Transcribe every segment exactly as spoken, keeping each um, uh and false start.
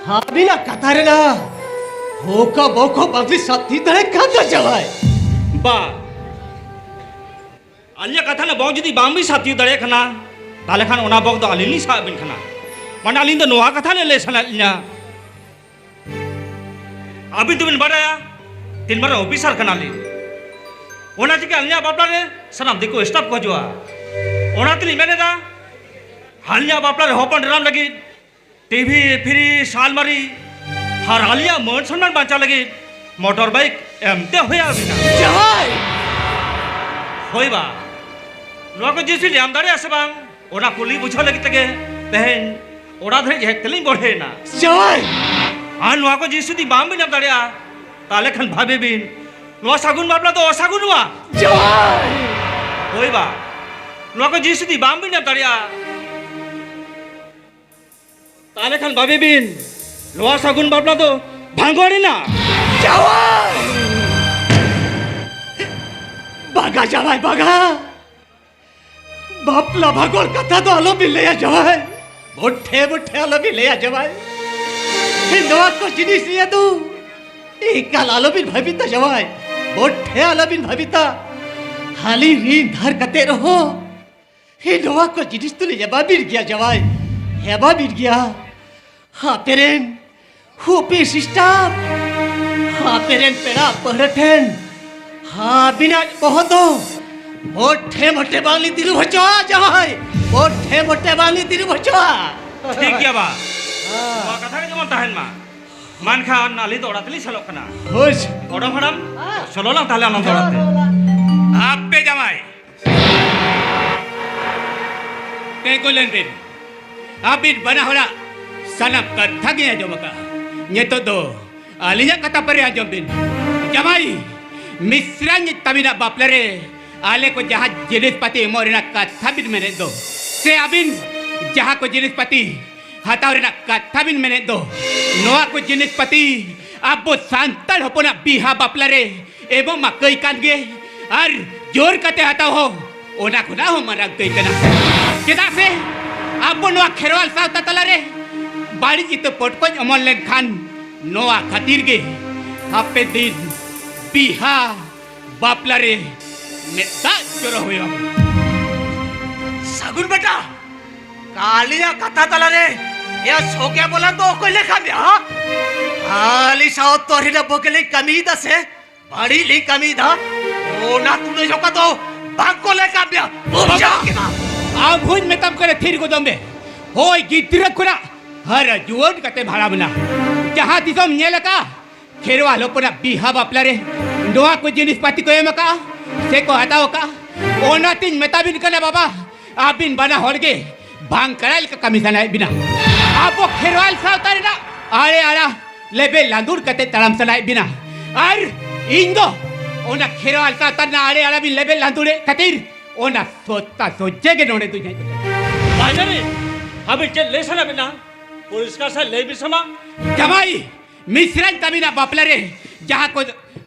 ᱟᱹᱵᱤᱱᱟᱜ ᱠᱟᱛᱷᱟ ᱨᱮᱱᱟᱜ ᱦᱚᱠᱟ ᱵᱚᱠᱚ ᱵᱟᱝᱞᱤᱧ ᱥᱟᱵ ᱛᱤᱭᱳᱜ ᱫᱟᱲᱮᱭᱟᱜ ᱠᱟᱱ ᱫᱚ ᱡᱟᱶᱟᱭ᱾ ᱵᱟ, ᱟᱹᱞᱤᱧᱟᱜ ᱠᱟᱛᱷᱟ ᱨᱮᱱᱟᱜ ᱵᱚᱠ ᱡᱩᱫᱤ ᱵᱟᱝ ᱵᱤᱱ ᱥᱟᱵ ᱛᱤᱭᱳᱜ ᱫᱟᱲᱮᱭᱟᱜ ᱠᱟᱱᱟ, ᱛᱟᱦᱚᱞᱮ ᱠᱷᱟᱱ ᱚᱱᱟ ᱵᱚᱠ ᱫᱚ ᱟᱹᱞᱤᱧ ᱞᱤᱧ ᱥᱟᱵ ᱟᱹᱵᱤᱱ ᱠᱟᱱᱟ᱾ ᱢᱟᱱᱮ ᱟᱹᱞᱤᱧ ᱫᱚ ᱱᱚᱣᱟ ᱠᱟᱛᱷᱟ ᱞᱤᱧ ᱞᱟᱹᱭ ᱥᱟᱱᱟᱭᱮᱫ ᱞᱤᱧᱟ, ᱟᱹᱵᱤᱱ ᱫᱚᱵᱤᱱ ᱵᱟᱰᱟᱭᱟ ᱛᱤᱱ ᱢᱟᱨᱟᱝ ᱚᱯᱷᱤᱥᱟᱨ ᱠᱟᱱᱟᱞᱤᱧ, ᱚᱱᱟ ᱪᱤᱠᱟᱹ ᱟᱹᱞᱤᱧᱟᱜ ᱵᱟᱯᱞᱟ ᱨᱮ ᱥᱟᱱᱟᱢ ᱫᱤᱠᱩ ᱥᱴᱟᱯ ᱠᱚ ᱦᱤᱡᱩᱜᱼᱟ᱾ ᱚᱱᱟ ᱛᱮᱞᱤᱧ ᱢᱮᱱᱮᱫᱟ, ᱟᱹᱞᱤᱧᱟᱜ ᱵᱟᱯᱞᱟ ᱨᱮ ᱦᱚᱯᱚᱱ ᱮᱨᱟᱢ ᱞᱟᱹᱜᱤᱫ ᱴᱤᱵᱷᱤ, ᱯᱷᱨᱤᱡᱽ, ᱟᱞᱢᱟᱨᱤ ᱟᱨ ᱟᱞᱮᱭᱟᱜ ᱢᱟᱹᱱ ᱥᱚᱱᱢᱟᱱ ᱵᱟᱧᱪᱟᱣ ᱞᱟᱹᱜᱤᱫ ᱢᱚᱴᱚᱨ ᱵᱟᱭᱤᱠ ᱮᱢᱛᱮ ᱦᱩᱭ ᱟᱵᱤᱱᱟ᱾ ᱡᱟᱶᱟᱭ! ᱦᱳᱭ ᱵᱟ, ᱱᱚᱣᱟ ᱠᱚ ᱡᱤᱱᱤᱥ ᱵᱤᱱ ᱮᱢ ᱫᱟᱲᱮᱭᱟᱜᱼᱟ ᱥᱮ ᱵᱟᱝ, ᱚᱱᱟ ᱠᱩᱞᱤ ᱵᱩᱡᱷᱟᱹᱣ ᱞᱟᱹᱜᱤᱫ ᱛᱮᱜᱮ ᱛᱮᱦᱮᱧ ᱚᱲᱟᱜ ᱫᱷᱟᱹᱨᱤᱡ ᱦᱮᱡ ᱛᱮᱞᱤᱧ ᱵᱚᱲᱦᱮᱭᱮᱱᱟ᱾ ᱡᱟᱶᱟᱭ! ᱟᱨ ᱱᱚᱣᱟ ᱠᱚ ᱡᱤᱱᱤᱥ ᱡᱩᱫᱤ ᱵᱟᱝ ᱵᱤᱱ ᱮᱢ ᱫᱟᱲᱮᱭᱟᱜᱼᱟ, ᱛᱟᱦᱚᱞᱮ ᱠᱷᱟᱱ ᱵᱷᱟᱵᱤ ᱵᱤᱱ, ᱱᱚᱣᱟ ᱥᱟᱹᱜᱩᱱ ᱵᱟᱯᱞᱟ ᱫᱚ ᱚᱥᱟᱹᱜᱩᱱᱚᱜᱼᱟ᱾ ᱡᱟᱶᱟᱭ! ᱦᱳᱭ ᱵᱟ, ᱱᱚᱣᱟ ᱠᱚ ᱡᱤᱱᱤᱥ ᱡᱩᱫᱤ ᱵᱟᱝ ᱵᱤᱱ ᱮᱢ ᱫᱟᱲᱮᱭᱟᱜᱼᱟ, ᱛᱟᱦᱞᱮ ᱠᱷᱟᱱ ᱵᱷᱟᱵᱤ ᱵᱤᱱ, ᱱᱚᱣᱟ ᱥᱟᱹᱜᱩᱱ ᱵᱟᱯᱞᱟ ᱫᱚ ᱵᱷᱟᱸᱜᱚᱲ ᱮᱱᱟ᱾ ᱡᱟᱶᱟᱭ! ᱵᱟᱜᱟ ᱡᱟᱶᱟᱭ, ᱵᱟᱜᱟ! ᱵᱟᱯᱞᱟ ᱵᱷᱟᱸᱜᱚᱲ ᱠᱟᱛᱷᱟ ᱫᱚ ᱟᱞᱚ ᱵᱤᱱ ᱞᱟᱹᱭᱟ ᱡᱟᱶᱟᱭ᱾ ᱵᱚᱴᱷᱮ ᱵᱚᱴᱷᱮ ᱟᱞᱚ ᱵᱤᱱ ᱞᱟᱹᱭᱟ ᱡᱟᱶᱟᱭ᱾ ᱱᱚᱣᱟ ᱠᱚ ᱡᱤᱱᱤᱥ ᱱᱤᱭᱮ ᱫᱚ ᱮᱠᱟᱞ ᱟᱞᱚ ᱵᱤᱱ ᱵᱷᱟᱹᱵᱤᱛᱟ ᱡᱟᱶᱟᱭ᱾ ᱵᱚᱴᱷᱮ ᱟᱞᱚ ᱵᱤᱱ ᱵᱷᱟᱹᱵᱤᱛᱟ᱾ ᱦᱟᱹᱞᱤ ᱨᱤᱱ ᱫᱷᱟᱨ ᱠᱟᱛᱮ ᱨᱮᱦᱚᱸ ᱦᱮᱸ, ᱱᱚᱣᱟ ᱠᱚ ᱡᱤᱱᱤᱥ ᱫᱚᱞᱮ ᱮᱢᱟ ᱵᱤᱱ ᱜᱮᱭᱟ ᱡᱟᱶᱟᱭ, ᱮᱢᱟ ᱵᱤᱱ ᱜᱮᱭᱟ᱾ ᱟᱯᱮ ᱨᱮᱱ ᱚᱯᱷᱤᱥ ᱥᱴᱟᱯ, ᱟᱯᱮ ᱨᱮᱱ ᱯᱮᱲᱟ ᱯᱟᱹᱦᱲᱟᱹ ᱴᱷᱮᱱ ᱟᱹᱵᱤᱱᱟᱜ ᱵᱚᱦᱚᱜ ᱫᱚ ᱢᱚᱴᱷᱮ ᱢᱚᱴᱷᱮ ᱵᱟᱝᱞᱤᱧ ᱛᱤᱨᱩᱵ ᱦᱚᱪᱚᱣᱟ ᱡᱟᱶᱟᱭ, ᱢᱚᱴᱷᱮ ᱢᱚᱴᱷᱮ ᱵᱟᱝᱞᱤᱧ ᱛᱤᱨᱩᱵ ᱦᱚᱪᱚᱣᱟ᱾ ᱴᱷᱤᱠ ᱜᱮᱭᱟ ᱵᱟ, ᱱᱚᱣᱟ ᱠᱟᱛᱷᱟ ᱜᱮ ᱡᱮᱢᱚᱱ ᱛᱟᱦᱮᱱ ᱢᱟ᱾ ᱢᱟ ᱮᱱᱠᱷᱟᱱ ᱟᱹᱞᱤᱧ ᱫᱚ ᱚᱲᱟᱜ ᱛᱮᱞᱤᱧ ᱥᱮᱱᱚᱜ ᱠᱟᱱᱟ᱾ ᱦᱳᱭ᱾ ᱜᱚᱰᱚᱢ ᱦᱟᱲᱟᱢ, ᱪᱚᱞᱚ ᱞᱟᱝ ᱛᱟᱦᱞᱮ ᱟᱞᱟᱝ ᱫᱚ ᱚᱲᱟᱜ ᱛᱮ᱾ ᱟᱯᱮ ᱡᱟᱶᱟᱭ, ᱛᱤᱸᱜᱩ ᱞᱮᱱ ᱵᱤᱱ᱾ ᱟᱹᱵᱤᱱ ᱵᱟᱱᱟ ᱦᱚᱲᱟᱜ ᱥᱟᱱᱟᱢ ᱠᱟᱛᱷᱟ ᱜᱮ ᱟᱸᱡᱚᱢ ᱟᱠᱟᱫᱼᱟ᱾ ᱱᱤᱛᱚᱜ ᱫᱚ ᱟᱹᱞᱤᱧᱟᱜ ᱠᱟᱛᱷᱟ ᱯᱟᱨᱮ ᱟᱸᱡᱚᱢ ᱵᱤᱱ᱾ ᱡᱟᱶᱟᱭ, ᱢᱤᱥᱨᱟᱧ ᱛᱟᱹᱵᱤᱱᱟᱜ ᱵᱟᱯᱞᱟ ᱨᱮ ᱟᱞᱮ ᱠᱚ ᱡᱟᱦᱟᱸ ᱡᱤᱱᱤᱥ ᱯᱟᱹᱛᱤ ᱮᱢᱚᱜ ᱨᱮᱱᱟᱜ ᱠᱟᱛᱷᱟ ᱵᱤᱱ ᱢᱮᱱᱮᱫ ᱫᱚ, ᱥᱮ ᱟᱹᱵᱤᱱ ᱡᱟᱦᱟᱸ ᱠᱚ ᱡᱤᱱᱤᱥ ᱯᱟᱹᱛᱤ ᱦᱟᱛᱟᱣ ᱨᱮᱱᱟᱜ ᱠᱟᱛᱷᱟ ᱵᱤᱱ ᱢᱮᱱᱮᱫ ᱫᱚ, ᱱᱚᱣᱟ ᱠᱚ ᱡᱤᱱᱤᱥ ᱯᱟᱹᱛᱤ ᱟᱵᱚ ᱥᱟᱱᱛᱟᱲ ᱦᱚᱯᱚᱱᱟᱜ ᱵᱤᱦᱟ ᱵᱟᱯᱞᱟ ᱨᱮ ᱮᱵᱚᱝ ᱢᱟ ᱠᱟᱹᱭ ᱠᱟᱱ ᱜᱮ, ᱟᱨ ᱡᱳᱨ ᱠᱟᱛᱮ ᱦᱟᱛᱟᱣ ᱦᱚᱸ ᱚᱱᱟ ᱠᱷᱚᱱᱟᱜ ᱦᱚᱸ ᱢᱟᱨᱟᱝ ᱠᱟᱹᱭ ᱠᱟᱱᱟ᱾ ᱪᱮᱫᱟᱜ ᱥᱮ ᱟᱵᱚ ᱱᱚᱣᱟ ᱠᱷᱮᱨᱣᱟᱞ ᱥᱟᱶᱛᱟ ᱛᱟᱞᱟᱨᱮ ᱵᱟᱹᱲᱤᱡ ᱤᱛᱟᱹ ᱯᱚᱴᱠᱚᱡ ᱚᱢᱚᱱ ᱞᱮᱱᱠᱷᱟᱱ ᱱᱚᱣᱟ ᱠᱷᱟᱹᱛᱤᱨ ᱜᱮ ᱦᱟᱯᱮ ᱫᱤᱱ ᱵᱤᱦᱟ ᱵᱟᱯᱞᱟ ᱨᱮ ᱢᱮᱫ ᱫᱟᱜ ᱡᱚᱨᱚ ᱦᱩᱭᱩᱜᱼᱟ᱾ ᱥᱟᱹᱜᱩᱱ ᱵᱮᱴᱟ, ᱠᱟᱞᱤᱭᱟ ᱠᱟᱛᱷᱟ ᱛᱟᱞᱟᱨᱮ ᱭᱟ ᱥᱚᱜᱮ ᱵᱚᱞᱟ ᱫᱚ ᱚᱠᱚᱭ ᱞᱮᱠᱷᱟ ᱢᱮᱭᱟ? ᱦᱟ? ᱟᱞᱤ ᱥᱟᱶ ᱛᱚᱨᱤᱱᱟ ᱵᱚᱜᱮᱞᱤᱧ ᱠᱟᱹᱢᱤᱭᱮᱫᱟ ᱥᱮ ᱵᱟᱹᱲᱤᱡ ᱞᱤᱧ ᱠᱟᱹᱢᱤᱭᱮᱫᱟ? ᱚᱱᱟ ᱛᱩᱞᱟᱹᱡᱚᱠᱷᱟ ᱫᱚ ᱵᱟᱝ ᱠᱚ ᱞᱮᱠᱷᱟ ᱢᱮᱭᱟ᱾ ᱵᱩᱡᱷᱟᱹᱣ ᱠᱮᱫᱟ? ᱟᱢ ᱦᱚᱸᱧ ᱢᱮᱛᱟᱢ ᱠᱟᱱᱟ, ᱛᱷᱤᱨ ᱜᱚᱫᱚᱜ ᱢᱮ᱾ ᱦᱳᱭ, ᱜᱤᱫᱽᱨᱟᱹ ᱠᱷᱚᱱᱟᱜ ᱦᱟᱨᱟ ᱡᱩᱣᱟᱹᱱ ᱠᱟᱛᱮᱢ ᱦᱟᱲᱟᱢ ᱮᱱᱟ, ᱡᱟᱦᱟᱸ ᱛᱤᱥᱮᱢ ᱧᱮᱞ ᱟᱠᱟᱫᱼᱟ ᱠᱷᱮᱨᱣᱟᱞ ᱦᱚᱯᱚᱱᱟᱜ ᱵᱤᱦᱟ ᱵᱟᱯᱞᱟ ᱨᱮ ᱱᱚᱣᱟ ᱠᱚ ᱡᱤᱱᱤᱥ ᱯᱟᱹᱛᱤ ᱠᱚ ᱮᱢ ᱟᱠᱟᱫᱼᱟ ᱥᱮ ᱠᱚ ᱦᱟᱛᱟᱣ ᱟᱠᱟᱫᱼᱟ? ᱚᱱᱟᱛᱤᱧ ᱢᱮᱛᱟ ᱵᱤᱱ ᱠᱟᱱᱟ ᱵᱟᱵᱟ, ᱟᱹᱵᱤᱱ ᱵᱟᱱᱟ ᱦᱚᱲ ᱜᱮ ᱵᱟᱝ ᱠᱟᱲᱟᱭ ᱞᱮᱠᱟ ᱠᱟᱹᱢᱤ ᱥᱟᱱᱟᱭᱮᱫ ᱵᱤᱱᱟ᱾ ᱟᱵᱚ ᱠᱷᱮᱨᱣᱟᱞ ᱥᱟᱶᱛᱟ ᱨᱮᱱᱟᱜ ᱟᱲᱮ ᱟᱲᱟ ᱞᱮᱵᱮᱫ ᱞᱟᱸᱫᱩᱲ ᱠᱟᱛᱮ ᱛᱟᱲᱟᱢ ᱥᱟᱱᱟᱭᱮᱫ ᱵᱤᱱᱟ᱾ ᱟᱨ ᱤᱧ ᱫᱚ ᱚᱱᱟ ᱠᱷᱮᱨᱣᱟᱞ ᱥᱟᱶᱛᱟ ᱨᱮᱱᱟᱜ ᱟᱲᱮ ᱟᱲᱟ ᱵᱤᱱ ᱞᱮᱵᱮᱫ ᱞᱟᱸᱫᱩᱲᱮᱫ ᱠᱷᱟᱹᱛᱤᱨ ᱚᱱᱟ ᱥᱚᱛᱛᱟ ᱥᱚᱡᱡᱮ ᱜᱮ ᱱᱚᱰᱮ ᱫᱩᱧ ᱦᱮᱡ ᱟᱠᱟᱱᱟ᱾ ᱵᱟᱡᱟᱨᱤ, ᱟᱹᱵᱤᱱ ᱪᱮᱫ ᱞᱟᱹᱭ ᱥᱟᱱᱟ ᱵᱤᱱᱟ? ᱯᱚᱨᱤᱥᱠᱟᱨ ᱥᱟᱹᱦᱤᱡ ᱞᱟᱹᱭ ᱵᱤᱱ ᱥᱮ ᱢᱟ᱾ ᱡᱟᱢᱟᱭ, ᱢᱤᱥᱨᱟᱧ ᱛᱟᱹᱵᱤᱱᱟᱜ ᱵᱟᱯᱞᱟ ᱨᱮ ᱡᱟᱦᱟᱸ ᱠᱚ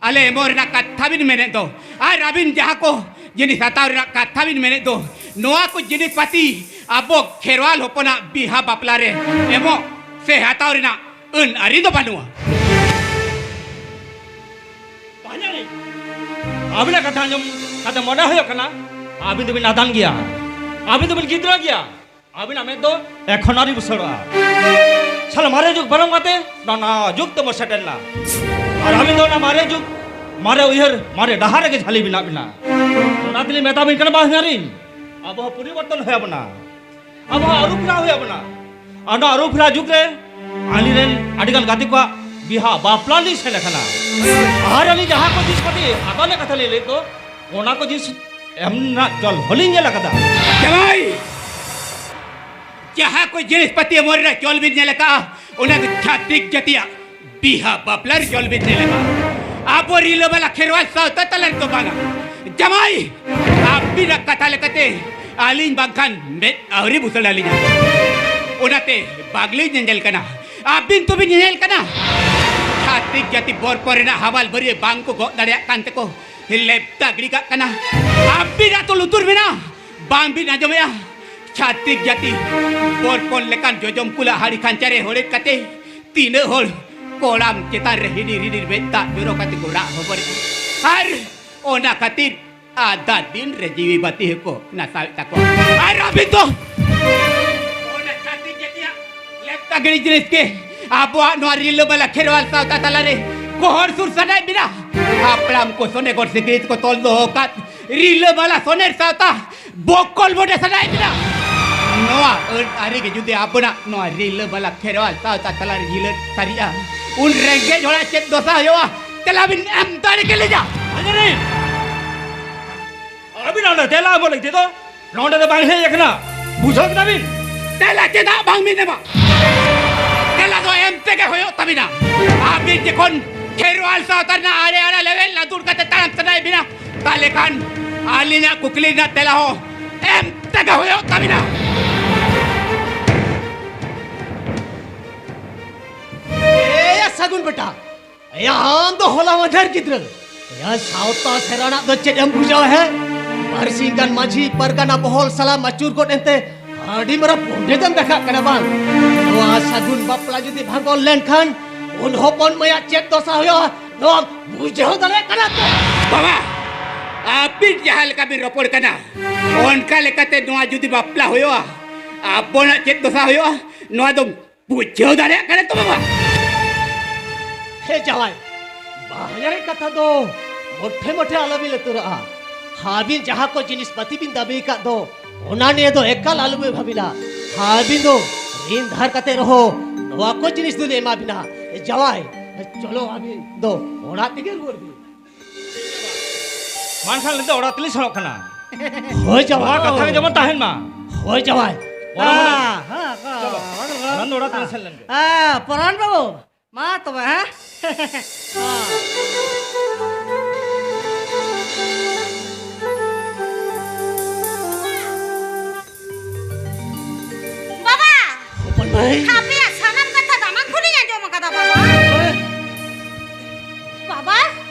ᱟᱞᱮ ᱮᱢᱚᱜ ᱨᱮᱱᱟᱜ ᱠᱟᱛᱷᱟ ᱵᱤᱱ ᱢᱮᱱᱮᱫ ᱫᱚ, ᱟᱨ ᱟᱹᱵᱤᱱ ᱡᱟᱦᱟᱸ ᱠᱚ ᱡᱤᱱᱤᱥ ᱦᱟᱛᱟᱣ ᱨᱮᱱᱟᱜ ᱠᱟᱛᱷᱟ ᱵᱤᱱ ᱢᱮᱱᱮᱫ ᱫᱚ, ᱱᱚᱣᱟ ᱠᱚ ᱡᱤᱱᱤᱥ ᱯᱟᱹᱛᱤ ᱟᱵᱚ ᱠᱷᱮᱨᱣᱟᱞ ᱦᱚᱯᱚᱱᱟᱜ ᱵᱤᱦᱟ ᱵᱟᱯᱞᱟ ᱨᱮ ᱮᱢᱚᱜ ᱥᱮ ᱦᱟᱛᱟᱣ ᱨᱮᱱᱟᱜ ᱟᱹᱱ ᱟᱹᱨᱤ ᱫᱚ ᱵᱟᱹᱱᱩᱜᱼᱟ᱾ ᱵᱟᱧᱟᱨᱤ, ᱟᱹᱵᱤᱱᱟᱜ ᱠᱟᱛᱷᱟ ᱟᱸᱡᱚᱢ ᱠᱟᱛᱮ ᱢᱚᱱᱮ ᱦᱩᱭᱩᱜ ᱠᱟᱱᱟ ᱟᱹᱵᱤᱱ ᱫᱚᱵᱤᱱ ᱱᱟᱫᱟᱱ ᱜᱮᱭᱟ, ᱟᱹᱵᱤᱱ ᱫᱚᱵᱤᱱ ᱜᱤᱫᱽᱨᱟᱹ ᱜᱮᱭᱟ᱾ ᱟᱹᱵᱤᱱᱟᱜ ᱢᱮᱫ ᱫᱚ ᱮᱠᱷᱚᱱ ᱟᱹᱣᱨᱤ ᱵᱩᱥᱟᱹᱲᱚᱜᱼᱟ᱾ ᱥᱟᱞᱟ ᱢᱟᱨᱮ ᱡᱩᱜᱽ ᱯᱟᱨᱚᱢ ᱠᱟᱛᱮ ᱱᱚᱣᱟ ᱱᱟᱣᱟ ᱡᱩᱜᱽ ᱛᱮᱵᱚ ᱥᱮᱴᱮᱨ ᱮᱱᱟ᱾ ᱟᱨ ᱟᱹᱵᱤᱱ ᱫᱚ ᱚᱱᱟ ᱢᱟᱨᱮ ᱡᱩᱜᱽ, ᱢᱟᱨᱮ ᱩᱭᱦᱟᱹᱨ, ᱢᱟᱨᱮ ᱰᱟᱦᱟᱨ ᱨᱮᱜᱮ ᱡᱷᱟᱹᱞᱤ ᱢᱮᱱᱟᱜ ᱵᱤᱱᱟ᱾ ᱚᱱᱟ ᱛᱮᱞᱤᱧ ᱢᱮᱛᱟ ᱵᱤᱱ ᱠᱟᱱᱟ ᱵᱟᱦᱧᱟᱨᱤ, ᱟᱵᱚ ᱦᱚᱸ ᱯᱚᱨᱤᱵᱚᱨᱛᱚᱱ ᱦᱩᱭ ᱟᱵᱚᱱᱟ, ᱟᱵᱚ ᱦᱚᱸ ᱟᱹᱨᱩ ᱯᱷᱮᱨᱟᱣ ᱦᱩᱭ ᱟᱵᱚᱱᱟ᱾ ᱟᱨ ᱚᱱᱟ ᱟᱹᱨᱩ ᱯᱷᱮᱨᱟᱣ ᱡᱩᱜᱽ ᱨᱮ ᱟᱹᱞᱤᱧ ᱨᱮᱱ ᱟᱹᱰᱤ ᱜᱟᱱ ᱜᱟᱛᱮ ᱠᱚᱣᱟᱜ ᱵᱤᱦᱟ ᱵᱟᱯᱞᱟ ᱞᱤᱧ ᱥᱮᱱ ᱟᱠᱟᱱᱟ᱾ ᱟᱨ ᱟᱹᱞᱤᱧ ᱡᱟᱦᱟᱸ ᱠᱚ ᱡᱤᱱᱤᱥ ᱯᱟᱹᱛᱤ ᱦᱟᱛᱟᱣ ᱨᱮᱱᱟᱜ ᱠᱟᱛᱷᱟ ᱞᱤᱧ ᱞᱟᱹᱭᱮᱫ ᱫᱚ, ᱚᱱᱟ ᱠᱚ ᱡᱤᱱᱤᱥ ᱮᱢ ᱨᱮᱱᱟᱜ ᱪᱚᱞ ᱦᱚᱸᱞᱤᱧ ᱧᱮᱞ ᱟᱠᱟᱫᱟ᱾ ᱡᱟᱶᱟᱭ! ᱡᱟᱦᱟᱸ ᱠᱚ ᱡᱤᱱᱤᱥ ᱯᱟᱹᱛᱤ ᱮᱢᱚᱜ ᱨᱮᱱᱟᱜ ᱪᱚᱞ ᱵᱤᱱ ᱧᱮᱞ ᱟᱠᱟᱫᱼᱟ, ᱚᱱᱟ ᱫᱚ ᱪᱷᱟᱹᱛᱤᱠ ᱡᱟᱹᱛᱤᱭᱟᱜ ᱵᱤᱦᱟ ᱵᱟᱯᱞᱟ ᱨᱮ ᱪᱚᱞ ᱵᱤᱱ ᱧᱮᱞ ᱟᱠᱟᱫᱼᱟ᱾ ᱟᱵᱚ ᱨᱤᱞᱟᱹᱢᱟᱞᱟ ᱠᱷᱮᱨᱣᱟᱞ ᱥᱟᱶᱛᱟ ᱛᱟᱞᱟ ᱨᱮᱫᱚ ᱵᱟᱝᱟ᱾ ᱡᱟᱶᱟᱭ! ᱟᱹᱵᱤᱱᱟᱜ ᱠᱟᱛᱷᱟ ᱞᱮᱠᱟᱛᱮ ᱟᱹᱞᱤᱧ ᱵᱟᱝᱠᱷᱟᱱ ᱢᱮᱫ ᱟᱹᱣᱨᱤ ᱵᱩᱥᱟᱹᱲ ᱟᱹᱞᱤᱧᱟ᱾ ᱚᱱᱟᱛᱮ ᱵᱟᱝᱞᱤᱧ ᱧᱮᱧᱮᱞ ᱠᱟᱱᱟ, ᱟᱹᱵᱤᱱ ᱛᱚᱵᱤᱱ ᱧᱮᱧᱮᱞ ᱠᱟᱱᱟ᱾ ᱪᱷᱟᱹᱛᱤᱠ ᱡᱟᱹᱛᱤ ᱵᱚᱨ ᱠᱚᱨᱮᱱᱟᱜ ᱦᱟᱢᱟᱞ ᱵᱷᱟᱹᱨᱭᱟᱹ ᱵᱟᱝ ᱠᱚ ᱜᱚᱜ ᱫᱟᱲᱮᱭᱟᱜ ᱠᱟᱱ ᱛᱮᱠᱚ ᱞᱮᱯᱴᱟ ᱜᱤᱰᱤ ᱠᱟᱜ ᱠᱟᱱᱟ᱾ ᱟᱹᱵᱤᱱᱟᱜ ᱛᱚ ᱞᱩᱛᱩᱨ ᱢᱮᱱᱟᱜᱼᱟ, ᱵᱟᱝ ᱵᱤᱱ ᱟᱸᱡᱚᱢᱮᱜᱼᱟ? ᱪᱷᱟᱹᱛᱤᱠ ᱡᱟᱹᱛᱤ ᱵᱚᱨᱯᱚᱱ ᱞᱮᱠᱟᱱ ᱡᱚᱡᱚᱢ ᱠᱩᱞᱟᱜ ᱦᱟᱹᱲᱤ ᱠᱷᱟᱧᱪᱟ ᱨᱮ ᱦᱚᱲᱮᱡ ᱠᱟᱛᱮ ᱛᱤᱱᱟᱹᱜ ᱦᱚᱲ ᱠᱚᱲᱟᱢ ᱪᱮᱛᱟᱱ ᱨᱮ ᱦᱤᱰᱤᱨ ᱦᱤᱰᱤᱨ ᱢᱮᱫ ᱫᱟᱜ ᱡᱚᱨᱚ ᱠᱟᱛᱮ ᱠᱚ ᱨᱟᱜ ᱦᱚᱵᱚᱨᱮᱜᱼᱟ᱾ ᱟᱨ ᱚᱱᱟ ᱠᱷᱟᱹᱛᱤᱨ ᱟᱫᱟ ᱫᱤᱱ ᱨᱮ ᱡᱤᱣᱤ ᱵᱟᱹᱛᱤ ᱦᱚᱸᱠᱚ ᱱᱟᱥᱟᱣᱮᱫ ᱛᱟᱠᱚᱣᱟ᱾ ᱟᱨ ᱟᱹᱵᱤᱱ ᱫᱚ ᱚᱱᱟ ᱪᱷᱟᱹᱛᱤᱠ ᱡᱟᱹᱛᱤᱭᱟᱜ ᱞᱮᱯᱴᱟ ᱜᱤᱲᱤ ᱡᱤᱱᱤᱥ ᱜᱮ ᱟᱵᱚᱣᱟᱜ ᱱᱚᱣᱟ ᱨᱤᱞᱟᱹᱢᱟᱞᱟ ᱠᱷᱮᱨᱣᱟᱞ ᱥᱟᱶᱛᱟ ᱛᱟᱞᱟᱨᱮ ᱜᱚᱦᱚᱲ ᱥᱩᱨ ᱥᱟᱱᱟᱭᱮᱫ ᱵᱤᱱᱟ᱾ ᱦᱟᱯᱲᱟᱢ ᱠᱚ ᱥᱚᱱᱮᱜᱚᱲ ᱥᱤᱠᱲᱤᱡ ᱠᱚ ᱛᱚᱞ ᱫᱚᱦᱚ ᱟᱠᱟᱫ ᱨᱤᱞᱟᱹᱢᱟᱞᱟ ᱥᱚᱱᱮᱨ ᱥᱟᱶᱛᱟ ᱵᱚᱠᱚᱞ ᱵᱚᱰᱮ ᱥᱟᱱᱟᱭᱮᱫ ᱵᱤᱱᱟ᱾ ᱱᱚᱣᱟ ᱟᱹᱱ ᱟᱹᱨᱤ ᱜᱮ ᱡᱩᱫᱤ ᱟᱵᱚᱱᱟᱜ ᱱᱚᱣᱟ ᱨᱤᱞᱟᱹᱢᱟᱞᱟ ᱠᱷᱮᱨᱣᱟᱞ ᱥᱟᱶᱛᱟ ᱛᱟᱞᱟᱨᱮ ᱡᱤᱞᱟᱹᱛ ᱥᱟᱹᱨᱤᱜᱼᱟ, ᱩᱱ ᱨᱮᱸᱜᱮᱡ ᱦᱚᱲᱟᱜ ᱪᱮᱫ ᱫᱚᱥᱟ ᱦᱩᱭᱩᱜᱼᱟ? ᱛᱮᱞᱟ ᱵᱤᱱ ᱮᱢ ᱫᱟᱲᱮ ᱠᱮᱞᱤᱧᱟ᱾ ᱟᱹᱵᱤᱱ ᱚᱸᱰᱮ ᱛᱮᱞᱟ ᱮᱢᱚᱜ ᱞᱟᱹᱜᱤᱫ ᱫᱚ ᱱᱚᱸᱰᱮ ᱫᱚ ᱵᱟᱝ ᱦᱮᱡ ᱟᱠᱟᱱᱟ, ᱵᱩᱡᱷᱟᱹᱣ ᱠᱮᱫᱟ ᱵᱤᱱ? ᱛᱮᱞᱟ ᱪᱮᱫᱟᱜ ᱵᱟᱝ ᱵᱤᱱ ᱮᱢᱟ? ᱛᱮᱞᱟ ᱫᱚ ᱮᱢ ᱛᱮᱜᱮ ᱦᱩᱭᱩᱜ ᱛᱟᱵᱤᱱᱟ᱾ ᱟᱹᱵᱤᱱ ᱡᱚᱠᱷᱚᱱ ᱠᱷᱮᱨᱣᱟᱞ ᱥᱟᱶᱛᱟ ᱨᱮᱱᱟᱜ ᱟᱲᱮ ᱟᱲᱟ ᱞᱮᱵᱮᱞ ᱞᱟᱹᱫᱩᱲ ᱠᱟᱛᱮ ᱛᱟᱲᱟᱢ ᱥᱟᱱᱟᱭᱮᱫ ᱵᱤᱱᱟ, ᱛᱟᱦᱞᱮ ᱠᱷᱟᱱ ᱟᱹᱞᱤᱧᱟᱜ ᱠᱩᱠᱞᱤ ᱨᱮᱱᱟᱜ ᱛᱮᱞᱟ ᱦᱚᱸ ᱮᱢ ᱛᱮᱜᱮ ᱦᱩᱭᱩᱜ ᱛᱟᱵᱤᱱᱟ᱾ ᱮᱭᱟ ᱥᱟᱹᱜᱩᱱ ᱵᱮᱴᱟ, ᱮᱭᱟ ᱟᱢ ᱫᱚ ᱦᱚᱞᱟ ᱢᱟᱫᱷᱮᱨ ᱜᱤᱫᱽᱨᱟᱹ᱾ ᱮᱭᱟ ᱥᱟᱶᱛᱟ ᱥᱮᱨᱟᱱᱟᱜ ᱫᱚ ᱪᱮᱫ ᱮᱢ ᱵᱩᱡᱷᱟᱹᱣᱟ ᱦᱮ? ᱵᱟᱨᱥᱤᱧ ᱜᱟᱱ ᱢᱟᱹᱡᱷᱤ ᱯᱟᱨᱜᱟᱱᱟ ᱵᱚᱦᱚᱞ ᱥᱟᱞᱟᱢ ᱟᱹᱪᱩᱨ ᱜᱚᱫ ᱮᱱᱛᱮ ᱟᱹᱰᱤ ᱢᱟᱨᱟᱝ ᱯᱚᱱᱰᱤᱛ ᱮᱢ ᱫᱮᱠᱷᱟᱜ ᱠᱟᱱᱟ ᱵᱟᱝ? ᱱᱚᱣᱟ ᱥᱟᱹᱜᱩᱱ ᱵᱟᱯᱞᱟ ᱡᱩᱫᱤ ᱵᱷᱟᱸᱜᱚᱲ ᱞᱮᱱᱠᱷᱟᱱ ᱩᱱ ᱦᱚᱯᱚᱱ ᱢᱟᱹᱭᱟᱜ ᱪᱮᱫ ᱫᱚᱥᱟ ᱦᱩᱭᱩᱜᱼᱟ ᱱᱚᱣᱟᱢ ᱵᱩᱡᱷᱟᱹᱣ ᱫᱟᱲᱮᱭᱟᱜ ᱠᱟᱱᱟ ᱛᱚ? ᱵᱟᱵᱟ, ᱟᱹᱵᱤᱱ ᱡᱟᱦᱟᱸ ᱞᱮᱠᱟ ᱵᱤᱱ ᱨᱚᱯᱚᱲ ᱠᱟᱱᱟ, ᱚᱱᱠᱟ ᱞᱮᱠᱟᱛᱮ ᱱᱚᱣᱟ ᱡᱩᱫᱤ ᱵᱟᱯᱞᱟ ᱦᱩᱭᱩᱜᱼᱟ, ᱟᱵᱚᱱᱟᱜ ᱪᱮᱫ ᱫᱚᱥᱟ ᱦᱩᱭᱩᱜᱼᱟ, ᱱᱚᱣᱟ ᱫᱚ ᱵᱩᱡᱷᱟᱹᱣ ᱫᱟᱲᱮᱭᱟᱜ ᱠᱟᱱᱟ ᱛᱚ ᱵᱟᱵᱟ? ᱦᱮ ᱡᱟᱶᱟᱭ, ᱵᱟᱦᱧᱟᱨᱤᱡ ᱠᱟᱛᱷᱟ ᱫᱚ ᱢᱚᱴᱷᱮ ᱢᱚᱴᱷᱮ ᱟᱞᱚᱵᱤᱱ ᱟᱹᱛᱩᱨᱟᱜᱼᱟ᱾ ᱦᱟᱹᱵᱤᱱ ᱡᱟᱦᱟᱸ ᱠᱚ ᱡᱤᱱᱤᱥ ᱯᱟᱹᱛᱤ ᱵᱤᱱ ᱫᱟᱹᱵᱤ ᱟᱠᱟᱫ ᱫᱚ, ᱚᱱᱟ ᱱᱤᱭᱮ ᱫᱚ ᱮᱠᱟᱞ ᱟᱞᱚᱵᱤᱱ ᱵᱷᱟᱹᱵᱤᱱᱟ᱾ ᱦᱟᱹᱵᱤᱱ ᱫᱚ ᱨᱤᱱ ᱫᱷᱟᱨ ᱠᱟᱛᱮ ᱨᱮᱦᱚᱸ ᱱᱚᱣᱟ ᱠᱚ ᱡᱤᱱᱤᱥ ᱫᱚᱞᱤᱧ ᱮᱢᱟ ᱵᱤᱱᱟ᱾ ᱡᱟᱶᱟᱭ, ᱪᱚᱞᱚ ᱟᱹᱵᱤᱱ ᱫᱚ ᱚᱲᱟᱜ ᱛᱮᱜᱮ ᱨᱩᱣᱟᱹᱲ ᱵᱤᱱ᱾ ᱢᱟ ᱮᱱᱠᱷᱟᱱ ᱟᱹᱞᱤᱧ ᱫᱚ ᱚᱲᱟᱜ ᱛᱮᱞᱤᱧ ᱥᱮᱱᱚᱜ ᱠᱟᱱᱟ᱾ ᱦᱳᱭ ᱡᱟᱶᱟᱭ᱾ ᱱᱚᱣᱟ ᱠᱟᱛᱷᱟ ᱜᱮ ᱡᱮᱢᱚᱱ ᱛᱟᱦᱮᱱ ᱢᱟ᱾ ᱦᱳᱭ ᱡᱟᱶᱟᱭ᱾ ᱚᱲᱟᱜ ᱢᱟ ᱦᱮᱸ, ᱦᱮᱸ, ᱪᱚᱞᱚ, ᱦᱮᱸ, ᱟᱞᱟᱝ ᱫᱚ ᱚᱲᱟᱜ ᱛᱮᱞᱟᱝ ᱥᱮᱱ ᱞᱮᱱ ᱜᱮ᱾ ᱦᱮᱸ, ᱯᱚᱨᱟᱱ ᱵᱟᱹᱵᱩ, ᱢᱟ ᱛᱚᱵᱮ, ᱦᱮᱸ? ᱦᱮᱸ᱾ ᱵᱟᱵᱟ! ᱦᱚᱯᱚᱱ ᱢᱟᱹᱭ᱾ ᱟᱯᱮᱭᱟᱜ ᱥᱟᱱᱟᱢ ᱠᱟᱛᱷᱟ ᱫᱟᱱᱟᱝ ᱠᱷᱚᱱᱤᱧ ᱟᱸᱡᱚᱢ ᱟᱠᱟᱫᱟ, ᱵᱟᱵᱟ᱾ ᱦᱮᱸ᱾ ᱵᱟᱵᱟ!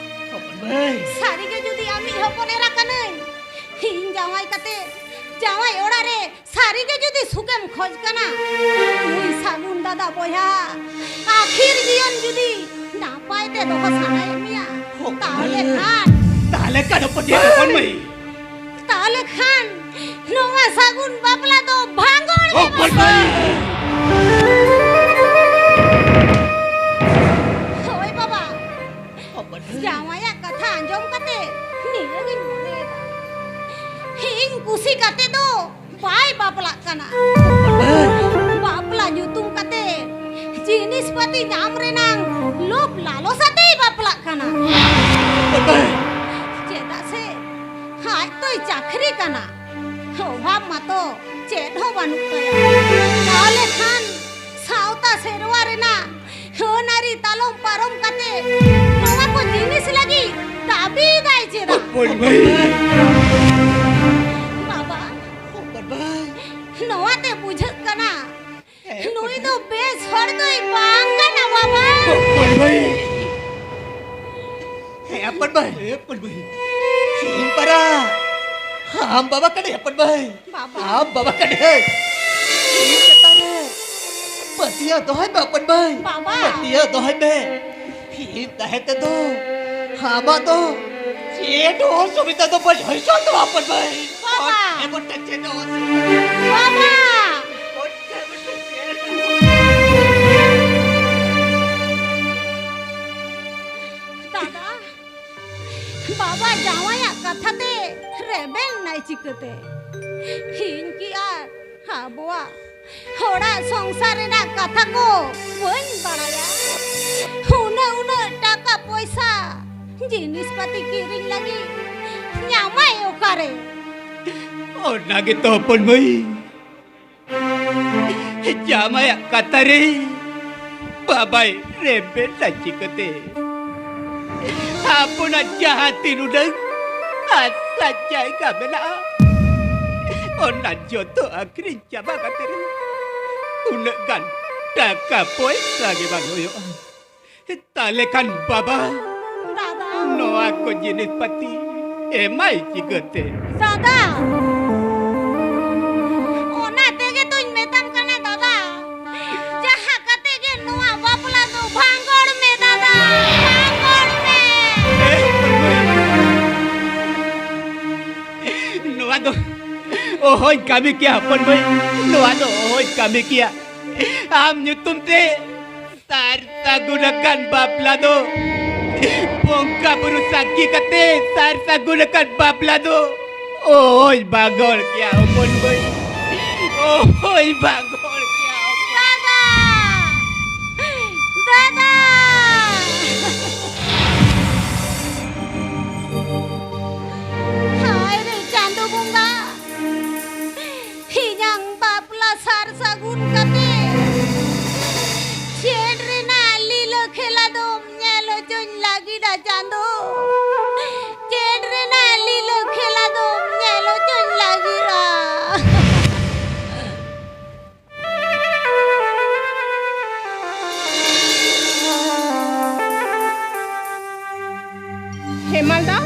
ᱦᱚᱯᱚᱱ ᱢᱟᱹᱭ᱾ ᱥᱟᱹᱨᱤᱜᱮ ᱡᱩᱫᱤ ᱟᱢᱤᱡ ᱦᱚᱯᱚᱱ ᱮᱨᱟ ᱠᱟᱹᱱᱟᱹᱧ, ᱤᱧ ᱡᱟᱶᱟᱭ ᱠᱟᱛᱮ ᱡᱟᱶᱟᱭ ᱚᱲᱟᱜ ᱨᱮ ᱥᱟᱹᱨᱤ ᱛᱷᱤᱨ ᱡᱤᱭᱚᱱ ᱡᱩᱫᱤ ᱱᱟᱯᱟᱭ ᱛᱮ ᱫᱚᱦᱚ ᱥᱟᱱᱟᱭᱮᱫ ᱢᱮᱭᱟ, ᱦᱚᱯᱚᱱ ᱛᱟᱦᱚᱞᱮ ᱢᱟᱹᱭ᱾ ᱠᱷᱟᱱ ᱛᱟᱦᱚᱞᱮ ᱠᱷᱟᱱ ᱦᱚᱯᱚᱱ ᱢᱟᱹᱭ᱾ ᱛᱟᱦᱚᱞᱮ ᱠᱷᱟᱱ ᱱᱚᱣᱟ ᱥᱟᱹᱜᱩᱱ ᱵᱟᱯᱞᱟ ᱫᱚ ᱵᱷᱟᱸᱜᱚᱲ ᱢᱮ ᱦᱚᱯᱚᱱ ᱵᱟᱵᱟ᱾ ᱢᱟᱹᱭ᱾ ᱦᱳᱭ ᱵᱟᱵᱟ, ᱦᱚᱯᱚᱱ ᱢᱟᱹᱭ᱾ ᱡᱟᱶᱟᱭᱟᱜ ᱠᱟᱛᱷᱟ ᱟᱸᱡᱚᱢ ᱠᱟᱛᱮ ᱱᱤᱭᱟᱹᱜᱤᱧ ᱢᱚᱱᱮᱭᱮᱫᱟ, ᱤᱧ ᱠᱩᱥᱤ ᱠᱟᱛᱮ ᱫᱚ ᱵᱟᱭ ᱵᱟᱯᱞᱟᱜ ᱠᱟᱱᱟ᱾ ᱵᱟᱯᱞᱟ ᱧᱩᱛᱩᱢ ᱠᱟᱛᱮ ᱡᱤᱱᱤᱥ ᱯᱟᱹᱛᱤ ᱧᱟᱢ ᱨᱮᱱᱟᱝ ᱞᱳᱵᱷ ᱞᱟᱞᱚᱥ ᱟᱛᱮᱭ ᱵᱟᱯᱞᱟᱜ ᱠᱟᱱᱟ᱾ ᱪᱮᱫᱟᱜ ᱥᱮ ᱟᱡ ᱛᱚᱭ ᱪᱟᱹᱠᱨᱤ ᱠᱟᱱᱟ, ᱚᱵᱷᱟᱵ ᱢᱟᱛᱚ ᱪᱮᱫ ᱦᱚᱸ ᱵᱟᱹᱱᱩᱜ ᱛᱟᱭᱟ᱾ ᱛᱟᱦᱚᱞᱮ ᱠᱷᱟᱱ ᱥᱟᱶᱛᱟ ᱥᱮᱨᱣᱟ ᱨᱮᱱᱟᱜ ᱟᱹᱱ ᱟᱹᱨᱤ ᱛᱟᱞᱚᱢ ᱯᱟᱨᱚᱢ ᱠᱟᱛᱮ ᱱᱚᱣᱟ ᱠᱚ ᱡᱤᱱᱤᱥ ᱞᱟᱹᱜᱤᱫ ᱫᱟᱹᱵᱤᱭᱮᱫᱟᱭ ᱪᱮᱫᱟᱜ? ᱦᱚᱯᱚᱱ ᱢᱟᱹᱭ᱾ ᱵᱟᱵᱟ, ᱦᱚᱯᱚᱱ ᱢᱟᱹᱭ᱾ ᱱᱚᱣᱟ ᱛᱮ ᱵᱩᱡᱷᱟᱹᱜ ᱠᱟᱱᱟ ᱦᱮᱸ, ᱱᱩᱭ ᱫᱚ ᱵᱮᱥ ᱦᱚᱲ ᱫᱚᱭ ᱵᱟᱝ ᱠᱟᱱᱟ ᱵᱟᱵᱟ᱾ ᱦᱚᱯᱚᱱ ᱢᱟᱹᱭ᱾ ᱦᱮᱸ, ᱦᱚᱯᱚᱱ ᱢᱟᱹᱭ᱾ ᱦᱮᱸ, ᱦᱚᱯᱚᱱ ᱢᱟᱹᱭ᱾ ᱤᱧ ᱯᱟᱨᱟ᱾ ᱟᱢ ᱵᱟᱵᱟ ᱠᱟᱱᱟᱭ, ᱦᱚᱯᱚᱱ ᱢᱟᱹᱭ᱾ ᱵᱟᱵᱟ᱾ ᱟᱢ ᱵᱟᱵᱟ ᱠᱟᱱᱟᱭ᱾ ᱤᱧ ᱪᱮᱛᱟᱱ ᱨᱮ ᱯᱟᱹᱛᱭᱟᱹᱣ ᱫᱚᱦᱚᱭ ᱢᱮ, ᱦᱚᱯᱚᱱ ᱢᱟᱹᱭ᱾ ᱵᱟᱵᱟ᱾ ᱯᱟᱹᱛᱭᱟᱹᱣ ᱫᱚᱦᱚᱭ ᱢᱮ᱾ ᱤᱧ ᱛᱟᱦᱮᱸ ᱛᱮᱫᱚ ᱟᱢᱟᱜ ᱫᱚ ᱪᱮᱫ ᱦᱚᱸ ᱚᱥᱩᱵᱤᱫᱷᱟ ᱫᱚ ᱵᱟᱹᱧ ᱦᱩᱭ ᱦᱚᱪᱚ ᱛᱟᱢᱟ, ᱦᱚᱯᱚᱱ ᱢᱟᱹᱭ᱾ ᱵᱟᱵᱟ᱾ ᱮᱢᱚᱱ ᱪᱮᱫ ᱦᱚᱸ ᱚᱥᱩᱵᱤᱫᱷᱟ ᱵᱟᱵᱟ᱾ ᱫᱟᱫᱟ, ᱵᱟᱵᱟ ᱡᱟᱶᱟᱭᱟᱜ ᱠᱟᱛᱷᱟ ᱛᱮ ᱨᱮᱵᱮᱱ ᱱᱟᱭ ᱪᱤᱠᱟᱹᱛᱮ? ᱤᱧ ᱠᱤ ᱟᱨ ᱟᱵᱚᱣᱟᱜ ᱦᱚᱲᱟᱜ ᱥᱚᱝᱥᱟᱨ ᱨᱮᱱᱟᱜ ᱠᱟᱛᱷᱟ ᱠᱚ ᱵᱟᱹᱧ ᱵᱟᱲᱟᱭᱟ? ᱩᱱᱟᱹᱜ, ᱩᱱᱟᱹᱜ ᱴᱟᱠᱟ ᱯᱚᱭᱥᱟ, ᱡᱤᱱᱤᱥ ᱯᱟᱹᱛᱤ ᱠᱤᱨᱤᱧ ᱞᱟᱹᱜᱤᱫ ᱧᱟᱢᱟᱭ ᱚᱠᱟᱨᱮ? ᱚᱱᱟ ᱜᱮᱛᱚ, ᱦᱚᱯᱚᱱ ᱢᱟᱹᱭ᱾ ᱡᱟᱢᱟᱭᱟᱜ ᱠᱟᱛᱷᱟ ᱨᱮ ᱵᱟᱵᱟᱭ ᱨᱮᱵᱮᱱᱟ ᱪᱤᱠᱟᱹᱛᱮ? ᱟᱵᱚᱱᱟᱜ ᱡᱟᱦᱟᱸ ᱛᱤᱱ ᱩᱰᱟᱹᱝ ᱦᱟᱥᱟ ᱡᱟᱭᱜᱟ ᱢᱮᱱᱟᱜᱼᱟ, ᱚᱱᱟ ᱡᱚᱛᱚ ᱟᱹᱠᱷᱨᱤᱧ ᱪᱟᱵᱟ ᱠᱟᱛᱮ ᱨᱮ ᱩᱱᱟᱹᱜ ᱜᱟᱱ ᱴᱟᱠᱟ ᱯᱚᱭᱥᱟ ᱜᱮ ᱵᱟᱝ ᱦᱩᱭᱩᱜᱼᱟ᱾ ᱛᱟᱦᱞᱮ ᱠᱷᱟᱱ ᱵᱟᱵᱟ, ᱫᱟᱫᱟ᱾ ᱱᱚᱣᱟ ᱠᱚ ᱡᱤᱱᱤᱥ ᱯᱟᱹᱛᱤ ᱮᱢᱟᱭ ᱪᱤᱠᱟᱹᱛᱮ? ᱫᱟᱫᱟ, ᱚᱱᱟ ᱛᱮᱜᱮ ᱛᱚᱧ ᱢᱮᱛᱟᱢ ᱠᱟᱱᱟ ᱫᱟᱫᱟ, ᱡᱟᱦᱟᱸ ᱠᱟᱛᱮ ᱜᱮ ᱱᱚᱣᱟ ᱵᱟᱯᱞᱟ ᱚᱦᱚᱧ ᱠᱟᱹᱢᱤ ᱠᱮᱭᱟ ᱦᱚᱯᱚᱱ ᱢᱟᱹᱭ, ᱱᱚᱣᱟ ᱫᱚ ᱚᱦᱚᱧ ᱠᱟᱹᱢᱤ ᱠᱮᱭᱟ᱾ ᱟᱢ ᱧᱩᱛᱩᱢ ᱛᱮ ᱥᱟᱨ ᱥᱟᱹᱜᱩᱱ ᱟᱠᱟᱱ ᱵᱟᱯᱞᱟ ᱫᱚ ᱵᱚᱸᱜᱟ ᱵᱩᱨᱩ ᱥᱟᱹᱠᱷᱤ ᱠᱟᱛᱮ ᱥᱟᱨ ᱥᱟᱹᱜᱩᱱ ᱟᱠᱟᱱ ᱵᱟᱯᱞᱟ ᱫᱚ ᱚᱦᱚᱧ ᱵᱟᱜᱚᱲ ᱠᱮᱭᱟ ᱦᱚᱯᱚᱱ ᱢᱟᱹᱭ, ᱚᱦᱚᱧ ᱵᱟᱜᱚᱲ ᱠᱮᱭᱟ ᱦᱚᱯᱚᱱ᱾ ᱫᱟᱫᱟ! ᱫᱟᱫᱟ! ᱦᱟᱭ ᱨᱮ ᱪᱟᱸᱫᱚ ᱵᱚᱸᱜᱟ, ᱤᱧᱟᱝ ᱵᱟᱯᱞᱟ ᱥᱟᱨ ᱥᱟᱹᱜᱩᱱ ᱠᱟᱛᱮ ᱪᱮᱫ ᱨᱮᱱᱟᱜ ᱞᱤᱞᱟᱹ ᱠᱷᱮᱞᱟ ᱫᱚᱢ ᱧᱮᱞ ᱦᱚᱪᱚᱧ ᱞᱟᱹᱜᱤᱫᱟ ᱪᱟᱸᱫᱚ? ᱪᱮᱫ ᱨᱮᱱᱟᱜ ᱞᱤᱞᱟᱹ ᱠᱷᱮᱞᱟ ᱫᱚᱢ ᱧᱮᱞ ᱦᱚᱪᱚᱧ ᱞᱟᱹᱜᱤᱫᱟ? ᱦᱮᱢᱟᱞ ᱫᱟ,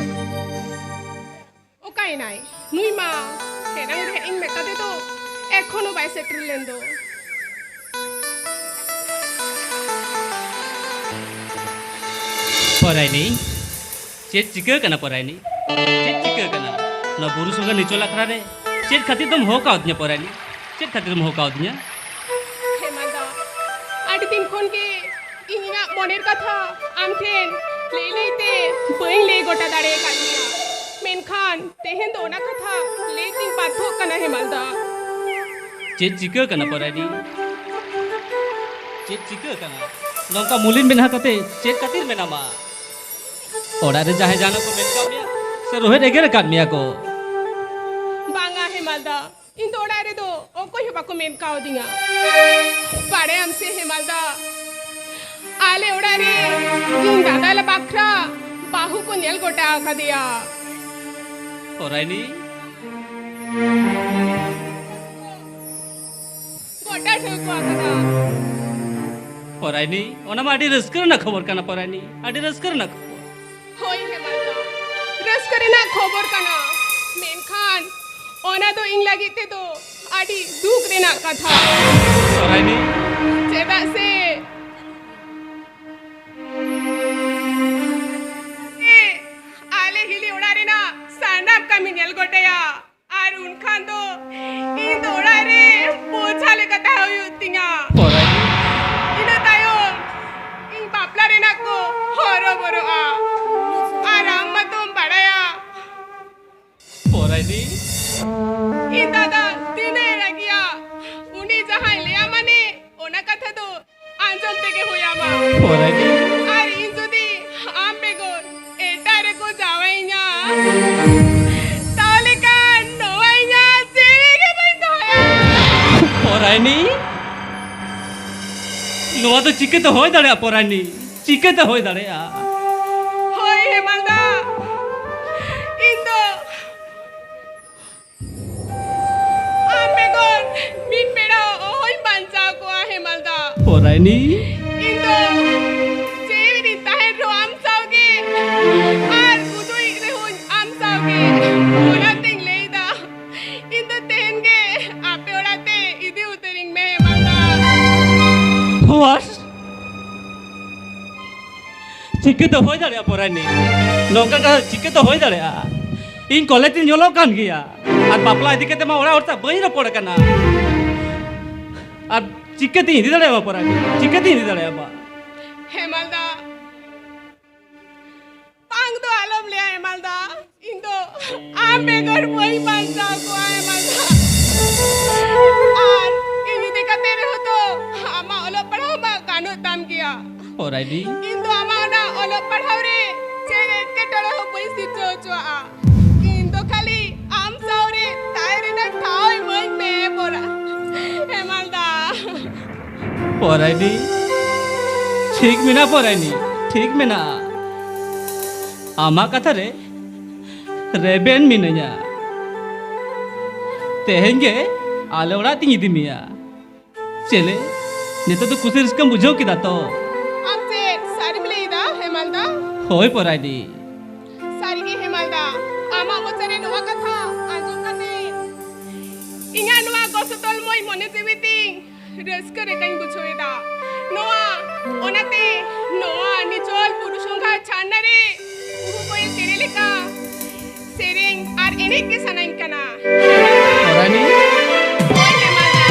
ᱚᱠᱟᱭᱮᱱᱟᱭ? ᱱᱩᱭ ᱢᱟ ᱮᱱᱟᱝ ᱨᱮ ᱦᱮᱡ ᱤᱧ ᱢᱮᱛᱟᱫᱮ ᱫᱚ, ᱮᱠᱷᱚᱱᱳ ᱵᱟᱭ ᱥᱮᱴᱮᱨ ᱞᱮᱱ ᱫᱚ᱾ ᱯᱚᱨᱟᱭᱱᱤ, ᱪᱮᱫ ᱪᱤᱠᱟᱹ ᱠᱟᱱᱟ ᱯᱚᱨᱟᱭᱱᱤ? ᱪᱮᱫ ᱪᱤᱠᱟᱹ ᱠᱟᱱᱟ? ᱱᱚᱣᱟ ᱵᱩᱨᱩ ᱥᱚᱸᱜᱮ ᱱᱤᱪᱚᱞ ᱟᱠᱷᱲᱟ ᱨᱮ ᱪᱮᱫ ᱠᱷᱟᱹᱛᱤᱨ ᱫᱚᱢ ᱦᱚᱦᱚ ᱠᱟᱣᱫᱤᱧᱟ ᱯᱚᱨᱟᱭᱱᱤ? ᱪᱮᱫ ᱠᱷᱟᱹᱛᱤᱨ ᱫᱚᱢ ᱦᱚᱦᱚ ᱠᱟᱣᱫᱤᱧᱟ? ᱦᱮᱢᱟᱞ ᱫᱟ, ᱟᱹᱰᱤ ᱫᱤᱱ ᱠᱷᱚᱱ ᱜᱮ ᱤᱧ ᱤᱧᱟᱹᱜ ᱢᱚᱱᱮᱨ ᱠᱟᱛᱷᱟ ᱟᱢ ᱴᱷᱮᱱ ᱞᱟᱹᱭ ᱞᱟᱹᱭ ᱛᱮ ᱵᱟᱹᱧ ᱞᱟᱹᱭ ᱜᱚᱴᱟ ᱫᱟᱲᱮ ᱟᱠᱟᱫ ᱢᱮᱭᱟ, ᱢᱮᱱᱠᱷᱟᱱ ᱛᱮᱦᱮᱧ ᱫᱚ ᱚᱱᱟ ᱠᱟᱛᱷᱟ ᱞᱟᱹᱭ ᱛᱤᱧ ᱵᱟᱫᱽᱫᱷᱚᱜ ᱠᱟᱱᱟ ᱦᱮᱢᱟᱞ ᱫᱟ᱾ ᱪᱮᱫ ᱪᱤᱠᱟᱹ ᱠᱟᱱᱟ ᱯᱚᱨᱟᱭᱱᱤ? ᱪᱮᱫ ᱪᱤᱠᱟᱹ ᱠᱟᱱᱟ? ᱱᱚᱝᱠᱟ ᱢᱩᱞᱤᱱ ᱢᱮᱫᱦᱟ ᱠᱟᱛᱮ ᱪᱮᱫ ᱠᱷᱟᱹᱛᱤᱨ ᱢᱮᱱᱟᱢᱟ? ᱚᱲᱟᱜ ᱨᱮ ᱡᱟᱦᱟᱸᱭ ᱡᱟᱦᱟᱱᱟᱜ ᱠᱚ ᱢᱮᱱ ᱠᱟᱜ ᱢᱮᱭᱟ ᱥᱮ ᱨᱳᱦᱮᱫ ᱮᱜᱮᱨ ᱟᱠᱟᱫ ᱢᱮᱭᱟ ᱠᱚ? ᱵᱟᱝᱟ ᱦᱮᱢᱟᱞ ᱫᱟ, ᱤᱧ ᱫᱚ ᱚᱲᱟᱜ ᱨᱮᱫᱚ ᱚᱠᱚᱭ ᱦᱚᱸ ᱵᱟᱠᱚ ᱢᱮᱱ ᱠᱟᱣᱫᱤᱧᱟ᱾ ᱵᱟᱲᱟᱭᱟᱢ ᱥᱮ ᱦᱮᱢᱟᱞ ᱫᱟ, ᱟᱞᱮ ᱚᱲᱟᱜ ᱨᱮ ᱤᱧ ᱫᱟᱫᱟ ᱞᱮ ᱵᱟᱠᱷᱨᱟ ᱵᱟᱹᱦᱩ ᱠᱚ ᱧᱮᱞ ᱜᱚᱴᱟ ᱟᱠᱟᱫᱮᱭᱟ᱾ ᱯᱚᱨᱟᱭᱱᱤ? ᱜᱚᱴᱟ ᱴᱷᱟᱹᱣᱠᱟᱹ ᱟᱠᱟᱫᱟ᱾ ᱯᱚᱨᱟᱭᱱᱤ, ᱚᱱᱟ ᱢᱟ ᱟᱹᱰᱤ ᱨᱟᱹᱥᱠᱟᱹ ᱨᱮᱱᱟᱜ ᱠᱷᱚᱵᱚᱨ ᱠᱟᱱᱟ ᱯᱚᱨᱟᱭᱱᱤ, ᱟᱹᱰᱤ ᱨᱟᱹᱥᱠᱟᱹ ᱨᱮᱱᱟᱜ ᱠᱷᱚᱵᱚᱨ᱾ ᱦᱳᱭ ᱦᱮᱢᱟᱞ ᱫᱟ, ᱨᱟᱹᱥᱠᱟᱹ ᱨᱮᱱᱟᱜ ᱠᱷᱚᱵᱚᱨ ᱠᱟᱱᱟ, ᱢᱮᱱᱠᱷᱟᱱ ᱚᱱᱟ ᱫᱚ ᱤᱧ ᱞᱟᱹᱜᱤᱫ ᱛᱮᱫᱚ ᱟᱹᱰᱤ ᱫᱩᱠ ᱨᱮᱱᱟᱜ ᱠᱟᱛᱷᱟ᱾ ᱯᱚᱨᱟᱭᱱᱤ᱾ ᱪᱮᱫᱟᱜ ᱥᱮ ᱟᱞᱮ ᱦᱤᱞᱤ ᱚᱲᱟᱜ ᱨᱮᱱᱟᱜ ᱥᱟᱱᱟᱢ ᱠᱟᱹᱢᱤ ᱧᱮᱞ ᱜᱚᱴᱟᱭᱟ᱾ ᱟᱨ ᱩᱱᱠᱷᱟᱱ ᱫᱚ ᱯᱚᱨᱟᱭᱱᱤ᱾ ᱟᱨ ᱤᱧ ᱡᱩᱫᱤ ᱟᱢ ᱵᱮᱜᱚᱨ ᱮᱴᱟᱜ ᱨᱮᱠᱚ ᱡᱟᱶᱟᱭᱤᱧᱟ, ᱛᱟᱦᱚᱞᱮ ᱠᱷᱟᱱ ᱱᱚᱣᱟ ᱤᱧᱟᱜ ᱡᱤᱣᱤ ᱜᱮ ᱵᱟᱹᱧ ᱫᱚᱦᱚᱭᱟ᱾ ᱯᱚᱨᱟᱭᱱᱤ, ᱱᱚᱣᱟ ᱫᱚ ᱪᱤᱠᱟᱹᱛᱮ ᱦᱩᱭ ᱫᱟᱲᱮᱭᱟᱜᱼᱟ ᱯᱚᱨᱟᱭᱱᱤ? ᱪᱤᱠᱟᱹᱛᱮ ᱦᱩᱭ ᱫᱟᱲᱮᱭᱟᱜᱼᱟ? ᱦᱳᱭ ᱦᱮᱢᱟᱞ ᱫᱟ, ᱤᱧ ᱫᱚ ᱟᱢ ᱵᱮᱜᱚᱨ ᱢᱤᱫ ᱵᱮᱲᱟ ᱚᱦᱚᱧ ᱵᱟᱧᱪᱟᱣ ᱠᱚᱜᱼᱟ ᱦᱮᱢᱟᱞ ᱫᱟ᱾ ᱯᱚᱨᱟᱭᱱᱤ᱾ ᱤᱧ ᱫᱚ ᱡᱤᱣᱤ ᱨᱤᱧ ᱛᱟᱦᱮᱱ ᱨᱮᱦᱚᱸ ᱟᱢ ᱥᱟᱶᱜᱮ, ᱟᱨ ᱜᱩᱡᱩᱜ ᱨᱮᱦᱚᱸᱧ ᱟᱢ ᱥᱟᱶᱜᱮ᱾ ᱚᱱᱟᱛᱤᱧ ᱞᱟᱹᱭᱫᱟ, ᱤᱧ ᱫᱚ ᱛᱮᱦᱮᱧ ᱜᱮ ᱟᱯᱮ ᱚᱲᱟᱜ ᱛᱮ ᱤᱫᱤ ᱩᱛᱟᱹᱨᱤᱧ ᱢᱮ ᱦᱮᱢᱟᱞ ᱫᱟ᱾ What? ᱪᱤᱠᱟᱹᱛᱮ ᱦᱩᱭ ᱫᱟᱲᱮᱭᱟᱜᱼᱟ ᱯᱚᱨᱟᱭᱱᱤ? ᱱᱚᱝᱠᱟ ᱠᱟᱛᱷᱟ ᱪᱤᱠᱟᱹᱛᱮ ᱦᱩᱭ ᱫᱟᱲᱮᱭᱟᱜᱼᱟ? ᱤᱧ ᱠᱚᱞᱮᱡᱽ ᱨᱤᱧ ᱚᱞᱚᱜ ᱠᱟᱱ ᱜᱮᱭᱟ, ᱟᱨ ᱵᱟᱯᱞᱟ ᱤᱫᱤ ᱠᱟᱛᱮ ᱢᱟ ᱚᱲᱟᱜ ᱦᱚᱲ ᱥᱟᱶ ᱵᱟᱹᱧ ᱨᱚᱯᱚᱲ ᱟᱠᱟᱱᱟ᱾ ᱟᱨ ᱪᱤᱠᱟᱹᱛᱤᱧ ᱤᱫᱤ ᱫᱟᱲᱮᱭᱟᱢᱟ ᱯᱚᱨᱟᱭᱱᱤ? ᱪᱤᱠᱟᱹᱛᱤᱧ ᱤᱫᱤ ᱫᱟᱲᱮᱭᱟᱢᱟ? ᱦᱮᱢᱟᱞ ᱫᱟ, ᱵᱟᱝ ᱫᱚ ᱟᱞᱚᱢ ᱞᱟᱹᱭᱟ ᱦᱮᱢᱟᱞ ᱫᱟ, ᱤᱧ ᱫᱚ ᱟᱢ ᱵᱮᱜᱚᱨ ᱵᱟᱹᱧ ᱵᱟᱧᱪᱟᱣ ᱠᱚᱜᱼᱟ ᱦᱮᱢᱟᱞ ᱫᱟ᱾ ᱟᱨ ᱤᱧ ᱤᱫᱤ ᱠᱟᱛᱮ ᱨᱮᱦᱚᱸ ᱛᱚ ᱟᱢᱟᱜ ᱚᱞᱚᱜ ᱯᱟᱲᱦᱟᱣ ᱢᱟ ᱜᱟᱱᱚᱜ ᱛᱟᱢ ᱜᱮᱭᱟ᱾ ᱯᱚᱨᱟᱭᱱᱤ᱾ ᱤᱧ ᱫᱚ ᱟᱢᱟᱜ ᱚᱱᱟ ᱚᱞᱚᱜ ᱯᱟᱲᱦᱟᱣ ᱨᱮ ᱪᱮᱫ ᱮᱴᱠᱮᱴᱚᱬᱮ ᱦᱚᱸ ᱵᱟᱹᱧ ᱥᱤᱨᱡᱟᱹᱣ ᱦᱚᱪᱚᱣᱟᱜᱼᱟ᱾ ᱤᱧ ᱫᱚ ᱠᱷᱟᱹᱞᱤ ᱟᱢ ᱥᱟᱶ ᱨᱮ ᱛᱟᱦᱮᱸ ᱨᱮᱱᱟᱜ ᱴᱷᱟᱶ ᱤᱢᱟᱹᱧ ᱢᱮ ᱯᱚᱨᱟ-, ᱦᱮᱢᱟᱞ ᱫᱟ᱾ ᱯᱚᱨᱟᱭᱱᱤ, ᱴᱷᱤᱠ ᱢᱮᱱᱟᱜᱼᱟ ᱯᱚᱨᱟᱭᱱᱤ, ᱴᱷᱤᱠ ᱢᱮᱱᱟᱜᱼᱟ᱾ ᱟᱢᱟᱜ ᱠᱟᱛᱷᱟ ᱨᱮ ᱨᱮᱵᱮᱱ ᱢᱤᱱᱟᱹᱧᱟ᱾ ᱛᱮᱦᱮᱧ ᱜᱮ ᱟᱞᱮ ᱚᱲᱟᱜ ᱛᱤᱧ ᱤᱫᱤ ᱢᱮᱭᱟ᱾ ᱪᱮᱞᱮ, ᱱᱤᱛᱚᱜ ᱫᱚ ᱠᱩᱥᱤ ᱨᱟᱹᱥᱠᱟᱹᱢ ᱵᱩᱡᱷᱟᱹᱣ ᱠᱮᱫᱟ ᱛᱚ? ᱟᱢ ᱪᱮᱫ ᱥᱟᱹᱨᱤᱢ ᱞᱟᱹᱭ ᱮᱫᱟ ᱦᱮᱢᱟᱞ ᱫᱟ? ᱦᱳᱭ ᱯᱚᱨᱟᱭᱱᱤ᱾ ᱥᱟᱹᱨᱤ ᱜᱮ ᱦᱮᱢᱟᱞ ᱫᱟ, ᱟᱢᱟᱜ ᱢᱚᱪᱟ ᱨᱮ ᱱᱚᱣᱟ ᱠᱟᱛᱷᱟ ᱟᱸᱡᱚᱢ ᱠᱟᱛᱮ ᱤᱧᱟᱜ ᱱᱚᱣᱟ ᱜᱚᱥᱚᱛᱚᱞ ᱢᱚᱭ ᱢᱚᱱᱮ ᱡᱤᱣᱤ ᱛᱤᱧ ᱨᱟᱹᱥᱠᱟᱹ ᱞᱮᱠᱟᱧ ᱵᱩᱡᱷᱟᱹᱣ ᱮᱫᱟ᱾ ᱱᱚᱣᱟ, ᱚᱱᱟᱛᱮ ᱱᱚᱣᱟ ᱱᱤᱪᱚᱞ ᱵᱩᱨᱩ ᱥᱚᱸᱜᱷᱟ ᱪᱷᱟᱱᱟ ᱨᱮ ᱠᱩᱦᱩ ᱠᱚᱭᱮ ᱪᱮᱬᱮ ᱞᱮᱠᱟ ᱥᱮᱨᱮᱧ ᱟᱨ ᱮᱱᱮᱡ ᱜᱮ ᱥᱟᱱᱟᱧ ᱠᱟᱱᱟ᱾ ᱯᱚᱨᱟᱭᱱᱤ᱾ ᱦᱳᱭ, ᱦᱮᱢᱟᱞ ᱫᱟ᱾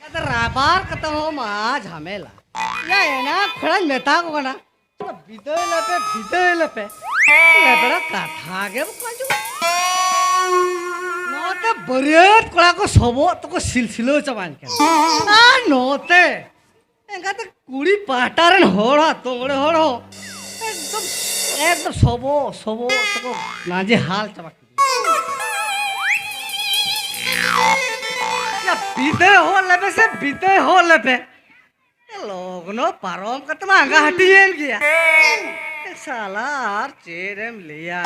ᱟᱫᱚ ᱨᱟᱵᱟᱨ ᱠᱟᱛᱮ ᱦᱚᱸ ᱢᱟ ᱡᱷᱟᱢᱮᱞᱟ᱾ ᱭᱟ, ᱮᱱᱟ ᱠᱷᱚᱲᱟᱧ ᱢᱮᱛᱟ ᱠᱚ ᱠᱟᱱᱟ, ᱵᱤᱫᱟᱹᱭ ᱞᱮᱯᱮ, ᱵᱤᱫᱟᱹᱭ ᱞᱮᱯᱮ᱾ ᱞᱮᱵᱲᱟ ᱠᱟᱛᱷᱟ ᱜᱮ ᱵᱟᱠᱚ ᱟᱸᱡᱚᱢᱟ᱾ ᱱᱚᱛᱮ ᱵᱟᱹᱨᱭᱟᱹᱛ ᱠᱚᱲᱟ ᱠᱚ ᱥᱚᱵᱚᱜ ᱛᱮᱠᱚ ᱥᱤᱞᱥᱤᱞᱟᱹᱣ ᱪᱟᱵᱟᱧ ᱠᱟᱱᱟ᱾ ᱟᱨ ᱱᱚᱛᱮ ᱮᱱᱠᱷᱟᱱ ᱫᱚ ᱠᱩᱲᱤ ᱯᱟᱦᱴᱟ ᱨᱮᱱ ᱦᱚᱲ ᱦᱚᱸ, ᱟᱛᱳ ᱢᱚᱬᱮ ᱦᱚᱲ ᱦᱚᱸ ᱮᱠᱫᱚᱢ, ᱮᱠᱫᱚᱢ ᱥᱚᱵᱚᱜ, ᱥᱚᱵᱚᱜ ᱛᱮᱠᱚ ᱱᱟᱡᱮ ᱦᱟᱞ ᱪᱟᱵᱟ ᱠᱮᱫᱟ᱾ ᱭᱟ, ᱵᱤᱫᱟᱹᱭ ᱦᱚ ᱞᱮᱯᱮ ᱥᱮ, ᱵᱤᱫᱟᱹᱭ ᱦᱚ ᱞᱮᱯᱮ᱾ ᱞᱚᱜᱱᱚ ᱯᱟᱨᱚᱢ ᱠᱟᱛᱮ ᱢᱟ ᱟᱸᱜᱟ ᱦᱟᱹᱴᱤᱧᱮᱱ ᱜᱮᱭᱟ᱾ ᱥᱟᱞᱟ ᱟᱨ ᱪᱮᱫ ᱮᱢ ᱞᱟᱹᱭᱟ?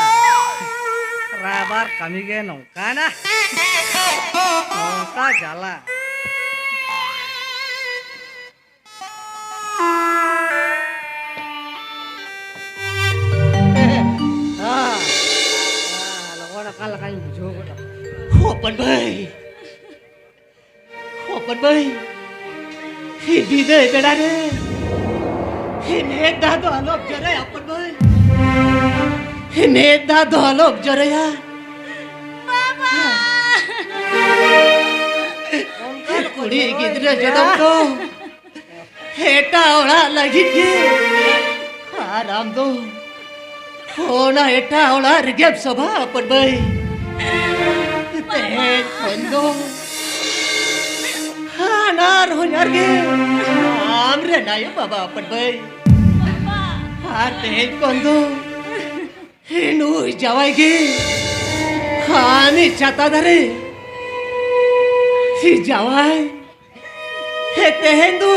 ᱨᱟᱭᱵᱟᱨ ᱠᱟᱹᱢᱤ ᱜᱮ ᱱᱚᱝᱠᱟᱱᱟ᱾ ᱱᱚᱝᱠᱟ ᱡᱟᱞᱟ᱾ ᱞᱚᱜᱚᱱ ᱟᱠᱟᱱ ᱞᱮᱠᱟᱧ ᱵᱩᱡᱷᱟᱹᱣ ᱜᱚᱫᱟ᱾ ᱦᱚᱯᱚᱱ ᱵᱷᱟᱹᱭ, ᱦᱚᱯᱚᱱ ᱵᱷᱟᱹᱭ, ᱦᱤ ᱵᱤᱫᱟᱹᱭ ᱵᱮᱲᱟ ᱨᱮ, ᱦᱤ ᱢᱮᱫ ᱫᱟᱜ ᱫᱚ ᱟᱞᱚᱢ ᱡᱚᱨᱚᱭᱟ ᱦᱚᱯᱚᱱ ᱵᱷᱟᱹᱭ᱾ ᱦᱤ ᱢᱮᱫ ᱫᱟᱜ ᱫᱚ ᱟᱞᱚᱢ ᱡᱚᱨᱚᱭᱟ᱾ ᱵᱟᱵᱟ! ᱠᱩᱲᱤ ᱜᱤᱫᱽᱨᱟᱹ ᱡᱚᱱᱚᱢ ᱫᱚ ᱮᱴᱟᱜ ᱚᱲᱟᱜ ᱞᱟᱹᱜᱤᱫ ᱜᱮ᱾ ᱟᱨ ᱟᱢ ᱫᱚ ᱚᱱᱟ ᱮᱴᱟᱜ ᱚᱲᱟᱜ ᱨᱮᱜᱮᱢ ᱥᱚᱵᱷᱟ ᱦᱚᱯᱚᱱ ᱵᱟᱹᱭ᱾ ᱛᱮᱦᱮᱧ ᱠᱷᱚᱱ ᱫᱚ ᱦᱟᱱᱟᱨ ᱦᱚᱧᱦᱟᱨ ᱜᱮ ᱟᱢ ᱨᱮᱱ ᱟᱭᱳ ᱵᱟᱵᱟ ᱦᱚᱯᱚᱱ ᱵᱟᱹᱭ᱾ ᱟᱨ ᱛᱮᱦᱮᱧ ᱠᱷᱚᱱ ᱫᱚ ᱱᱩᱭ ᱡᱟᱶᱟᱭ ᱜᱮ ᱟᱢᱤᱡ ᱪᱷᱟᱛᱟ ᱫᱟᱨᱮ᱾ ᱡᱟᱶᱟᱭ, ᱦᱮ, ᱛᱮᱦᱮᱧ ᱫᱚ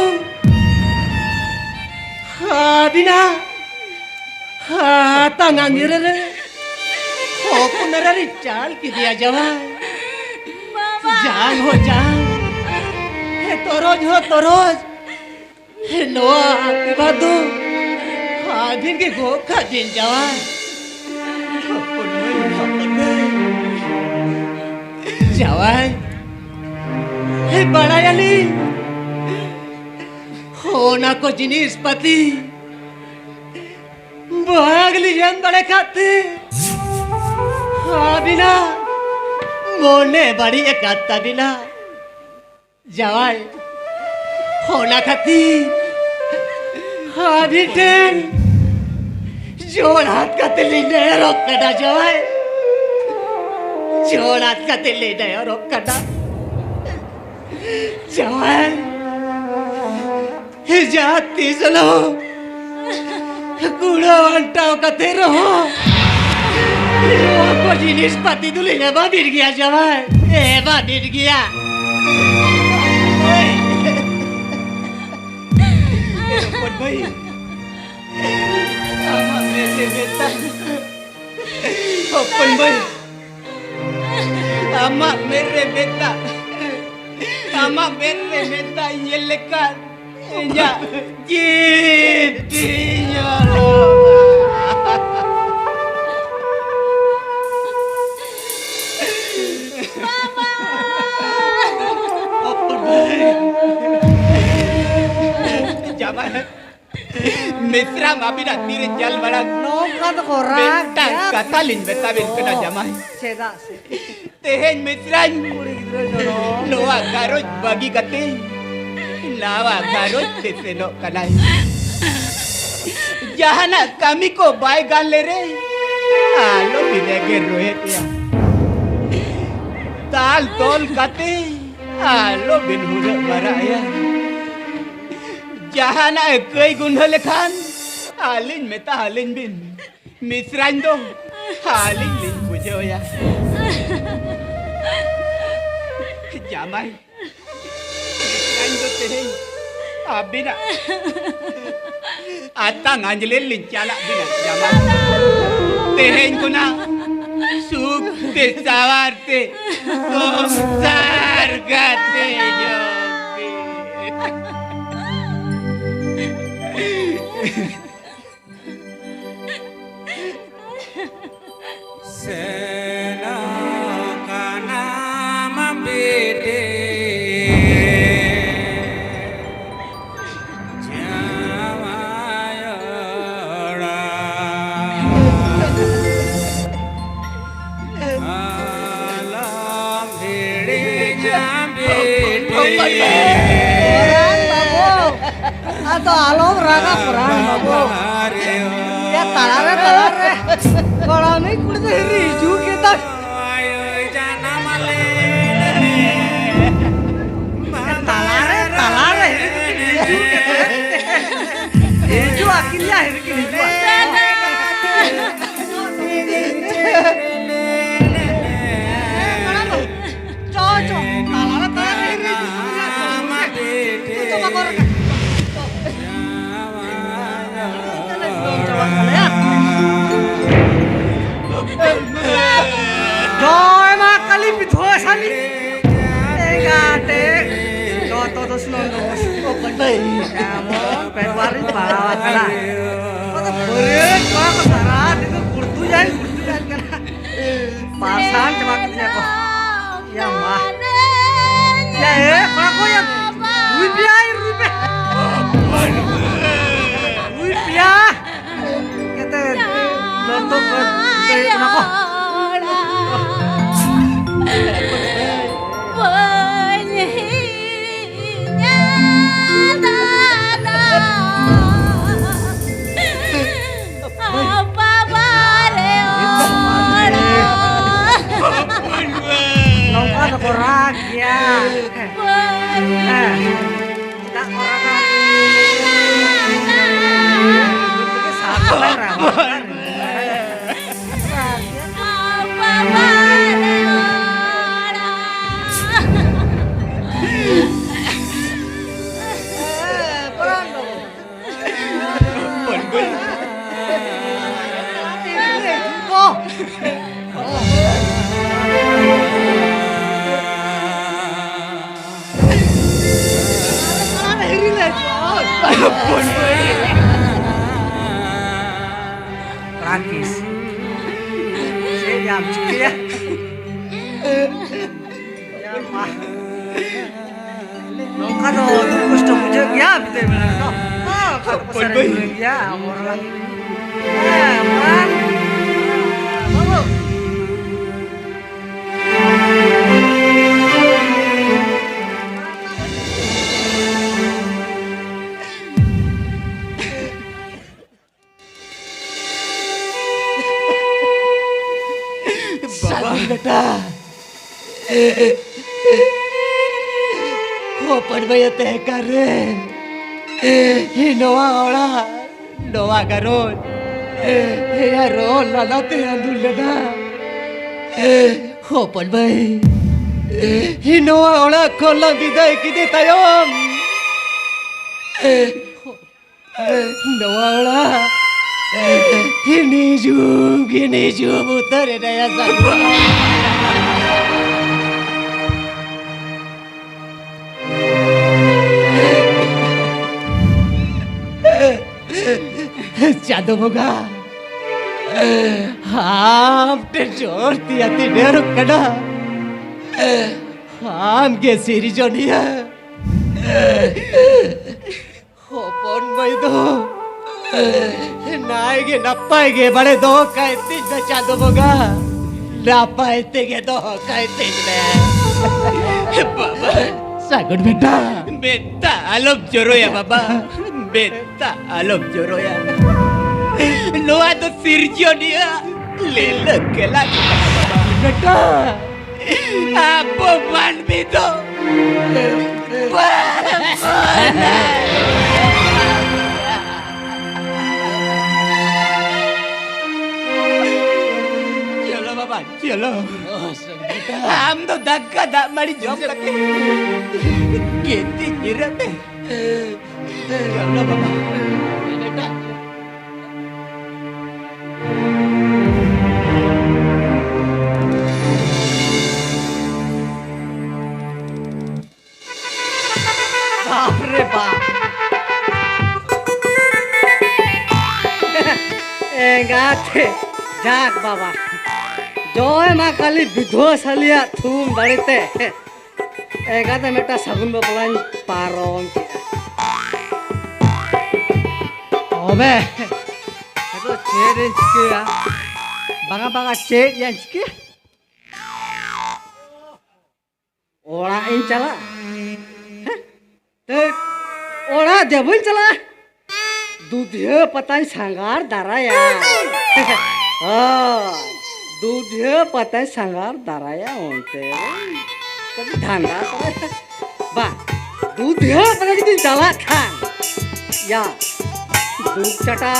ᱟᱹᱵᱤᱱᱟᱜ ᱦᱟᱛᱟᱝ ᱟᱸᱜᱤᱨ ᱨᱮ ᱦᱚᱯᱚᱱ ᱮᱨᱟ ᱨᱤᱧ ᱪᱟᱞ ᱠᱮᱫᱮᱭᱟ ᱡᱟᱶᱟᱭ᱾ ᱵᱟᱵᱟ! ᱡᱟᱝ ᱦᱚᱸ ᱡᱟᱝ, ᱦᱮ, ᱛᱚᱨᱚᱡ ᱦᱚᱸ ᱛᱚᱨᱚᱡ, ᱦᱮ, ᱱᱚᱣᱟ ᱟᱥᱤᱨᱵᱟᱫᱽ ᱫᱚ ᱟᱹᱵᱤᱱ ᱜᱮ ᱜᱚᱜ ᱠᱟᱜ ᱵᱤᱱ ᱡᱟᱶᱟᱭ᱾ ᱦᱚᱯᱚᱱ ᱢᱟᱹᱭ, ᱦᱚᱯᱚᱱ ᱢᱟᱹᱭ᱾ ᱡᱟᱶᱟᱭ, ᱦᱮ, ᱵᱟᱲᱟᱭᱟᱞᱤᱧ ᱚᱱᱟ ᱠᱚ ᱡᱤᱱᱤᱥ ᱯᱟᱹᱛᱤ ᱵᱟᱝ ᱞᱤᱧ ᱮᱢ ᱫᱟᱲᱮ ᱠᱟᱫ ᱛᱮ ᱟᱹᱵᱤᱱᱟᱜ ᱢᱚᱱᱮ ᱵᱟᱹᱲᱤᱡ ᱟᱠᱟᱫ ᱛᱟᱵᱤᱱᱟ ᱡᱟᱶᱟᱭ᱾ ᱚᱱᱟ ᱠᱷᱟᱹᱛᱤᱨ ᱟᱹᱵᱤᱱ ᱴᱷᱮᱱ ᱡᱳᱲ ᱦᱟᱛ ᱠᱟᱛᱮ ᱞᱤᱧ ᱱᱮᱦᱚᱨᱚᱜ ᱠᱟᱱᱟ ᱡᱟᱶᱟᱭ᱾ ᱡᱳᱲ ᱦᱟᱛ ᱠᱟᱛᱮ ᱞᱤᱧ ᱱᱮᱦᱚᱨᱚᱜ ᱠᱟᱱᱟ ᱡᱟᱶᱟᱭ᱾ ᱡᱟᱦᱟᱸ ᱛᱤᱥ ᱦᱤᱞᱳᱜ ᱠᱩᱲᱟᱹᱣ ᱟᱱᱴᱟᱣ ᱠᱟᱛᱮ ᱨᱮᱦᱚᱸ ᱱᱚᱣᱟ ᱠᱚ ᱡᱤᱱᱤᱥ ᱯᱟᱹᱛᱤ ᱫᱚᱞᱤᱧ ᱮᱢᱟ ᱵᱤᱱ ᱜᱮᱭᱟ ᱡᱟᱶᱟᱭ, ᱮᱢᱟ ᱵᱤᱱ ᱜᱮᱭᱟ᱾ ᱦᱚᱯᱚᱱ ᱵᱷᱟᱹᱭ, ᱟᱢᱟᱜ ᱢᱮᱫ ᱨᱮ ᱢᱮᱫ ᱛᱟᱢ᱾ ᱦᱚᱯᱚᱱ ᱵᱷᱟᱹᱭ, ᱟᱢᱟᱜ ᱢᱮᱫ ᱨᱮ ᱢᱮᱫ ᱫᱟᱜ, ᱟᱢᱟᱜ ᱢᱮᱫ ᱨᱮ ᱢᱮᱫ ᱫᱟᱜ ᱤᱧ ᱧᱮᱞ ᱞᱮᱠᱷᱟᱱ ᱤᱧᱟᱜ ᱡᱤᱣᱤ ᱛᱤᱧ ᱚᱨᱚᱜᱼᱟ᱾ ᱵᱟᱵᱟ! ᱦᱚᱯᱚᱱ ᱵᱷᱟᱹᱭ᱾ ᱡᱟᱢᱟᱭ᱾ ᱢᱤᱥᱨᱟᱢ ᱟᱹᱵᱤᱱᱟᱜ ᱛᱤᱨᱮ ᱡᱟᱞ ᱢᱟᱲᱟᱝ ᱱᱚᱝᱠᱟ ᱫᱚᱠᱚ ᱨᱟᱜ ᱢᱤᱫᱴᱟᱝ ᱜᱮᱭᱟ᱾ ᱠᱟᱛᱷᱟ ᱞᱤᱧ ᱢᱮᱛᱟ ᱵᱤᱱ ᱠᱟᱱᱟ ᱡᱟᱢᱟᱭ᱾ ᱪᱮᱫᱟᱜ ᱥᱮ? ᱛᱮᱦᱮᱧ ᱢᱤᱥᱨᱟᱧ ᱠᱩᱲᱤ ᱜᱤᱫᱽᱨᱟᱹ ᱡᱚᱱᱚᱢ ᱱᱚᱣᱟ ᱜᱷᱟᱨᱚᱸᱡᱽ ᱵᱟᱹᱜᱤ ᱠᱟᱛᱮ ᱱᱟᱣᱟ ᱜᱷᱟᱨᱚᱸᱡᱽ ᱛᱮ ᱥᱮᱱᱚᱜ ᱠᱟᱱᱟᱭ᱾ ᱡᱟᱦᱟᱱᱟᱜ ᱠᱟᱹᱢᱤ ᱠᱚ ᱵᱟᱭ ᱜᱟᱱ ᱞᱮᱨᱮ ᱟᱞᱚ ᱵᱤᱱ ᱮᱜᱮᱨ ᱨᱚᱦᱮᱫ ᱮᱭᱟ᱾ ᱫᱟᱞ ᱛᱚᱞ ᱠᱟᱛᱮ ᱟᱞᱚ ᱵᱤᱱ ᱦᱩᱲᱟᱹᱜ ᱵᱟᱨᱟᱜ ᱮᱭᱟ᱾ ᱡᱟᱦᱟᱱᱟᱜ ᱮ ᱠᱟᱹᱭ ᱜᱩᱸᱰᱟᱹ ᱞᱮᱠᱷᱟᱱ ᱟᱹᱞᱤᱧ ᱢᱮᱛᱟ ᱟᱹᱞᱤᱧ ᱵᱤᱱ, ᱢᱤᱥᱨᱟᱧ ᱫᱚ ᱟᱹᱞᱤᱧ ᱞᱤᱧ ᱵᱩᱡᱷᱟᱹᱣᱮᱭᱟ᱾ ᱡᱟᱢᱟᱭ, ᱢᱤᱥᱨᱟᱧ ᱫᱚ ᱛᱮᱦᱮᱧ ᱟᱹᱵᱤᱱᱟᱜ ᱟᱛᱟᱝ ᱟᱸᱡᱽᱞᱮ ᱞᱤᱧ ᱪᱟᱞᱟᱜ ᱵᱤᱱᱟ ᱡᱟᱢᱟᱭ᱾ ᱛᱮᱦᱮᱧ ᱠᱷᱚᱱᱟᱜ ᱥᱩᱠ ᱛᱮ ᱥᱟᱶᱟᱨ ᱛᱮ ᱥᱚᱝᱥᱟᱨ ᱠᱟᱛᱮ ᱡᱚᱢ ᱵᱤᱱ᱾ ᱥᱮᱱᱚᱜ ᱠᱟᱱᱟᱢ ᱵᱤᱴᱤ ᱡᱟᱶᱟᱭ ᱚᱲᱟᱜ᱾ ᱟᱞᱚ ᱟᱫᱚ ᱟᱞᱚᱢ ᱨᱟᱜᱟ ᱯᱨᱟᱱ ᱵᱟᱹᱵᱩ᱾ ᱮ ᱛᱟᱞᱟᱨᱮ, ᱛᱟᱞᱟᱨᱮ ᱜᱚᱲᱚᱢᱤᱡ ᱠᱩᱲᱤ ᱫᱚ ᱦᱤᱨᱤ ᱦᱤᱡᱩᱜ ᱜᱮ ᱫᱚ᱾ ᱮ ᱛᱟᱞᱟᱨᱮ, ᱛᱟᱞᱟᱨᱮ ᱦᱤᱨᱤ ᱦᱤᱡᱩᱜ ᱜᱮ ᱫᱚ᱾ ᱦᱤᱡᱩᱜᱼᱟ, ᱠᱤᱱ ᱭᱟ ᱦᱤᱨᱤ ᱠᱤᱱ ᱦᱤᱡᱩᱜᱼᱟ᱾ ᱪᱚ, ᱪᱚ, ᱛᱟᱞᱟᱨᱮ, ᱛᱟᱞᱟᱨᱮ ᱦᱤᱨᱤ ᱦᱤᱡᱩᱜ ᱜᱮ ᱫᱚ᱾ ᱪᱚ, ᱵᱟᱠᱚ ᱨᱟᱠᱟᱵ᱾ ᱡᱚᱭ ᱢᱟ ᱠᱟᱞᱤ ᱵᱤᱫᱷᱣᱟᱥᱟᱞᱤ᱾ ᱮᱸᱜᱟᱛᱮ, ᱡᱚᱛᱚ ᱫᱚ ᱥᱩᱱᱩᱢ ᱫᱚ ᱵᱩᱥᱩᱵ ᱠᱚ ᱠᱟᱹᱴᱟᱹᱭ᱾ ᱮᱢᱚᱱ ᱵᱮᱯᱟᱨᱤᱧ ᱯᱟᱲᱟᱣ ᱟᱠᱟᱱᱟ᱾ ᱟᱫᱚ ᱵᱟᱹᱨᱭᱟᱹᱛ ᱠᱚᱲᱟ ᱠᱚ ᱥᱟᱨᱟ ᱫᱤᱱ ᱠᱚ ᱜᱩᱲᱫᱩᱡᱟᱭ, ᱜᱩᱲᱫᱩᱡᱟᱭ ᱠᱟᱱᱟ᱾ ᱯᱟᱨᱥᱟᱱ ᱪᱟᱵᱟ ᱠᱮᱫᱤᱧᱟ ᱠᱚ᱾ ᱭᱟ ᱢᱟ᱾ ᱭᱟ, ᱮ, ᱠᱚᱲᱟ ᱠᱚ, ᱭᱟ᱾ ᱨᱩᱭ ᱯᱮᱭᱟ, ᱨᱩᱭ ᱯᱮ᱾ ᱨᱩᱭ ᱯᱮᱭᱟ᱾ ᱠᱟᱛᱮ, ᱞᱚᱛᱚ ᱠᱚ, ᱠᱚ, ᱚᱱᱟ ᱠᱚ᱾ ᱱᱚᱝᱠᱟ ᱫᱚᱠᱚ ᱨᱟᱜᱽ ᱜᱮᱭᱟ᱾ ᱦᱮᱸ᱾ ᱪᱮᱫᱟᱜ ᱠᱚ ᱨᱟᱜᱟ? ᱥᱟᱵ ᱠᱟᱛᱮ ᱨᱟᱜᱟ᱾ ᱨᱟᱠᱮᱥ, ᱪᱮᱫ ᱭᱟᱢ ᱪᱤᱠᱟᱹᱭᱟ? ᱱᱚᱝᱠᱟ ᱫᱚ ᱫᱩᱠ ᱠᱚᱥᱴᱚ ᱵᱩᱡᱷᱟᱹᱜ ᱜᱮᱭᱟ ᱵᱤᱫᱟᱹᱭ ᱵᱮᱲᱟ ᱨᱮᱫᱚ᱾ ᱦᱮᱸ, ᱚᱠᱟ ᱠᱚ ᱥᱮᱨᱮᱧ ᱦᱩᱭᱩᱜ ᱜᱮᱭᱟ, ᱟᱵᱚ ᱦᱚᱲ ᱞᱟᱹᱜᱤᱫ᱾ ᱦᱮᱸ, ᱢᱟᱨᱟᱝ᱾ ᱵᱟᱹᱵᱩ᱾ ᱵᱮᱴᱟ, ᱦᱚᱯᱚᱱ ᱵᱟᱹᱭ ᱛᱟᱦᱮᱸ ᱠᱟᱱ ᱨᱮ, ᱱᱚᱣᱟ ᱚᱲᱟᱜ, ᱱᱚᱣᱟ ᱜᱷᱟᱨᱚᱸᱡᱽ, ᱟᱨ ᱨᱚᱲ ᱞᱟᱸᱫᱟ ᱛᱮ ᱟᱸᱫᱩᱲ ᱞᱮᱱᱟ᱾ ᱦᱚᱯᱚᱱ ᱵᱟᱹᱭ, ᱱᱚᱣᱟ ᱚᱲᱟᱜ ᱠᱷᱚᱱ ᱞᱟᱝ ᱵᱤᱫᱟᱹᱭ ᱠᱮᱫᱮ ᱛᱟᱭᱚᱢ, ᱱᱚᱣᱟ ᱚᱲᱟᱜ ᱱᱤᱡᱩᱢ ᱜᱮ ᱱᱤᱡᱩᱢ ᱩᱛᱟᱹᱨ ᱮᱱᱟᱭᱟ ᱥᱟᱹᱜᱩᱱ᱾ ᱪᱟᱸᱫᱚ ᱵᱚᱸᱜᱟ, ᱟᱢ ᱴᱷᱮᱱ ᱡᱚᱦᱟᱨ ᱛᱤᱭᱟᱛᱤ ᱰᱷᱮᱨᱚᱜ ᱠᱟᱱᱟ᱾ ᱟᱢ ᱜᱮ ᱥᱤᱨᱡᱚᱱᱤᱭᱟᱹ᱾ ᱦᱚᱯᱚᱱ ᱢᱟᱹᱭ ᱫᱚ ᱱᱟᱭ ᱜᱮ ᱱᱟᱯᱟᱭ ᱜᱮ ᱵᱟᱲᱮ ᱫᱚᱦᱚ ᱠᱟᱭ ᱛᱤᱧ ᱢᱮ ᱪᱟᱸᱫᱚ ᱵᱚᱸᱜᱟ, ᱱᱟᱯᱟᱭ ᱛᱮᱜᱮ ᱫᱚᱦᱚ ᱠᱟᱭ ᱛᱤᱧ ᱢᱮ᱾ ᱵᱟᱵᱟ᱾ ᱥᱟᱹᱜᱩᱱ ᱵᱮᱴᱟ᱾ ᱢᱮᱫ ᱫᱟᱜ ᱟᱞᱚᱢ ᱡᱚᱨᱚᱭᱟ ᱵᱟᱵᱟ, ᱢᱮᱫ ᱫᱟᱜ ᱟᱞᱚᱢ ᱡᱚᱨᱚᱭᱟ᱾ ᱱᱚᱣᱟ ᱫᱚ ᱥᱤᱨᱡᱚᱱᱤᱭᱟᱹ ᱞᱤᱞᱟᱹ ᱠᱷᱮᱞᱟ ᱠᱟᱱᱟ ᱵᱟᱵᱟ᱾ ᱵᱮᱴᱟ᱾ ᱟᱵᱚ ᱢᱟᱹᱱᱢᱤ ᱫᱚ ᱵᱟᱵᱚᱱ ᱪᱚᱞᱚ ᱵᱟᱵᱟ, ᱪᱚᱞᱚ᱾ ᱟᱢ ᱫᱚ ᱫᱟᱠᱟ ᱫᱟᱜ ᱢᱟᱹᱲᱤ ᱡᱚᱢ ᱠᱟᱛᱮ ᱜᱤᱛᱤᱡ ᱡᱤᱨᱟᱹᱜ ᱢᱮ᱾ ᱪᱚᱞᱚ ᱵᱟᱵᱟ᱾ ᱵᱟᱯ ᱨᱮ ᱵᱟᱯ᱾ ᱮᱸᱜᱟᱛᱮ, ᱡᱟᱠ ᱵᱟᱵᱟ, ᱡᱚᱭ ᱢᱟ ᱠᱟᱞᱤ ᱵᱤᱫᱷᱣᱟᱹ ᱥᱟᱞᱤᱭᱟᱜ ᱛᱷᱩᱢ ᱫᱟᱲᱮᱛᱮ ᱮᱸᱜᱟᱛᱮ ᱢᱤᱫᱴᱟᱝ ᱥᱟᱹᱜᱩᱱ ᱵᱟᱯᱞᱟᱧ ᱯᱟᱨᱚᱢ ᱠᱮᱫᱟ᱾ ᱛᱚᱵᱮ ᱟᱫᱚ ᱪᱮᱫ ᱤᱧ ᱪᱤᱠᱟᱹᱭᱟ? ᱵᱟᱝᱟ, ᱵᱟᱝᱟ, ᱪᱮᱫ ᱭᱟᱧ ᱪᱤᱠᱟᱹᱭᱟ? ᱚᱲᱟᱜ ᱤᱧ ᱪᱟᱞᱟᱜᱼᱟ? ᱦᱮᱸ? ᱛᱟᱹᱴ, ᱚᱲᱟᱜ ᱫᱮᱵᱚᱧ ᱪᱟᱞᱟᱜᱼᱟ᱾ ᱫᱩᱫᱷᱤᱭᱟᱹ ᱯᱟᱛᱟᱧ ᱥᱟᱸᱜᱷᱟᱨ ᱫᱟᱨᱟᱭᱟ᱾ ᱦᱳᱭ᱾ ᱫᱩᱫᱷᱤᱭᱟᱹ ᱯᱟᱛᱟᱭ ᱥᱟᱸᱜᱷᱟᱨ ᱫᱟᱨᱟᱭᱟ ᱚᱱᱛᱮ ᱨᱮ᱾ ᱠᱟᱹᱴᱤᱡ ᱫᱷᱟᱱᱫᱟ ᱠᱚᱨᱮ᱾ ᱵᱟᱝ, ᱫᱩᱫᱷᱤᱭᱟᱹ ᱯᱟᱛᱟ ᱡᱩᱫᱤᱧ ᱪᱟᱞᱟᱜ ᱠᱷᱟᱱ, ᱭᱟ, ᱫᱩᱠ ᱪᱟᱴᱟ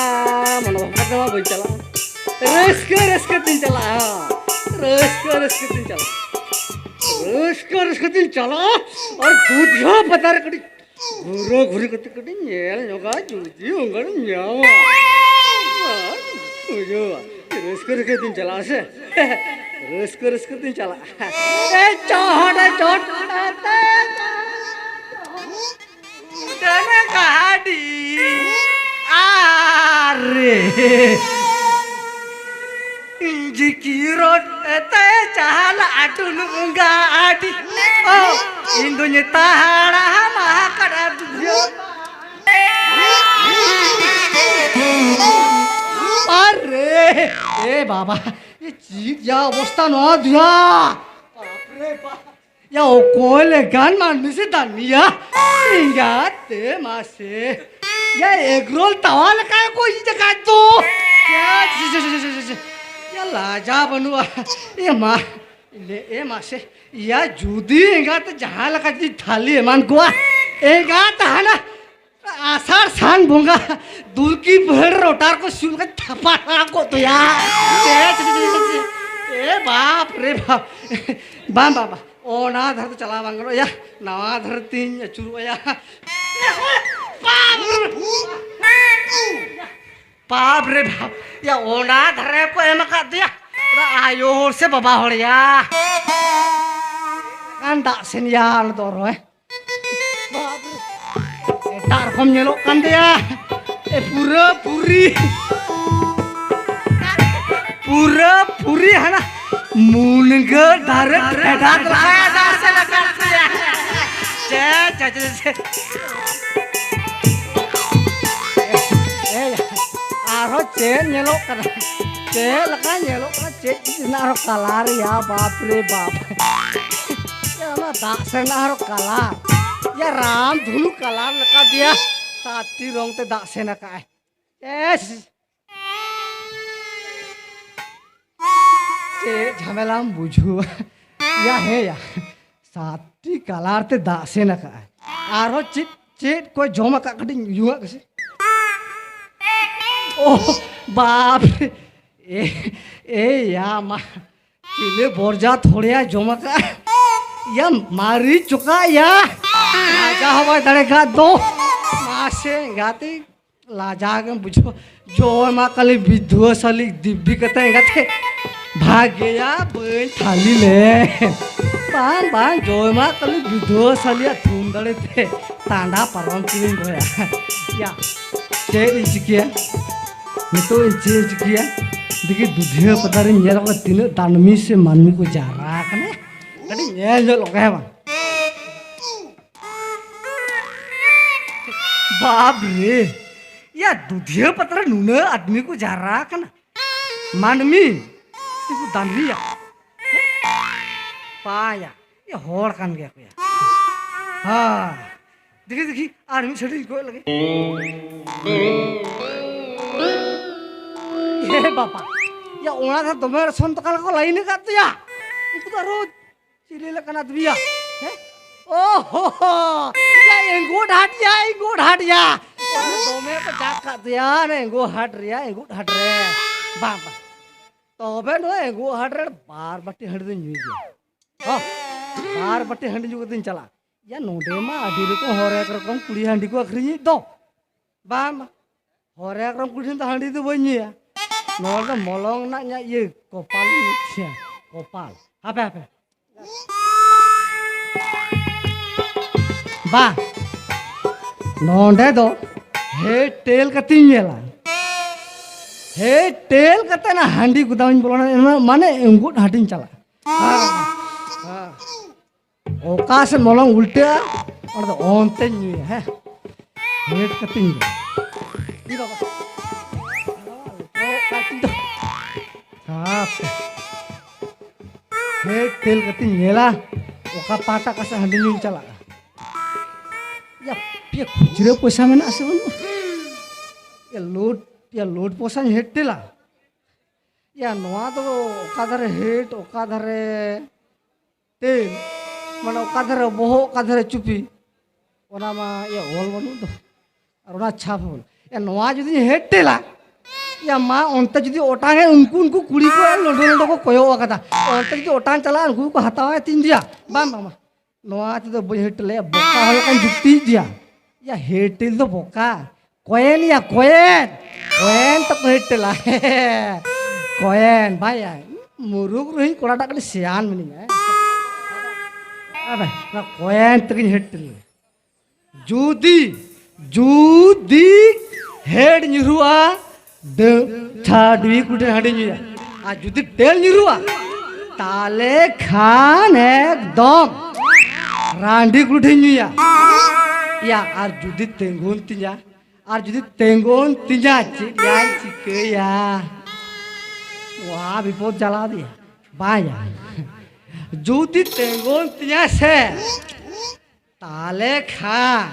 ᱢᱚᱱᱳᱵᱷᱟᱵ ᱠᱟᱛᱮ ᱢᱟ ᱵᱟᱹᱧ ᱪᱟᱞᱟᱜᱼᱟ᱾ ᱨᱟᱹᱥᱠᱟᱹ ᱨᱟᱹᱥᱠᱟᱹ ᱛᱤᱧ ᱪᱟᱞᱟᱜᱼᱟ᱾ ᱨᱟᱹᱥᱠᱟᱹ ᱨᱟᱹᱥᱠᱟᱹ ᱛᱤᱧ ᱪᱟᱞᱟᱜᱼᱟ᱾ ᱨᱟᱹᱥᱠᱟᱹ ᱨᱟᱹᱥᱠᱟᱹ ᱛᱤᱧ ᱪᱟᱞᱟᱜᱼᱟ᱾ ᱟᱨ ᱫᱩᱫᱷᱤᱭᱟᱹ ᱯᱟᱛᱟ ᱨᱮ ᱠᱟᱹᱴᱤᱡ ᱜᱷᱩᱨᱟᱹ ᱜᱷᱩᱨᱤ ᱠᱟᱛᱮ ᱠᱟᱹᱴᱤᱡ ᱧᱮᱞ ᱧᱚᱜᱟ, ᱡᱩᱫᱤ ᱚᱱᱠᱟᱱ ᱧᱟᱢᱟ᱾ ᱵᱩᱡᱷᱟᱹᱣ? ᱨᱟᱹᱥᱠᱟᱹ ᱨᱟᱹᱥᱠᱟᱹ ᱛᱤᱧ ᱪᱟᱞᱟᱜᱼᱟ ᱥᱮ᱾ ᱨᱟᱹᱥᱠᱟᱹ ᱨᱟᱹᱥᱠᱟᱹ ᱛᱤᱧ ᱪᱟᱞᱟᱜᱼᱟ᱾ ᱮ ᱪᱚᱦᱚᱴ, ᱮ ᱪᱚᱦᱚᱴ, ᱮ ᱪᱚᱦᱚᱴ᱾ ᱫᱟᱱᱟ ᱜᱟᱹᱰᱤ᱾ ᱟᱨᱮ᱾ ᱡᱤᱠᱤ ᱨᱳᱰ ᱛᱮ ᱪᱟᱞᱟᱜ ᱟᱹᱰᱤ ᱱᱩᱝᱜᱟ ᱟᱹᱰᱤ᱾ ᱚ, ᱤᱧ ᱫᱩᱧ ᱛᱟᱲᱟᱢ ᱟᱠᱟᱫᱼᱟ ᱫᱩᱫᱷᱤᱭᱟᱹ᱾ ᱟᱨᱮ, ᱮ ᱵᱟᱵᱟ, ᱮ ᱪᱮᱫ ᱭᱟ ᱚᱵᱚᱥᱛᱟ ᱱᱚᱣᱟ ᱫᱩᱭᱟ? ᱵᱟᱯ ᱨᱮ ᱵᱟᱯ᱾ ᱭᱟ, ᱚᱠᱚᱭ ᱞᱮᱠᱟᱱ ᱢᱟᱹᱱᱢᱤ ᱥᱮ ᱫᱟᱹᱱᱢᱤᱭᱟ? ᱮᱸᱜᱟᱛ ᱛᱮ ᱢᱟᱥᱮ᱾ ᱭᱟ, ᱮᱜᱽᱨᱳᱞ ᱛᱟᱣᱟ ᱞᱮᱠᱟ ᱠᱚ ᱤᱡ ᱟᱠᱟᱫ ᱫᱚ᱾ ᱭᱟ, ᱪᱤ, ᱪᱤ, ᱪᱤ, ᱪᱤ, ᱪᱤ, ᱪᱤ᱾ ᱭᱟ, ᱞᱟᱡᱟ ᱵᱟᱹᱱᱩᱜᱼᱟ᱾ ᱮ ᱢᱟ, ᱞᱮ, ᱮ ᱢᱟᱥᱮ᱾ ᱭᱟ, ᱡᱩᱫᱤ ᱮᱸᱜᱟᱛ ᱡᱟᱦᱟᱸ ᱞᱮᱠᱟ ᱡᱩᱫᱤ ᱛᱷᱟᱹᱞᱤ ᱮᱢᱟᱱ ᱠᱚᱣᱟ, ᱮᱸᱜᱟᱛ ᱦᱟᱱᱟ ᱟᱥᱟᱲ ᱥᱟᱱ ᱵᱚᱸᱜᱟ ᱫᱩᱞᱠᱤ ᱯᱟᱹᱦᱟᱹᱲ ᱨᱚᱴᱟᱨ ᱠᱚ ᱥᱩᱨ ᱠᱟᱛᱮ ᱛᱷᱟᱯᱟ ᱨᱟᱠᱟᱵ ᱠᱚᱜ ᱫᱚᱭᱟ᱾ ᱪᱮ, ᱪᱮ, ᱪᱮ, ᱪᱮ, ᱪᱮ᱾ ᱮ ᱵᱟᱯ ᱨᱮ ᱵᱟᱯ᱾ ᱵᱟᱝ, ᱵᱟᱝ, ᱵᱟᱝ᱾ ᱚᱱᱟ ᱫᱷᱟᱨᱮ ᱫᱚ ᱪᱟᱞᱟᱣ ᱵᱟᱝ ᱜᱟᱱᱚᱜᱼᱟ ᱭᱟ᱾ ᱱᱟᱣᱟ ᱫᱷᱟᱨᱮ ᱛᱤᱧ ᱟᱹᱪᱩᱨᱚᱜᱼᱟ ᱭᱟ᱾ ᱵᱟᱯ ᱨᱮ᱾ ᱵᱟᱯ ᱨᱮ ᱵᱟᱯ᱾ ᱭᱟ, ᱚᱱᱟ ᱫᱷᱟᱨᱮ ᱠᱚ ᱮᱢ ᱟᱠᱟᱫ ᱫᱚᱭᱟ᱾ ᱚᱱᱟ ᱟᱭᱳ ᱦᱚᱲ ᱥᱮ ᱵᱟᱵᱟ ᱦᱚᱲ ᱭᱟ? ᱠᱟᱱ ᱫᱟᱜ ᱥᱮᱱ ᱭᱟ, ᱚᱱᱟ ᱫᱚ ᱨᱚᱦᱚᱭ᱾ ᱮᱴᱟᱜ ᱨᱚᱠᱚᱢ ᱧᱮᱞᱚᱜ ᱠᱟᱱ ᱛᱟᱭᱟ᱾ ᱮ, ᱯᱩᱨᱟᱹ ᱯᱩᱨᱤ, ᱯᱩᱨᱟᱹ ᱯᱩᱨᱤ ᱦᱟᱱᱟ ᱢᱩᱱᱜᱟᱹ ᱫᱟᱨᱮ ᱯᱷᱮᱰᱟᱛ ᱞᱮᱠᱟ ᱮ ᱫᱟᱨᱥᱮ ᱞᱮᱠᱟ ᱛᱟᱭᱟ᱾ ᱪᱮ, ᱪᱮ, ᱪᱮ, ᱪᱮ᱾ ᱮ, ᱟᱨᱦᱚᱸ ᱪᱮᱫ ᱧᱮᱞᱚᱜ ᱠᱟᱱᱟ? ᱪᱮᱫ ᱞᱮᱠᱟ ᱧᱮᱞᱚᱜ ᱠᱟᱱᱟ? ᱪᱮᱫ ᱨᱮᱱᱟᱜ ᱟᱨᱦᱚᱸ ᱠᱟᱞᱟᱨ ᱭᱟ, ᱵᱟᱯ ᱨᱮ ᱵᱟᱯ᱾ ᱮ, ᱚᱱᱟ ᱫᱟᱜ ᱥᱮ ᱨᱮᱱᱟᱜ ᱟᱨᱦᱚᱸ ᱠᱟᱞᱟᱨ᱾ ᱭᱟ, ᱨᱟᱢ ᱫᱷᱩᱱᱩ ᱠᱟᱞᱟᱨ ᱞᱮᱠᱟ ᱫᱮᱭᱟ᱾ ᱥᱟᱛᱴᱤ ᱨᱚᱝ ᱛᱮ ᱫᱟᱜ ᱥᱮᱱ ᱟᱠᱟᱜᱼᱟᱭ᱾ ᱮᱥ᱾ ᱪᱮᱫ ᱡᱷᱟᱢᱮᱞᱟᱢ ᱵᱩᱡᱷᱟᱹᱣᱟ᱾ ᱭᱟ, ᱦᱮᱸ ᱭᱟ, ᱥᱟᱛᱴᱤ ᱠᱟᱞᱟᱨ ᱛᱮ ᱫᱟᱜ ᱥᱮᱱ ᱟᱠᱟᱜᱼᱟ᱾ ᱟᱨᱦᱚᱸ ᱪᱮᱫ ᱪᱮᱫ ᱠᱚ ᱡᱚᱢ ᱟᱠᱟᱫ, ᱠᱟᱹᱴᱤᱡ ᱧᱩᱣᱟᱜ ᱠᱚᱥᱮ᱾ ᱳ ᱵᱟᱯ ᱨᱮ᱾ ᱮ, ᱮ ᱭᱟ ᱢᱟ, ᱪᱤᱞᱤ ᱵᱚᱨᱡᱟ ᱛᱷᱚᱲᱮᱭᱟ ᱡᱚᱢ ᱟᱠᱟᱫ? ᱭᱟ ᱢᱟᱹᱨᱤᱪ ᱪᱚᱠᱟᱜ ᱭᱟ᱾ ᱞᱟᱡᱟ ᱦᱚᱸ ᱵᱟᱭ ᱫᱟᱲᱮ ᱠᱟᱫ ᱫᱚ᱾ ᱢᱟᱥᱮ ᱜᱟᱛᱮ, ᱞᱟᱡᱟ ᱜᱮᱢ ᱵᱩᱡᱷᱟᱹᱣᱟ᱾ ᱡᱚᱭ ᱢᱟ ᱠᱟᱹᱞᱤ ᱵᱤᱫᱷᱣᱟᱹ ᱥᱟᱞᱤ ᱫᱤᱵᱽᱵᱤ ᱠᱟᱛᱮ ᱮᱸᱜᱟᱛᱮ ᱵᱷᱟᱜᱮᱭᱟ ᱵᱟᱹᱧ ᱛᱷᱟᱞᱤ ᱞᱮ᱾ ᱵᱟᱝ, ᱵᱟᱝ, ᱡᱚᱭ ᱢᱟ ᱠᱟᱹᱞᱤ ᱵᱤᱫᱷᱣᱟᱹ ᱥᱟᱞᱤᱭᱟᱜ ᱛᱷᱩᱢ ᱫᱟᱲᱮ ᱛᱮ ᱴᱟᱸᱰᱟ ᱯᱟᱨᱚᱢ ᱠᱤᱱᱤᱧ ᱜᱚᱭᱟ᱾ ᱭᱟ, ᱪᱮᱫ ᱤᱧ ᱪᱤᱠᱟᱹᱭᱟ? ᱱᱤᱛᱚᱜ ᱤᱧ ᱪᱮᱫ ᱤᱧ ᱪᱤᱠᱟᱹᱭᱟ? ᱫᱮᱠᱷᱤ, ᱫᱩᱫᱷᱤᱭᱟᱹ ᱯᱟᱛᱟᱨᱤᱧ ᱧᱮᱞ ᱠᱚᱣᱟ ᱛᱤᱱᱟᱹᱜ ᱫᱟᱹᱱᱢᱤ ᱥᱮ ᱢᱟᱹᱱᱢᱤ ᱠᱚ ᱡᱟᱣᱨᱟ ᱟᱠᱟᱱᱟ᱾ ᱠᱟᱹᱴᱤᱡ ᱧᱮᱞ ᱧᱚᱜ ᱞᱮᱠᱚ, ᱦᱮᱸ ᱵᱟᱝ? ᱵᱟᱯ ᱨᱮ, ᱭᱟ, ᱫᱩᱫᱷᱤᱭᱟᱹ ᱯᱟᱛᱟ ᱨᱮ ᱱᱩᱱᱟᱹᱜ ᱟᱫᱢᱤ ᱠᱚ ᱡᱟᱣᱨᱟ ᱟᱠᱟᱱᱟ᱾ ᱢᱟᱹᱱᱢᱤ ᱥᱮᱠᱚ ᱫᱟᱹᱱᱢᱤᱭᱟ? ᱯᱟᱭᱟ, ᱭᱟ, ᱦᱚᱲ ᱠᱟᱱ ᱜᱮᱭᱟ ᱠᱚ ᱭᱟ᱾ ᱦᱮᱸ, ᱫᱮᱠᱷᱤ, ᱫᱮᱠᱷᱤ, ᱟᱨ ᱢᱤᱫ ᱥᱟᱹᱰᱤᱧ ᱠᱚᱭᱚᱜ ᱞᱮᱜᱮ᱾ ᱮ ᱵᱟᱵᱟ, ᱭᱟ, ᱚᱱᱟ ᱫᱚ ᱫᱚᱢᱮ ᱥᱚᱱ ᱛᱚᱠᱟ ᱞᱮᱠᱟ ᱠᱚ ᱞᱟᱭᱤᱱ ᱟᱠᱟᱫ ᱫᱚᱭᱟ᱾ ᱩᱱᱠᱩ ᱫᱚ ᱟᱨᱚ ᱪᱤᱞᱤ ᱞᱮᱠᱟᱱ ᱟᱫᱢᱤᱭᱟ? ᱦᱮᱸ? ᱳ ᱦᱳ ᱦᱳ! ᱭᱟ, ᱮᱸᱜᱚᱴ ᱦᱟᱴ ᱭᱟ, ᱮᱸᱜᱚᱴ ᱦᱟᱴ ᱭᱟ! ᱚᱱᱟ ᱫᱚᱢᱮ ᱠᱚ ᱡᱟᱠ ᱠᱟᱜ ᱫᱚᱭᱟ, ᱚᱱᱟ ᱮᱸᱜᱚᱴ ᱦᱟᱴ ᱨᱮᱭᱟ, ᱮᱸᱜᱚᱴ ᱦᱟᱴ ᱨᱮ᱾ ᱵᱟᱝ, ᱵᱟᱝ᱾ ᱛᱚᱵᱮ ᱱᱚᱣᱟ ᱮᱸᱜᱚᱴ ᱦᱟᱴ ᱨᱮ ᱵᱟᱨ ᱵᱟᱹᱴᱤ ᱦᱟᱺᱰᱤ ᱫᱚᱧ ᱧᱩᱭ ᱜᱮᱭᱟ᱾ ᱦᱚᱸ, ᱵᱟᱨ ᱵᱟᱹᱴᱤ ᱦᱟᱺᱰᱤ ᱧᱩ ᱠᱟᱛᱮᱧ ᱪᱟᱞᱟᱜᱼᱟ᱾ ᱭᱟ, ᱱᱚᱰᱮ ᱢᱟ ᱟᱹᱰᱤ ᱨᱚᱠᱚᱢ ᱦᱚᱨᱮᱠ ᱨᱚᱠᱚᱢ ᱠᱩᱲᱤ ᱦᱟᱺᱰᱤ ᱠᱚ ᱟᱹᱠᱷᱨᱤᱧᱮᱫ ᱫᱚ᱾ ᱵᱟᱝ, ᱵᱟᱝ᱾ ᱦᱚᱨᱮᱠ ᱨᱚᱠᱚᱢ ᱠᱩᱲᱤ ᱴᱷᱮᱱ ᱫᱚ ᱦᱟᱺᱰᱤ ᱫᱚ ᱵᱟᱹᱧ ᱧᱩᱭᱟ᱾ ᱱᱚᱣᱟ ᱫᱚ ᱢᱚᱞᱚᱝ ᱨᱮᱱᱟᱜ ᱤᱧᱟᱹᱜ ᱤᱭᱟᱹ ᱠᱚᱯᱟᱞ ᱤᱧ ᱤᱪᱪᱷᱟᱹᱭᱟ᱾ ᱠᱚᱯᱟᱞ᱾ ᱦᱟᱯᱮ, ᱦᱟᱯᱮ᱾ ᱵᱟ, ᱱᱚᱰᱮ ᱫᱚ ᱦᱮᱴᱮᱞ ᱠᱟᱛᱮᱧ ᱧᱮᱞᱟ᱾ ᱦᱮᱴᱮᱞ ᱠᱟᱛᱮ ᱚᱱᱟ ᱦᱟᱺᱰᱤ ᱜᱩᱫᱟᱢᱤᱧ ᱵᱚᱞᱚᱱᱟ, ᱢᱟᱱᱮ ᱮᱸᱜᱩᱫ ᱦᱟᱺᱰᱤᱧ ᱪᱟᱞᱟᱜᱼᱟ᱾ ᱦᱮᱸ, ᱦᱮᱸ᱾ ᱚᱠᱟ ᱥᱮᱫ ᱢᱚᱞᱚᱝ ᱩᱞᱴᱟᱹᱜᱼᱟ, ᱚᱸᱰᱮ ᱫᱚ ᱚᱱᱛᱮᱧ ᱧᱩᱭᱟ, ᱦᱮᱸ᱾ ᱦᱮᱴ ᱠᱟᱛᱮᱧ ᱧᱩᱭᱟ᱾ ᱤ ᱵᱟᱵᱟ᱾ ᱦᱟᱯᱮ᱾ ᱦᱮᱴ ᱴᱮᱞ ᱠᱟᱛᱮᱧ ᱧᱮᱞᱟ, ᱚᱠᱟ ᱯᱟᱦᱴᱟ ᱚᱠᱟ ᱥᱮᱫ ᱦᱟᱺᱰᱤ ᱧᱩᱧ ᱪᱟᱞᱟᱜᱼᱟ᱾ ᱭᱟ, ᱯᱮᱭᱟ ᱠᱷᱩᱪᱨᱟᱹ ᱯᱚᱭᱥᱟ ᱢᱮᱱᱟᱜᱼᱟ ᱥᱮ ᱵᱟᱹᱱᱩᱜᱼᱟ? ᱭᱟ, ᱞᱳᱰ, ᱭᱟ, ᱞᱳᱰ ᱯᱚᱭᱥᱟᱧ ᱦᱮᱴ ᱴᱮᱞᱟ᱾ ᱭᱟ, ᱱᱚᱣᱟ ᱫᱚ ᱚᱠᱟ ᱫᱷᱟᱨᱮ ᱦᱮᱰ, ᱚᱠᱟ ᱫᱷᱟᱨᱮ ᱛᱮᱞ, ᱢᱟᱱᱮ ᱚᱠᱟ ᱫᱷᱟᱨᱮ ᱵᱚᱦᱚᱜ, ᱚᱠᱟ ᱫᱷᱟᱨᱮ ᱪᱩᱯᱤ, ᱚᱱᱟ ᱢᱟ ᱤᱭᱟᱹ ᱚᱞ ᱵᱟᱹᱱᱩᱜ ᱫᱚ᱾ ᱟᱨ ᱚᱱᱟ ᱪᱷᱟᱯ ᱦᱚᱸ᱾ ᱭᱟ, ᱱᱚᱣᱟ ᱡᱩᱫᱤ ᱦᱮᱰ ᱴᱮᱞᱟ, ᱭᱟ ᱢᱟ, ᱚᱱᱛᱮ ᱡᱩᱫᱤ ᱚᱴᱟᱝ ᱮ, ᱩᱱᱠᱩ, ᱩᱱᱠᱩ ᱠᱩᱲᱤ ᱠᱚ ᱞᱚᱰᱚ ᱞᱚᱰᱚ ᱠᱚ ᱠᱚᱭᱚᱜ ᱟᱠᱟᱫᱟ᱾ ᱚᱱᱛᱮ ᱡᱩᱫᱤ ᱚᱴᱟᱝ ᱪᱟᱞᱟᱜᱼᱟ, ᱩᱱᱠᱩ ᱠᱚ ᱦᱟᱛᱟᱣᱟ ᱛᱤᱧ ᱫᱤᱭᱟ᱾ ᱵᱟᱝ, ᱵᱟᱝ, ᱵᱟᱝ᱾ ᱱᱚᱣᱟ ᱛᱮᱫᱚ ᱵᱟᱹᱧ ᱦᱮᱰ ᱴᱮᱞᱟ, ᱭᱟ, ᱵᱚᱠᱟ ᱦᱚᱲ ᱞᱮᱠᱟᱧ ᱡᱩᱠᱛᱤᱭᱮᱫ ᱫᱤᱭᱟ᱾ ᱭᱟ, ᱦᱮᱰ ᱴᱮᱞ ᱫᱚ ᱵᱚᱠᱟ᱾ ᱠᱚᱭᱮᱱ, ᱭᱟ, ᱠᱚᱭᱮᱱ᱾ ᱠᱚᱭᱮᱱ ᱛᱮᱠᱚ ᱦᱮᱰ ᱴᱮᱞᱟ᱾ ᱠᱚᱭᱮᱱ, ᱵᱟᱭ, ᱭᱟ, ᱢᱩᱨᱩᱠ ᱨᱮᱦᱚᱸᱧ ᱠᱚᱲᱟᱴᱟᱜ ᱠᱟᱹᱴᱤᱡ ᱥᱮᱭᱟᱱ ᱢᱤᱱᱟᱹᱧᱟ᱾ ᱟᱵᱮ, ᱱᱚᱣᱟ ᱠᱚᱭᱮᱱ ᱛᱮᱜᱤᱧ ᱦᱮᱰ ᱴᱮᱞᱟ᱾ ᱡᱩᱫᱤ, ᱡᱩᱫᱤ ᱦᱮᱰ ᱧᱩᱨᱦᱩᱜᱼᱟ, ᱰᱟᱹ-, ᱪᱷᱟᱰᱣᱤ ᱠᱩᱲᱤ ᱴᱷᱮᱱ ᱦᱟᱺᱰᱤ ᱧᱩᱭᱟ᱾ ᱟᱨ ᱡᱩᱫᱤ ᱴᱮᱞ ᱧᱩᱨᱦᱩᱜᱼᱟ, ᱛᱟᱦᱞᱮ ᱠᱷᱟᱱ ᱮᱠᱫᱚᱢ ᱨᱟᱺᱰᱤ ᱠᱩᱲᱤ ᱴᱷᱮᱱ ᱧᱩᱭᱟ᱾ ᱭᱟ, ᱟᱨ ᱡᱩᱫᱤ ᱛᱤᱸᱜᱩᱱ ᱛᱤᱧᱟ, ᱟᱨ ᱡᱩᱫᱤ ᱛᱤᱸᱜᱩᱱ ᱛᱤᱧᱟ, ᱪᱮᱫ ᱭᱟᱧ ᱪᱤᱠᱟᱹᱭᱟ? ᱱᱚᱣᱟ ᱵᱤᱯᱚᱫ ᱡᱟᱞᱟ ᱫᱤᱭᱟ᱾ ᱵᱟᱭᱟ᱾ ᱡᱩᱫᱤ ᱛᱤᱸᱜᱩᱱ ᱛᱤᱧᱟ ᱥᱮ, ᱛᱟᱦᱞᱮ ᱠᱷᱟᱱ,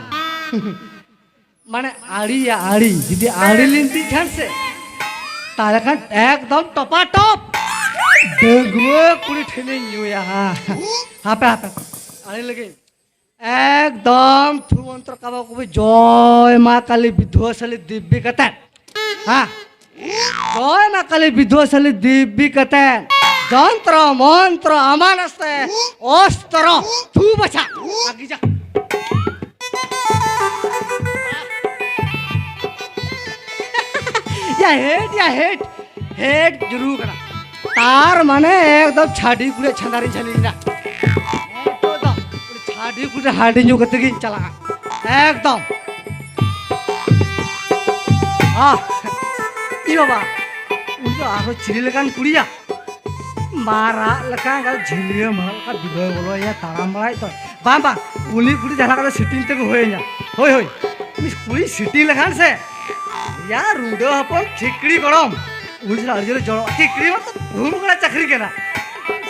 ᱢᱟᱱᱮ ᱟᱹᱲᱤᱭᱟ ᱟᱹᱲᱤ, ᱡᱩᱫᱤ ᱟᱹᱲᱤ ᱞᱤᱧ ᱛᱤᱧ ᱠᱷᱟᱱ ᱥᱮ, ᱛᱟᱦᱞᱮ ᱠᱷᱟᱱ ᱮᱠᱫᱚᱢ ᱴᱚᱯᱟ ᱴᱚᱯ ᱰᱟᱺᱜᱩᱣᱟᱹ ᱠᱩᱲᱤ ᱴᱷᱮᱱᱤᱧ ᱧᱩᱭᱟ᱾ ᱦᱟᱯᱮ, ᱦᱟᱯᱮ, ᱟᱹᱲᱤ ᱞᱟᱹᱜᱤᱫ ᱮᱠᱫᱚᱢ ᱛᱷᱩ ᱢᱚᱱᱛᱨᱚ ᱠᱟᱵᱟ ᱠᱚᱵᱤ ᱡᱚᱭ ᱢᱟ ᱠᱟᱞᱤ ᱵᱤᱫᱷᱩᱣᱟᱥᱟᱞᱤ ᱫᱤᱵᱽᱵᱤ ᱠᱟᱛᱮ, ᱦᱮᱸ, ᱡᱚᱭ ᱢᱟ ᱠᱟᱞᱤ ᱵᱤᱫᱷᱩᱣᱟᱥᱟᱞᱤ ᱫᱤᱵᱽᱵᱤ ᱠᱟᱛᱮ, ᱡᱚᱱᱛᱨᱚ ᱢᱚᱱᱛᱨᱚ ᱟᱢᱟᱱ ᱟᱥᱛᱮ ᱚᱥᱛᱨᱚ ᱛᱷᱩ ᱵᱟᱪᱷᱟ ᱟᱜᱤ ᱡᱟ᱾ ᱭᱟ ᱦᱮᱰ, ᱭᱟ ᱦᱮᱰ, ᱦᱮᱰ ᱡᱩᱨᱩ ᱠᱟᱱᱟ᱾ ᱛᱟᱨ ᱢᱟᱱᱮ ᱮᱠᱫᱚᱢ ᱪᱷᱟᱰᱤ ᱠᱩᱲᱤ ᱪᱷᱟᱸᱫᱟᱨᱤᱧ ᱡᱷᱟᱹᱞᱤ ᱮᱱᱟ᱾ ᱱᱤᱛᱚᱜ ᱫᱚ ᱪᱷᱟᱰᱤ ᱠᱩᱲᱤ ᱦᱟᱺᱰᱤ ᱧᱩ ᱠᱟᱛᱮ ᱜᱤᱧ ᱪᱟᱞᱟᱜᱼᱟ᱾ ᱮᱠᱫᱚᱢ᱾ ᱟᱦ, ᱤ ᱵᱟᱵᱟ, ᱩᱱᱤ ᱫᱚ ᱟᱨᱦᱚᱸ ᱪᱤᱞᱤ ᱞᱮᱠᱟᱱ ᱠᱩᱲᱤᱭᱟ? ᱢᱟᱨᱟᱜ ᱞᱮᱠᱟ, ᱡᱷᱤᱞᱤᱭᱟᱹ ᱢᱟᱨᱟᱜ ᱞᱮᱠᱟ ᱵᱤᱵᱟᱹ ᱵᱚᱞᱚᱭᱟ, ᱛᱟᱲᱟᱢ ᱵᱟᱲᱟᱭ ᱫᱚ᱾ ᱵᱟᱝ, ᱵᱟᱝ, ᱩᱱᱤ ᱠᱩᱲᱤ ᱡᱟᱦᱟᱸ ᱞᱮᱠᱟ ᱥᱤᱴᱤᱝ ᱛᱮᱜᱮ ᱦᱩᱭ ᱟᱹᱧᱟ᱾ ᱦᱳᱭ, ᱦᱳᱭ, ᱩᱱᱤ ᱠᱩᱲᱤ ᱥᱤᱴᱤᱝ ᱞᱮᱠᱷᱟᱱ ᱥᱮ, ᱭᱟ ᱨᱩᱰᱟᱹ ᱦᱚᱯᱚᱱ ᱴᱷᱤᱠᱲᱤ ᱜᱚᱲᱚᱢ, ᱩᱱᱤ ᱥᱟᱞᱟᱜ ᱟᱹᱰᱤ ᱡᱳᱨᱮ ᱡᱚᱲᱚᱜᱼᱟ᱾ ᱴᱷᱤᱠᱲᱤ ᱢᱟᱛᱚ ᱜᱩᱦᱩᱢ ᱠᱟᱲᱟ ᱪᱟᱹᱠᱨᱤ ᱠᱟᱱᱟ᱾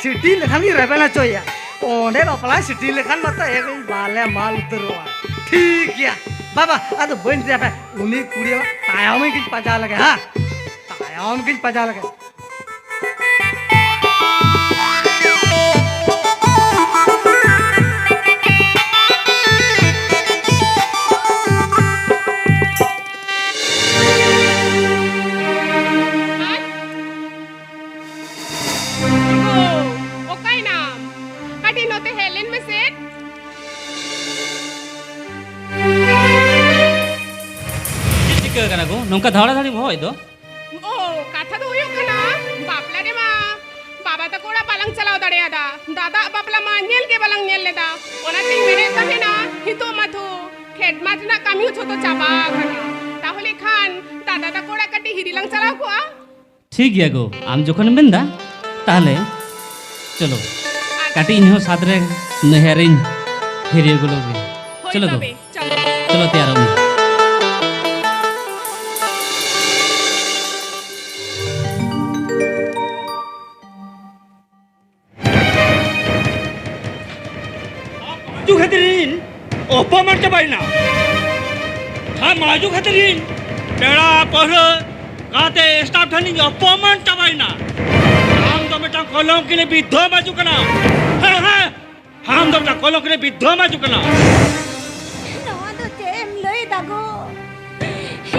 ᱥᱤᱴᱤᱝ ᱞᱮᱠᱷᱟᱱ ᱜᱮ ᱨᱮᱵᱮᱱ ᱦᱚᱪᱚᱭᱮᱭᱟ᱾ ᱚᱸᱰᱮ ᱵᱟᱯᱞᱟ ᱥᱤᱴᱤᱝ ᱞᱮᱠᱷᱟᱱ ᱢᱟᱛᱚ ᱮᱠᱫᱚᱢ ᱵᱟᱞᱮ ᱢᱟᱞ ᱩᱛᱟᱹᱨᱚᱜᱼᱟ᱾ ᱴᱷᱤᱠ ᱜᱮᱭᱟ ᱵᱟᱵᱟ, ᱟᱫᱚ ᱵᱟᱹᱧ ᱞᱟᱹᱭᱟ ᱯᱮ, ᱩᱱᱤ ᱠᱩᱲᱤ ᱛᱟᱭᱚᱢ ᱜᱤᱧ ᱯᱟᱸᱡᱟ ᱞᱮᱜᱮ, ᱦᱮᱸ, ᱛᱟᱭᱚᱢ ᱜᱤᱧ ᱯᱟᱸᱡᱟ ᱞᱮᱜᱮ᱾ ᱱᱚᱝᱠᱟ ᱫᱷᱟᱣᱲᱟ ᱫᱷᱟᱣᱲᱤᱢ ᱦᱚᱦᱚᱭᱮᱫ ᱫᱚ? ᱳ, ᱠᱟᱛᱷᱟ ᱫᱚ ᱦᱩᱭᱩᱜ ᱠᱟᱱᱟ, ᱵᱟᱯᱞᱟ ᱨᱮᱢᱟ ᱵᱟᱵᱟ ᱛᱟᱠᱚ ᱚᱲᱟᱜ ᱵᱟᱞᱟᱝ ᱪᱟᱞᱟᱣ ᱫᱟᱲᱮᱭᱟᱫᱟ᱾ ᱫᱟᱫᱟᱣᱟᱜ ᱵᱟᱯᱞᱟ ᱢᱟ ᱧᱮᱞ ᱜᱮ ᱵᱟᱞᱟᱝ ᱧᱮᱞ ᱞᱮᱫᱟ᱾ ᱚᱱᱟᱛᱤᱧ ᱢᱮᱱᱮᱫ ᱛᱟᱦᱮᱱᱟ, ᱱᱤᱛᱚᱜ ᱢᱟᱛᱚ ᱠᱷᱮᱛ ᱢᱟᱴ ᱨᱮᱱᱟᱜ ᱠᱟᱹᱢᱤ ᱦᱚᱸ ᱡᱷᱚᱛᱚ ᱪᱟᱵᱟ ᱟᱠᱟᱱᱟ᱾ ᱛᱟᱦᱚᱞᱮ ᱠᱷᱟᱱ ᱫᱟᱫᱟ ᱛᱟᱠᱚ ᱚᱲᱟᱜ ᱠᱟᱹᱴᱤᱡ ᱦᱤᱨᱤ ᱞᱟᱝ ᱪᱟᱞᱟᱣ ᱠᱚᱜᱼᱟ᱾ ᱴᱷᱤᱠ ᱜᱮᱭᱟ ᱜᱳ, ᱟᱢ ᱡᱚᱠᱷᱚᱱᱮᱢ ᱢᱮᱱᱫᱟ, ᱛᱟᱦᱞᱮ ᱪᱚᱞᱚ, ᱟᱪᱪᱷᱟ᱾ ᱠᱟᱹᱴᱤᱡ ᱤᱧ ᱦᱚᱸ ᱥᱟᱛ ᱨᱮ ᱱᱟᱹᱭᱦᱟᱹᱨᱤᱧ ᱦᱤᱨᱤ ᱟᱹᱜᱩ ᱞᱮᱜᱮ᱾ ᱦᱳᱭ ᱪᱚᱞᱚ ᱜᱳ, ᱛᱚᱵᱮ, ᱪᱚᱞᱚ᱾ ᱪᱚᱞᱚ ᱛᱮᱭᱟᱨᱚᱜ ᱢᱮ᱾ ᱟᱢ ᱢᱟᱡᱩ ᱠᱷᱟᱹᱛᱤᱨ ᱤᱧ ᱚᱯᱚᱢᱟᱱ ᱪᱟᱵᱟᱭᱮᱱᱟ᱾ ᱟᱢ ᱢᱟᱡᱩ ᱠᱷᱟᱹᱛᱤᱨ ᱤᱧ ᱯᱮᱲᱟ ᱯᱟᱹᱦᱲᱟᱹ ᱜᱟᱛᱮ staff ᱴᱷᱮᱱ ᱤᱧ ᱚᱯᱚᱢᱟᱱ ᱪᱟᱵᱟᱭᱮᱱᱟ᱾ ᱟᱢ ᱫᱚ ᱢᱤᱫᱴᱟᱝ ᱠᱚᱞᱚᱝᱠᱤᱱᱤ ᱵᱤᱫᱽᱫᱷᱚ ᱢᱟᱡᱩ ᱠᱟᱱᱟ᱾ ᱦᱮᱸ, ᱦᱮᱸ, ᱟᱢ ᱫᱚ ᱢᱤᱫᱴᱟᱝ ᱠᱚᱞᱚᱝᱠᱤᱱᱤ ᱵᱤᱫᱽᱫᱷᱚ ᱢᱟᱡᱩ ᱠᱟᱱᱟ᱾ ᱱᱚᱣᱟ ᱫᱚ ᱪᱮᱫ ᱮᱢ ᱞᱟᱹᱭ ᱫᱟ ᱜᱳ?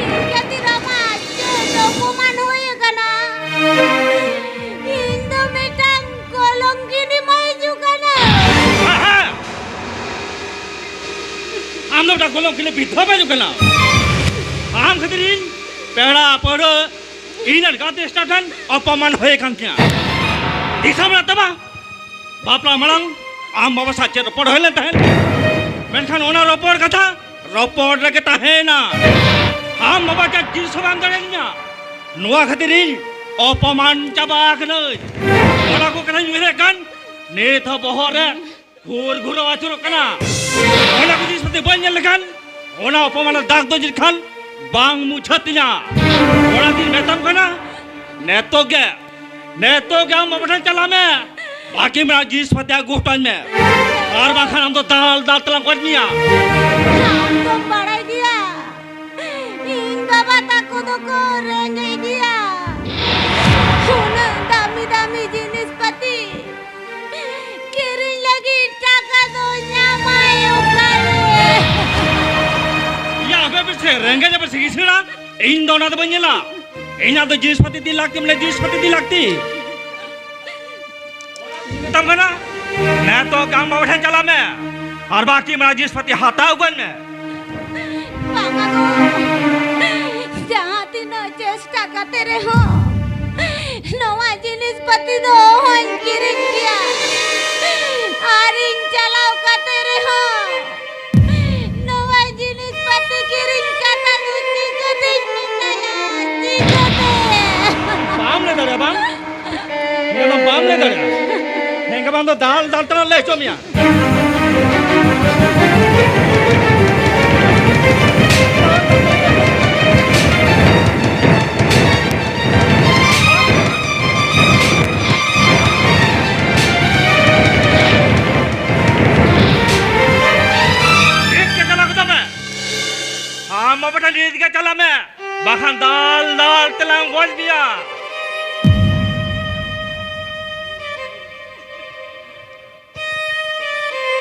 ᱤᱧ ᱠᱷᱟᱹᱛᱤᱨ ᱟᱢᱟᱜ ᱪᱮᱫ ᱚᱯᱚᱢᱟᱱ ᱦᱩᱭ ᱟᱠᱟᱱᱟ? ᱤᱧ ᱫᱚ ᱢᱤᱫᱴᱟᱝ ᱠᱚᱞᱚᱝᱠᱤᱱᱤ ᱢᱟᱹᱭᱡᱩ ᱠᱟᱱᱟ᱾ ᱟᱦᱟ! ᱟᱢ ᱫᱚ ᱢᱤᱫᱴᱟᱝ ᱠᱚᱞᱚᱝᱠᱤᱱᱤ ᱵᱤᱫᱷᱚᱵᱟ ᱢᱟᱹᱭᱡᱩ ᱠᱟᱱᱟ᱾ ᱟᱢ ᱠᱷᱟᱹᱛᱤᱨ ᱤᱧ ᱯᱮᱲᱟ ᱯᱟᱹᱲᱦᱟᱹ ᱤᱧ ᱟᱨ ᱜᱟᱛᱮ staff ᱴᱷᱮᱱ ᱚᱯᱚᱢᱟᱱ ᱦᱩᱭ ᱟᱠᱟᱱ ᱛᱤᱧᱟ᱾ ᱫᱤᱥᱟᱹ ᱢᱮᱱᱟᱜ ᱛᱟᱢᱟ? ᱵᱟᱯᱞᱟ ᱢᱟᱲᱟᱝ ᱟᱢ ᱵᱟᱵᱟ ᱥᱟᱶ ᱪᱮᱫ ᱨᱚᱯᱚᱲ ᱦᱩᱭ ᱞᱮᱱ ᱛᱟᱦᱮᱸᱫ? ᱢᱮᱱᱠᱷᱟᱱ ᱚᱱᱟ ᱨᱚᱯᱚᱲ ᱠᱟᱛᱷᱟ ᱨᱚᱯᱚᱲ ᱨᱮᱜᱮ ᱛᱟᱦᱮᱸᱭᱮᱱᱟ᱾ ᱟᱢ ᱵᱟᱵᱟ ᱪᱮᱫ ᱡᱤᱱᱤᱥ ᱦᱚᱸ ᱵᱟᱢ ᱫᱟᱲᱮᱭᱟᱫᱤᱧᱟ᱾ ᱱᱚᱣᱟ ᱠᱷᱟᱹᱛᱤᱨ ᱤᱧ ᱚᱯᱚᱢᱟᱱ ᱪᱟᱵᱟ ᱟᱠᱟᱱᱟᱹᱧ᱾ ᱚᱱᱟ ᱠᱚ ᱠᱟᱛᱷᱟᱧ ᱩᱭᱦᱟᱹᱨᱮᱫ ᱠᱷᱟᱱ ᱱᱤᱛ ᱦᱚᱸ ᱵᱚᱦᱚᱜ ᱨᱮ ᱜᱷᱩᱨ ᱜᱷᱩᱨᱟᱹᱣ ᱟᱹᱪᱩᱨᱚᱜ ᱠᱟᱱᱟ᱾ ᱚᱱᱟ ᱠᱚ ᱡᱤᱱᱤᱥ ᱯᱟᱹᱛᱤ ᱵᱟᱹᱧ ᱧᱮᱞ ᱞᱮᱠᱷᱟᱱ ᱚᱱᱟ ᱚᱯᱚᱢᱟᱱ ᱨᱮ ᱫᱟᱜ ᱫᱚ ᱡᱤᱞ ᱠᱷᱟᱱ ᱵᱟᱝ ᱢᱩᱪᱷᱟᱹᱜ ᱛᱤᱧᱟ᱾ ᱚᱱᱟᱛᱤᱧ ᱢᱮᱛᱟᱢ ᱠᱟᱱᱟ, ᱱᱤᱛᱚᱜ ᱜᱮ, ᱱᱤᱛᱚᱜ ᱜᱮ ᱟᱢ ᱵᱟᱵᱟ ᱴᱷᱮᱱ ᱪᱟᱞᱟᱜ ᱢᱮ, ᱵᱟᱹᱠᱤ ᱢᱮᱱᱟᱜ ᱡᱤᱱᱤᱥ ᱯᱟᱹᱛᱤ ᱟᱹᱜᱩ ᱦᱚᱴᱚ ᱟᱹᱧ ᱢᱮ, ᱟᱨ ᱵᱟᱝᱠᱷᱟᱱ ᱟᱢ ᱫᱚ ᱫᱟᱞ ᱫᱟᱞ ᱛᱮᱞᱟᱝ ᱜᱚᱡ ᱢᱮᱭᱟ᱾ ᱟᱢ ᱫᱚᱢ ᱵᱟᱲᱟᱭ ᱜᱮᱭᱟ, ᱤᱧ ᱵᱟᱵᱟ ᱛᱟᱠᱚ ᱫᱚᱠᱚ ᱨᱮᱸᱜᱮᱡ ᱜᱮᱭᱟ᱾ ᱩᱱᱟᱹᱜ ᱫᱟᱢᱤ ᱫᱟᱢᱤ ᱡᱤᱱᱤᱥ ᱯᱟᱹᱛᱤ ᱠᱤᱨᱤᱧ ᱞᱟᱹᱜᱤᱫ ᱴᱟᱠᱟ ᱫᱚ ᱧᱟᱢᱟᱭ ᱚᱠᱟᱨᱮ? ᱭᱟ, ᱟᱯᱮ ᱯᱮ ᱥᱮ ᱨᱮᱸᱜᱮᱡ ᱟᱯᱮ ᱥᱮ ᱠᱤᱥᱟᱹᱲᱟ, ᱤᱧ ᱫᱚ ᱚᱱᱟ ᱫᱚ ᱵᱟᱹᱧ ᱧᱮᱞᱟ᱾ ᱤᱧᱟᱜ ᱫᱚ ᱡᱤᱱᱤᱥ ᱯᱟᱹᱛᱤ ᱤᱫᱤ ᱞᱟᱹᱠᱛᱤ, ᱢᱟᱱᱮ ᱡᱤᱱᱤᱥ ᱯᱟᱹᱛᱤ ᱤᱫᱤ ᱞᱟᱹᱠᱛᱤ᱾ ᱢᱮᱛᱟᱢ ᱠᱟᱱᱟ, ᱱᱤᱛᱚᱜ ᱜᱮ ᱟᱢ ᱵᱟᱵᱟ ᱴᱷᱮᱱ ᱪᱟᱞᱟᱜ ᱢᱮ, ᱟᱨ ᱵᱟᱹᱠᱤ ᱢᱮᱱᱟᱜ ᱡᱤᱱᱤᱥ ᱯᱟᱹᱛᱤ ᱦᱟᱛᱟᱣ ᱟᱹᱜᱩᱭ ᱢᱮ᱾ ᱵᱟᱝᱟ ᱜᱳ, ᱡᱟᱦᱟᱸ ᱠᱟᱛᱮ ᱨᱮᱦᱚᱸ ᱱᱚᱣᱟ ᱡᱤᱱᱤᱥ ᱯᱟᱹᱛᱤ ᱫᱚ ᱚᱦᱚᱧ ᱠᱤᱨᱤᱧ ᱠᱮᱭᱟ᱾ ᱟᱨᱤᱧ ᱪᱟᱞᱟᱣ ᱠᱟᱛᱮ ᱨᱮᱦᱚᱸ ᱱᱚᱣᱟ ᱡᱤᱱᱤᱥ ᱯᱟᱹᱛᱤ ᱠᱤᱨᱤᱧ ᱠᱟᱛᱷᱟ ᱫᱚ ᱪᱤᱠᱟᱹᱛᱤᱧ ᱢᱮᱛᱟᱭᱟ? ᱪᱤᱠᱟᱹᱛᱮ? ᱵᱟᱢ ᱞᱟᱹᱭ ᱫᱟᱲᱮᱭᱟᱜᱼᱟ ᱵᱟᱝ? ᱱᱤᱭᱟᱹ ᱫᱚ ᱵᱟᱢ ᱞᱟᱹᱭ ᱫᱟᱲᱮᱭᱟᱜᱼᱟ᱾ ᱦᱮᱸ ᱜᱮ ᱵᱟᱝ ᱫᱚ ᱫᱟᱞ ᱫᱟᱞ ᱛᱮᱞᱟᱝ ᱞᱟᱹᱭ ᱦᱚᱪᱚ ᱢᱮᱭᱟ᱾ ᱱᱤᱛ ᱜᱮ ᱪᱟᱞᱟᱣ ᱜᱚᱫᱚᱜ ᱢᱮ᱾ ᱟᱢ ᱵᱟᱵᱟ ᱴᱷᱮᱱ ᱱᱤᱛ ᱜᱮ ᱪᱟᱞᱟᱜ ᱢᱮ, ᱵᱟᱠᱷᱟᱱ ᱫᱟᱞ ᱫᱟᱞ ᱛᱮᱞᱟᱝ ᱜᱚᱡ ᱢᱮᱭᱟ᱾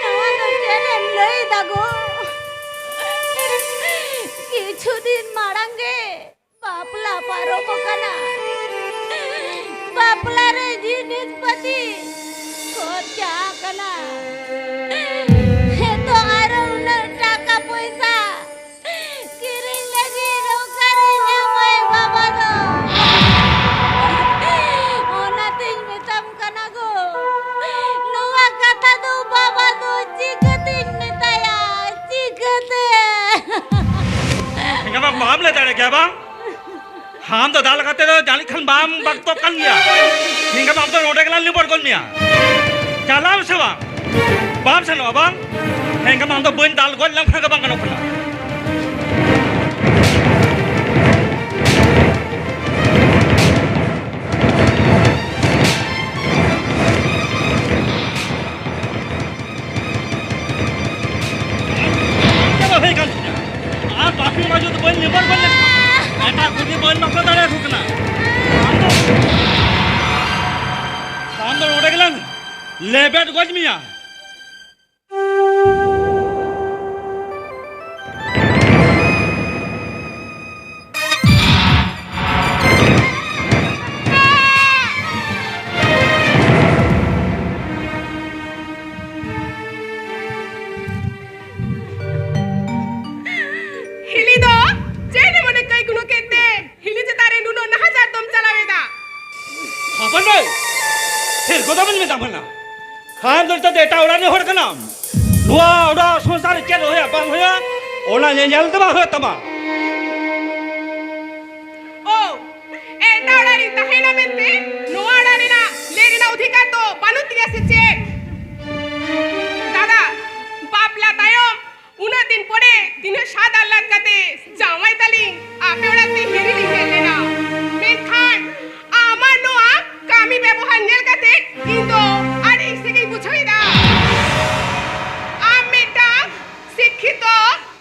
ᱱᱚᱣᱟ ᱫᱚ ᱪᱮᱫ ᱮᱢ ᱞᱟᱹᱭ ᱫᱟ ᱜᱚ? ᱠᱤᱪᱷᱩ ᱫᱤᱱ ᱢᱟᱲᱟᱝ ᱜᱮ ᱵᱟᱯᱞᱟ ᱯᱟᱨᱚᱢ ᱟᱠᱟᱱᱟ᱾ ᱵᱟᱯᱞᱟ ᱨᱮ ᱡᱤᱱᱤᱥ ᱯᱟᱹᱛᱤ ᱠᱷᱚᱨᱪᱟ ᱟᱠᱟᱱᱟ᱾ ᱱᱤᱛᱚᱜ ᱟᱨᱚ ᱩᱱᱟᱹᱜ ᱴᱟᱠᱟ ᱯᱚᱭᱥᱟ ᱠᱤᱨᱤᱧ ᱞᱟᱹᱜᱤᱫ ᱚᱠᱟᱨᱮ ᱧᱟᱢᱟᱭ ᱵᱟᱵᱟ ᱫᱚ? ᱚᱱᱟᱛᱤᱧ ᱢᱮᱛᱟᱢ ᱠᱟᱱᱟ ᱜᱚ, ᱱᱚᱣᱟ ᱠᱟᱛᱷᱟ ᱫᱚ ᱵᱟᱵᱟ ᱫᱚ ᱪᱤᱠᱟᱹᱛᱤᱧ ᱢᱮᱛᱟᱭᱟ? ᱪᱤᱠᱟᱹᱛᱮ? ᱮᱸᱜᱟ ᱵᱟᱝ, ᱵᱟᱢ ᱞᱟᱹᱭ ᱫᱟᱲᱮ ᱠᱮᱭᱟ ᱵᱟᱝ? ᱟᱢ ᱫᱚ ᱫᱟᱞ ᱠᱟᱛᱮ ᱫᱚ ᱡᱟᱹᱱᱤᱡ ᱠᱷᱟᱱ ᱵᱟᱢ ᱵᱟᱠᱛᱚᱜ ᱠᱟᱱ ᱜᱮᱭᱟ᱾ ᱮᱸᱜᱟ ᱵᱟᱝ, ᱟᱢ ᱫᱚ ᱱᱚᱰᱮ ᱜᱮᱞᱟᱝ ᱞᱤᱵᱚᱲ ᱜᱚᱫ ᱢᱮᱭᱟ᱾ ᱪᱟᱞᱟᱣ ᱥᱮ ᱵᱟᱝ? ᱵᱟᱢ ᱥᱮᱱᱚᱜᱼᱟ ᱵᱟᱝ? ᱮᱸᱜᱟ ᱵᱟᱝ, ᱟᱢ ᱫᱚ ᱵᱟᱹᱧ ᱫᱟᱞ ᱜᱚᱡ ᱞᱮᱢ ᱠᱷᱟᱱ ᱜᱮ ᱵᱟᱝ ᱜᱟᱱᱚᱜ ᱠᱟᱱᱟ᱾ ᱪᱟᱵᱟ ᱦᱩᱭ ᱠᱟᱱ ᱛᱤᱧᱟ᱾ ᱟᱨ ᱵᱟᱹᱦᱩ ᱢᱟ ᱡᱩᱫᱤ ᱵᱟᱹᱧ ᱱᱮᱵᱟᱨ ᱵᱟᱹᱧ ᱞᱮᱠᱷᱟᱱ, ᱮᱴᱟᱜ ᱠᱩᱲᱤ ᱵᱟᱹᱧ ᱵᱟᱯᱞᱟ ᱫᱟᱲᱮᱭᱟᱠᱚ ᱠᱟᱱᱟ᱾ ᱟᱢ ᱫᱚ, ᱟᱢ ᱫᱚ ᱱᱚᱰᱮ ᱜᱮᱞᱟᱝ ᱞᱮᱵᱮᱫ ᱜᱚᱡ ᱢᱮᱭᱟ᱾ ᱦᱤᱞᱤ ᱫᱚ ᱪᱮᱫ ᱮ ᱢᱚᱱᱮ ᱠᱟᱹᱭ ᱜᱩᱱᱟᱹ ᱠᱮᱫ ᱛᱮ? ᱦᱤᱞᱤ ᱪᱮᱛᱟᱱ ᱨᱮ ᱱᱩᱱᱟᱹᱜ ᱵᱟᱯᱟᱱ ᱵᱷᱟᱹᱭ, ᱪᱮᱫ ᱠᱚ ᱫᱚᱢᱮᱧ ᱢᱮᱛᱟᱢ ᱠᱟᱱᱟ? ᱟᱢ ᱫᱚ ᱱᱤᱛᱚᱜ ᱫᱚ ᱮᱴᱟᱜ ᱚᱲᱟᱜ ᱨᱤᱱ ᱦᱚᱲ ᱠᱟᱱᱟᱢ᱾ ᱱᱚᱣᱟ ᱚᱲᱟᱜ ᱥᱚᱝᱥᱟᱨ ᱪᱮᱫ ᱦᱩᱭᱩᱜᱼᱟ ᱵᱟᱝ ᱦᱩᱭᱩᱜᱼᱟ, ᱚᱱᱟ ᱧᱮᱧᱮᱞ ᱫᱚ ᱵᱟᱝ ᱦᱩᱭᱩᱜ ᱛᱟᱢᱟ᱾ ᱳ, ᱮᱴᱟᱜ ᱚᱲᱟᱜ ᱨᱤᱧ ᱛᱟᱦᱮᱸᱭᱮᱱᱟ ᱢᱮᱱᱛᱮ ᱱᱚᱣᱟ ᱚᱲᱟᱜ ᱨᱮᱱᱟᱜ ᱞᱟᱹᱭ ᱨᱮᱱᱟᱜ ᱚᱫᱷᱤᱠᱟᱨ ᱫᱚ ᱵᱟᱹᱱᱩᱜ ᱛᱤᱧᱟ ᱥᱮ ᱪᱮᱫ? ᱫᱟᱫᱟ, ᱵᱟᱯᱞᱟ ᱛᱟᱭᱚᱢ ᱩᱱᱟᱹᱜ ᱫᱤᱱ ᱯᱚᱨᱮ ᱛᱤᱱᱟᱹᱜ ᱥᱟᱫ ᱟᱦᱞᱟᱫ ᱠᱟᱛᱮ ᱡᱟᱶᱟᱭ ᱛᱟᱹᱞᱤᱧ ᱟᱯᱮ ᱚᱲᱟᱜ ᱛᱮ ᱦᱤᱨᱤ ᱞᱤᱧ ᱦᱮᱡ ᱞᱮᱱᱟ, ᱢᱮᱱᱠᱷᱟᱱ ᱟᱢᱟᱜ ᱱᱚᱣᱟ ᱠᱟᱹᱢᱤ ᱵᱮᱵᱚᱦᱟᱨ ᱧᱮᱞ ᱠᱟᱛᱮ ᱤᱧ ᱫᱚ ᱟᱹᱰᱤ ᱦᱤᱸᱥᱠᱟᱹ ᱜᱤᱧ ᱵᱩᱡᱷᱟᱹᱣ ᱮᱫᱟ᱾ ᱟᱢ ᱢᱤᱫᱴᱟᱝ ᱥᱤᱠᱠᱷᱤᱛᱚ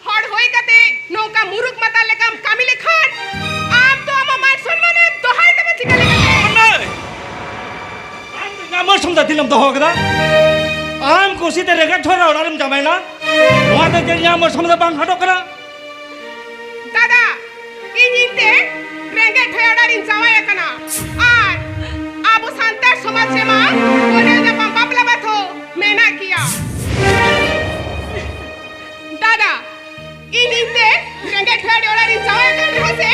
ᱦᱚᱲ ᱦᱩᱭ ᱠᱟᱛᱮ ᱱᱚᱝᱠᱟ ᱢᱩᱨᱩᱠ ᱢᱟᱛᱟᱞ ᱞᱮᱠᱟᱢ ᱠᱟᱹᱢᱤ ᱞᱮᱠᱷᱟᱱ ᱟᱢ ᱫᱚ ᱟᱢᱟᱜ ᱢᱟᱱ ᱥᱚᱱᱢᱟᱱᱮᱢ ᱫᱚᱦᱚᱭ ᱛᱟᱢᱟ ᱪᱤᱠᱟᱹ ᱞᱮᱠᱟᱛᱮ? ᱟᱢ ᱫᱚ ᱤᱧᱟᱹᱜ ᱢᱟᱹᱱ ᱥᱚᱢᱟᱱ ᱫᱤᱞᱮᱢ ᱫᱚᱦᱚ ᱠᱟᱫᱟ᱾ ᱟᱢ ᱠᱩᱥᱤᱛᱮ ᱨᱮᱸᱜᱮᱡ ᱦᱚᱲ ᱚᱲᱟᱜ ᱨᱮᱢ ᱡᱟᱶᱟᱭᱮᱱᱟ, ᱱᱚᱣᱟ ᱫᱚ ᱪᱮᱫ ᱤᱧᱟᱹᱜ ᱢᱟᱹᱱ ᱥᱚᱢᱟᱱ ᱫᱚ ᱵᱟᱝ ᱦᱟᱴᱚᱜ ᱠᱟᱱᱟ? ᱫᱟᱫᱟ, ᱤᱧ ᱤᱧ ᱛᱮ ᱨᱮᱸᱜᱮᱡ ᱦᱚᱲ ᱚᱲᱟᱜ ᱨᱤᱧ ᱡᱟᱶᱟᱭ ᱟᱠᱟᱱᱟ, ᱟᱨ ᱟᱵᱚ ᱥᱟᱱᱛᱟᱲ ᱥᱚᱢᱟᱡᱽ ᱨᱮᱢᱟ ᱠᱚᱸᱰᱮᱞ ᱧᱟᱯᱟᱢ ᱵᱟᱯᱞᱟ ᱵᱟᱫᱷᱚ ᱢᱮᱱᱟᱜ ᱜᱮᱭᱟ᱾ ᱫᱟᱫᱟ, ᱤᱧ ᱤᱧ ᱛᱮ ᱨᱮᱸᱜᱮᱡ ᱦᱚᱲ ᱚᱲᱟᱜ ᱨᱤᱧ ᱡᱟᱶᱟᱭ ᱟᱠᱟᱱ ᱨᱮᱦᱚᱸ ᱥᱮ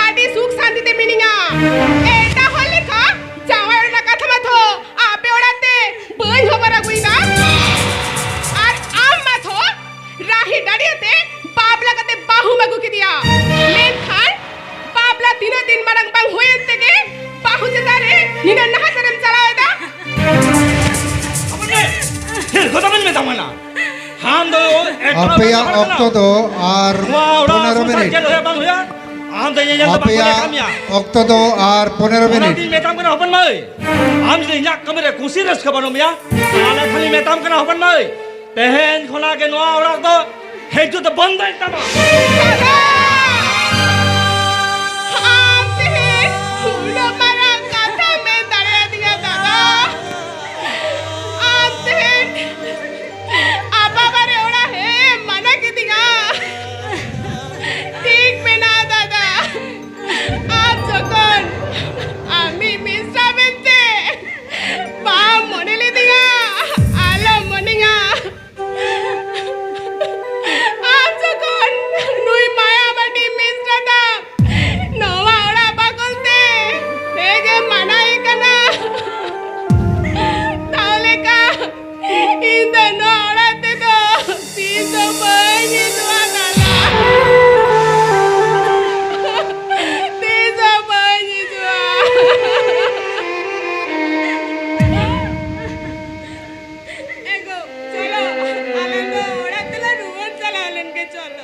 ᱟᱹᱰᱤ ᱥᱩᱠ ᱥᱟᱱᱛᱤ ᱛᱮ ᱢᱤᱱᱟᱹᱧᱟ᱾ ᱮᱴᱟᱜ ᱦᱚᱲ ᱞᱮᱠᱟ ᱡᱟᱶᱟᱭ ᱨᱮᱱᱟᱜ ᱠᱟᱛᱷᱟ ᱢᱟᱛᱚ ᱟᱯᱮ ᱚᱲᱟᱜ ᱛᱮ ᱵᱟᱹᱧ ᱦᱚᱵᱚᱨ ᱟᱹᱜᱩᱭᱮᱫᱟ᱾ ᱟᱨ ᱟᱢ ᱢᱟᱛᱚ ᱨᱟᱦᱤ ᱰᱟᱹᱰᱤᱭᱟᱹ ᱛᱮ ᱵᱟᱯᱞᱟ ᱠᱟᱛᱮ ᱵᱟᱹᱦᱩᱢ ᱟᱹᱜᱩ ᱠᱮᱫᱮᱭᱟ, ᱢᱮᱱᱠᱷᱟᱱ ᱵᱟᱯᱞᱟ ᱛᱤᱱᱟᱹᱜ ᱫᱤᱱ ᱢᱟᱲᱟᱝ ᱵᱟᱝ ᱦᱩᱭᱮᱱ ᱛᱮᱜᱮ ᱵᱟᱹᱦᱩ ᱪᱮᱛᱟᱱ ᱨᱮ ᱱᱤᱱᱟᱹᱜ ᱱᱟᱦᱟᱪᱟᱨᱮᱢ ᱪᱟᱞᱟᱣ ᱮᱫᱟ? ᱪᱮᱫ ᱠᱚ ᱫᱚᱢᱮᱧ ᱢᱮᱛᱟᱢ ᱠᱟᱱᱟ? ᱟᱢ ᱫᱚ ᱮᱴᱟᱜ ᱟᱯᱮᱭᱟᱜ ᱦᱚᱲ ᱠᱟᱱᱟᱢ᱾ ᱚᱠᱛᱚ ᱫᱚ ᱟᱨ ᱱᱚᱣᱟ ᱚᱲᱟᱜ ᱯᱚᱱᱮᱨᱚ ᱥᱚᱝᱥᱟᱨ ᱢᱤᱱᱤᱴ᱾ ᱪᱮᱫ ᱦᱩᱭᱩᱜᱼᱟ ᱵᱟᱝ ᱦᱩᱭᱩᱜᱼᱟ, ᱟᱢ ᱫᱚ ᱧᱮᱧᱮᱞ ᱫᱚ ᱵᱟᱝ ᱟᱯᱮᱭᱟᱜ ᱠᱟᱹᱢᱤᱭᱟ᱾ ᱚᱠᱛᱚ ᱫᱚ ᱟᱨ ᱯᱚᱱᱮᱨᱚ ᱢᱤᱱᱤᱴ᱾ ᱚᱱᱟᱛᱤᱧ ᱢᱮᱛᱟᱢ ᱠᱟᱱᱟ ᱦᱚᱯᱚᱱ ᱢᱟᱹᱭ, ᱟᱢ ᱡᱩᱫᱤ ᱤᱧᱟᱹᱜ ᱠᱟᱹᱢᱤ ᱨᱮ ᱠᱩᱥᱤ ᱨᱟᱹᱥᱠᱟᱹ ᱵᱟᱹᱱᱩᱜ ᱢᱮᱭᱟ, ᱛᱟᱦᱚᱞᱮ ᱠᱷᱟᱱᱤᱧ ᱢᱮᱛᱟᱢ ᱠᱟᱱᱟ ᱦᱚᱯᱚᱱ ᱢᱟᱹᱭ, ᱛᱮᱦᱮᱧ ᱠᱷᱚᱱᱟᱜ ᱜᱮ ᱱᱚᱣᱟ ᱚᱲᱟᱜ ᱫᱚ ᱦᱤᱡᱩᱜ ᱫᱚ ᱵᱚᱱᱫᱚᱭ ᱛᱟᱢᱟ᱾ ᱫᱟᱫᱟ! ᱟᱢ ᱛᱮᱦᱮᱧ ᱩᱱᱟᱹᱜ ᱢᱟᱨᱟᱝ ᱠᱟᱛᱷᱟᱢ ᱢᱮᱱ ᱫᱟᱲᱮᱭᱟᱫᱤᱧᱟ ᱫᱟᱫᱟ᱾ ᱟᱢ ᱛᱮᱦᱮᱧ ᱟᱯᱟ ᱵᱟᱨᱮ ᱚᱲᱟᱜ ᱦᱮᱡ ᱢᱟᱱᱟ ᱠᱤᱫᱤᱧᱟ᱾ ᱴᱷᱤᱠ ᱢᱮᱱᱟᱜᱼᱟ ᱫᱟᱫᱟ᱾ ᱟᱢ ᱡᱚᱠᱷᱚᱱ ᱟᱢᱤᱡ ᱢᱤᱥᱨᱟ ᱢᱮᱱᱛᱮ ᱵᱟᱢ ᱢᱚᱱᱮ ᱞᱤᱫᱤᱧᱟ, ᱟᱞᱚᱢ ᱢᱚᱱᱮᱧᱟ᱾ ᱟᱢ ᱡᱚᱠᱷᱚᱱ ᱱᱩᱭ ᱢᱟ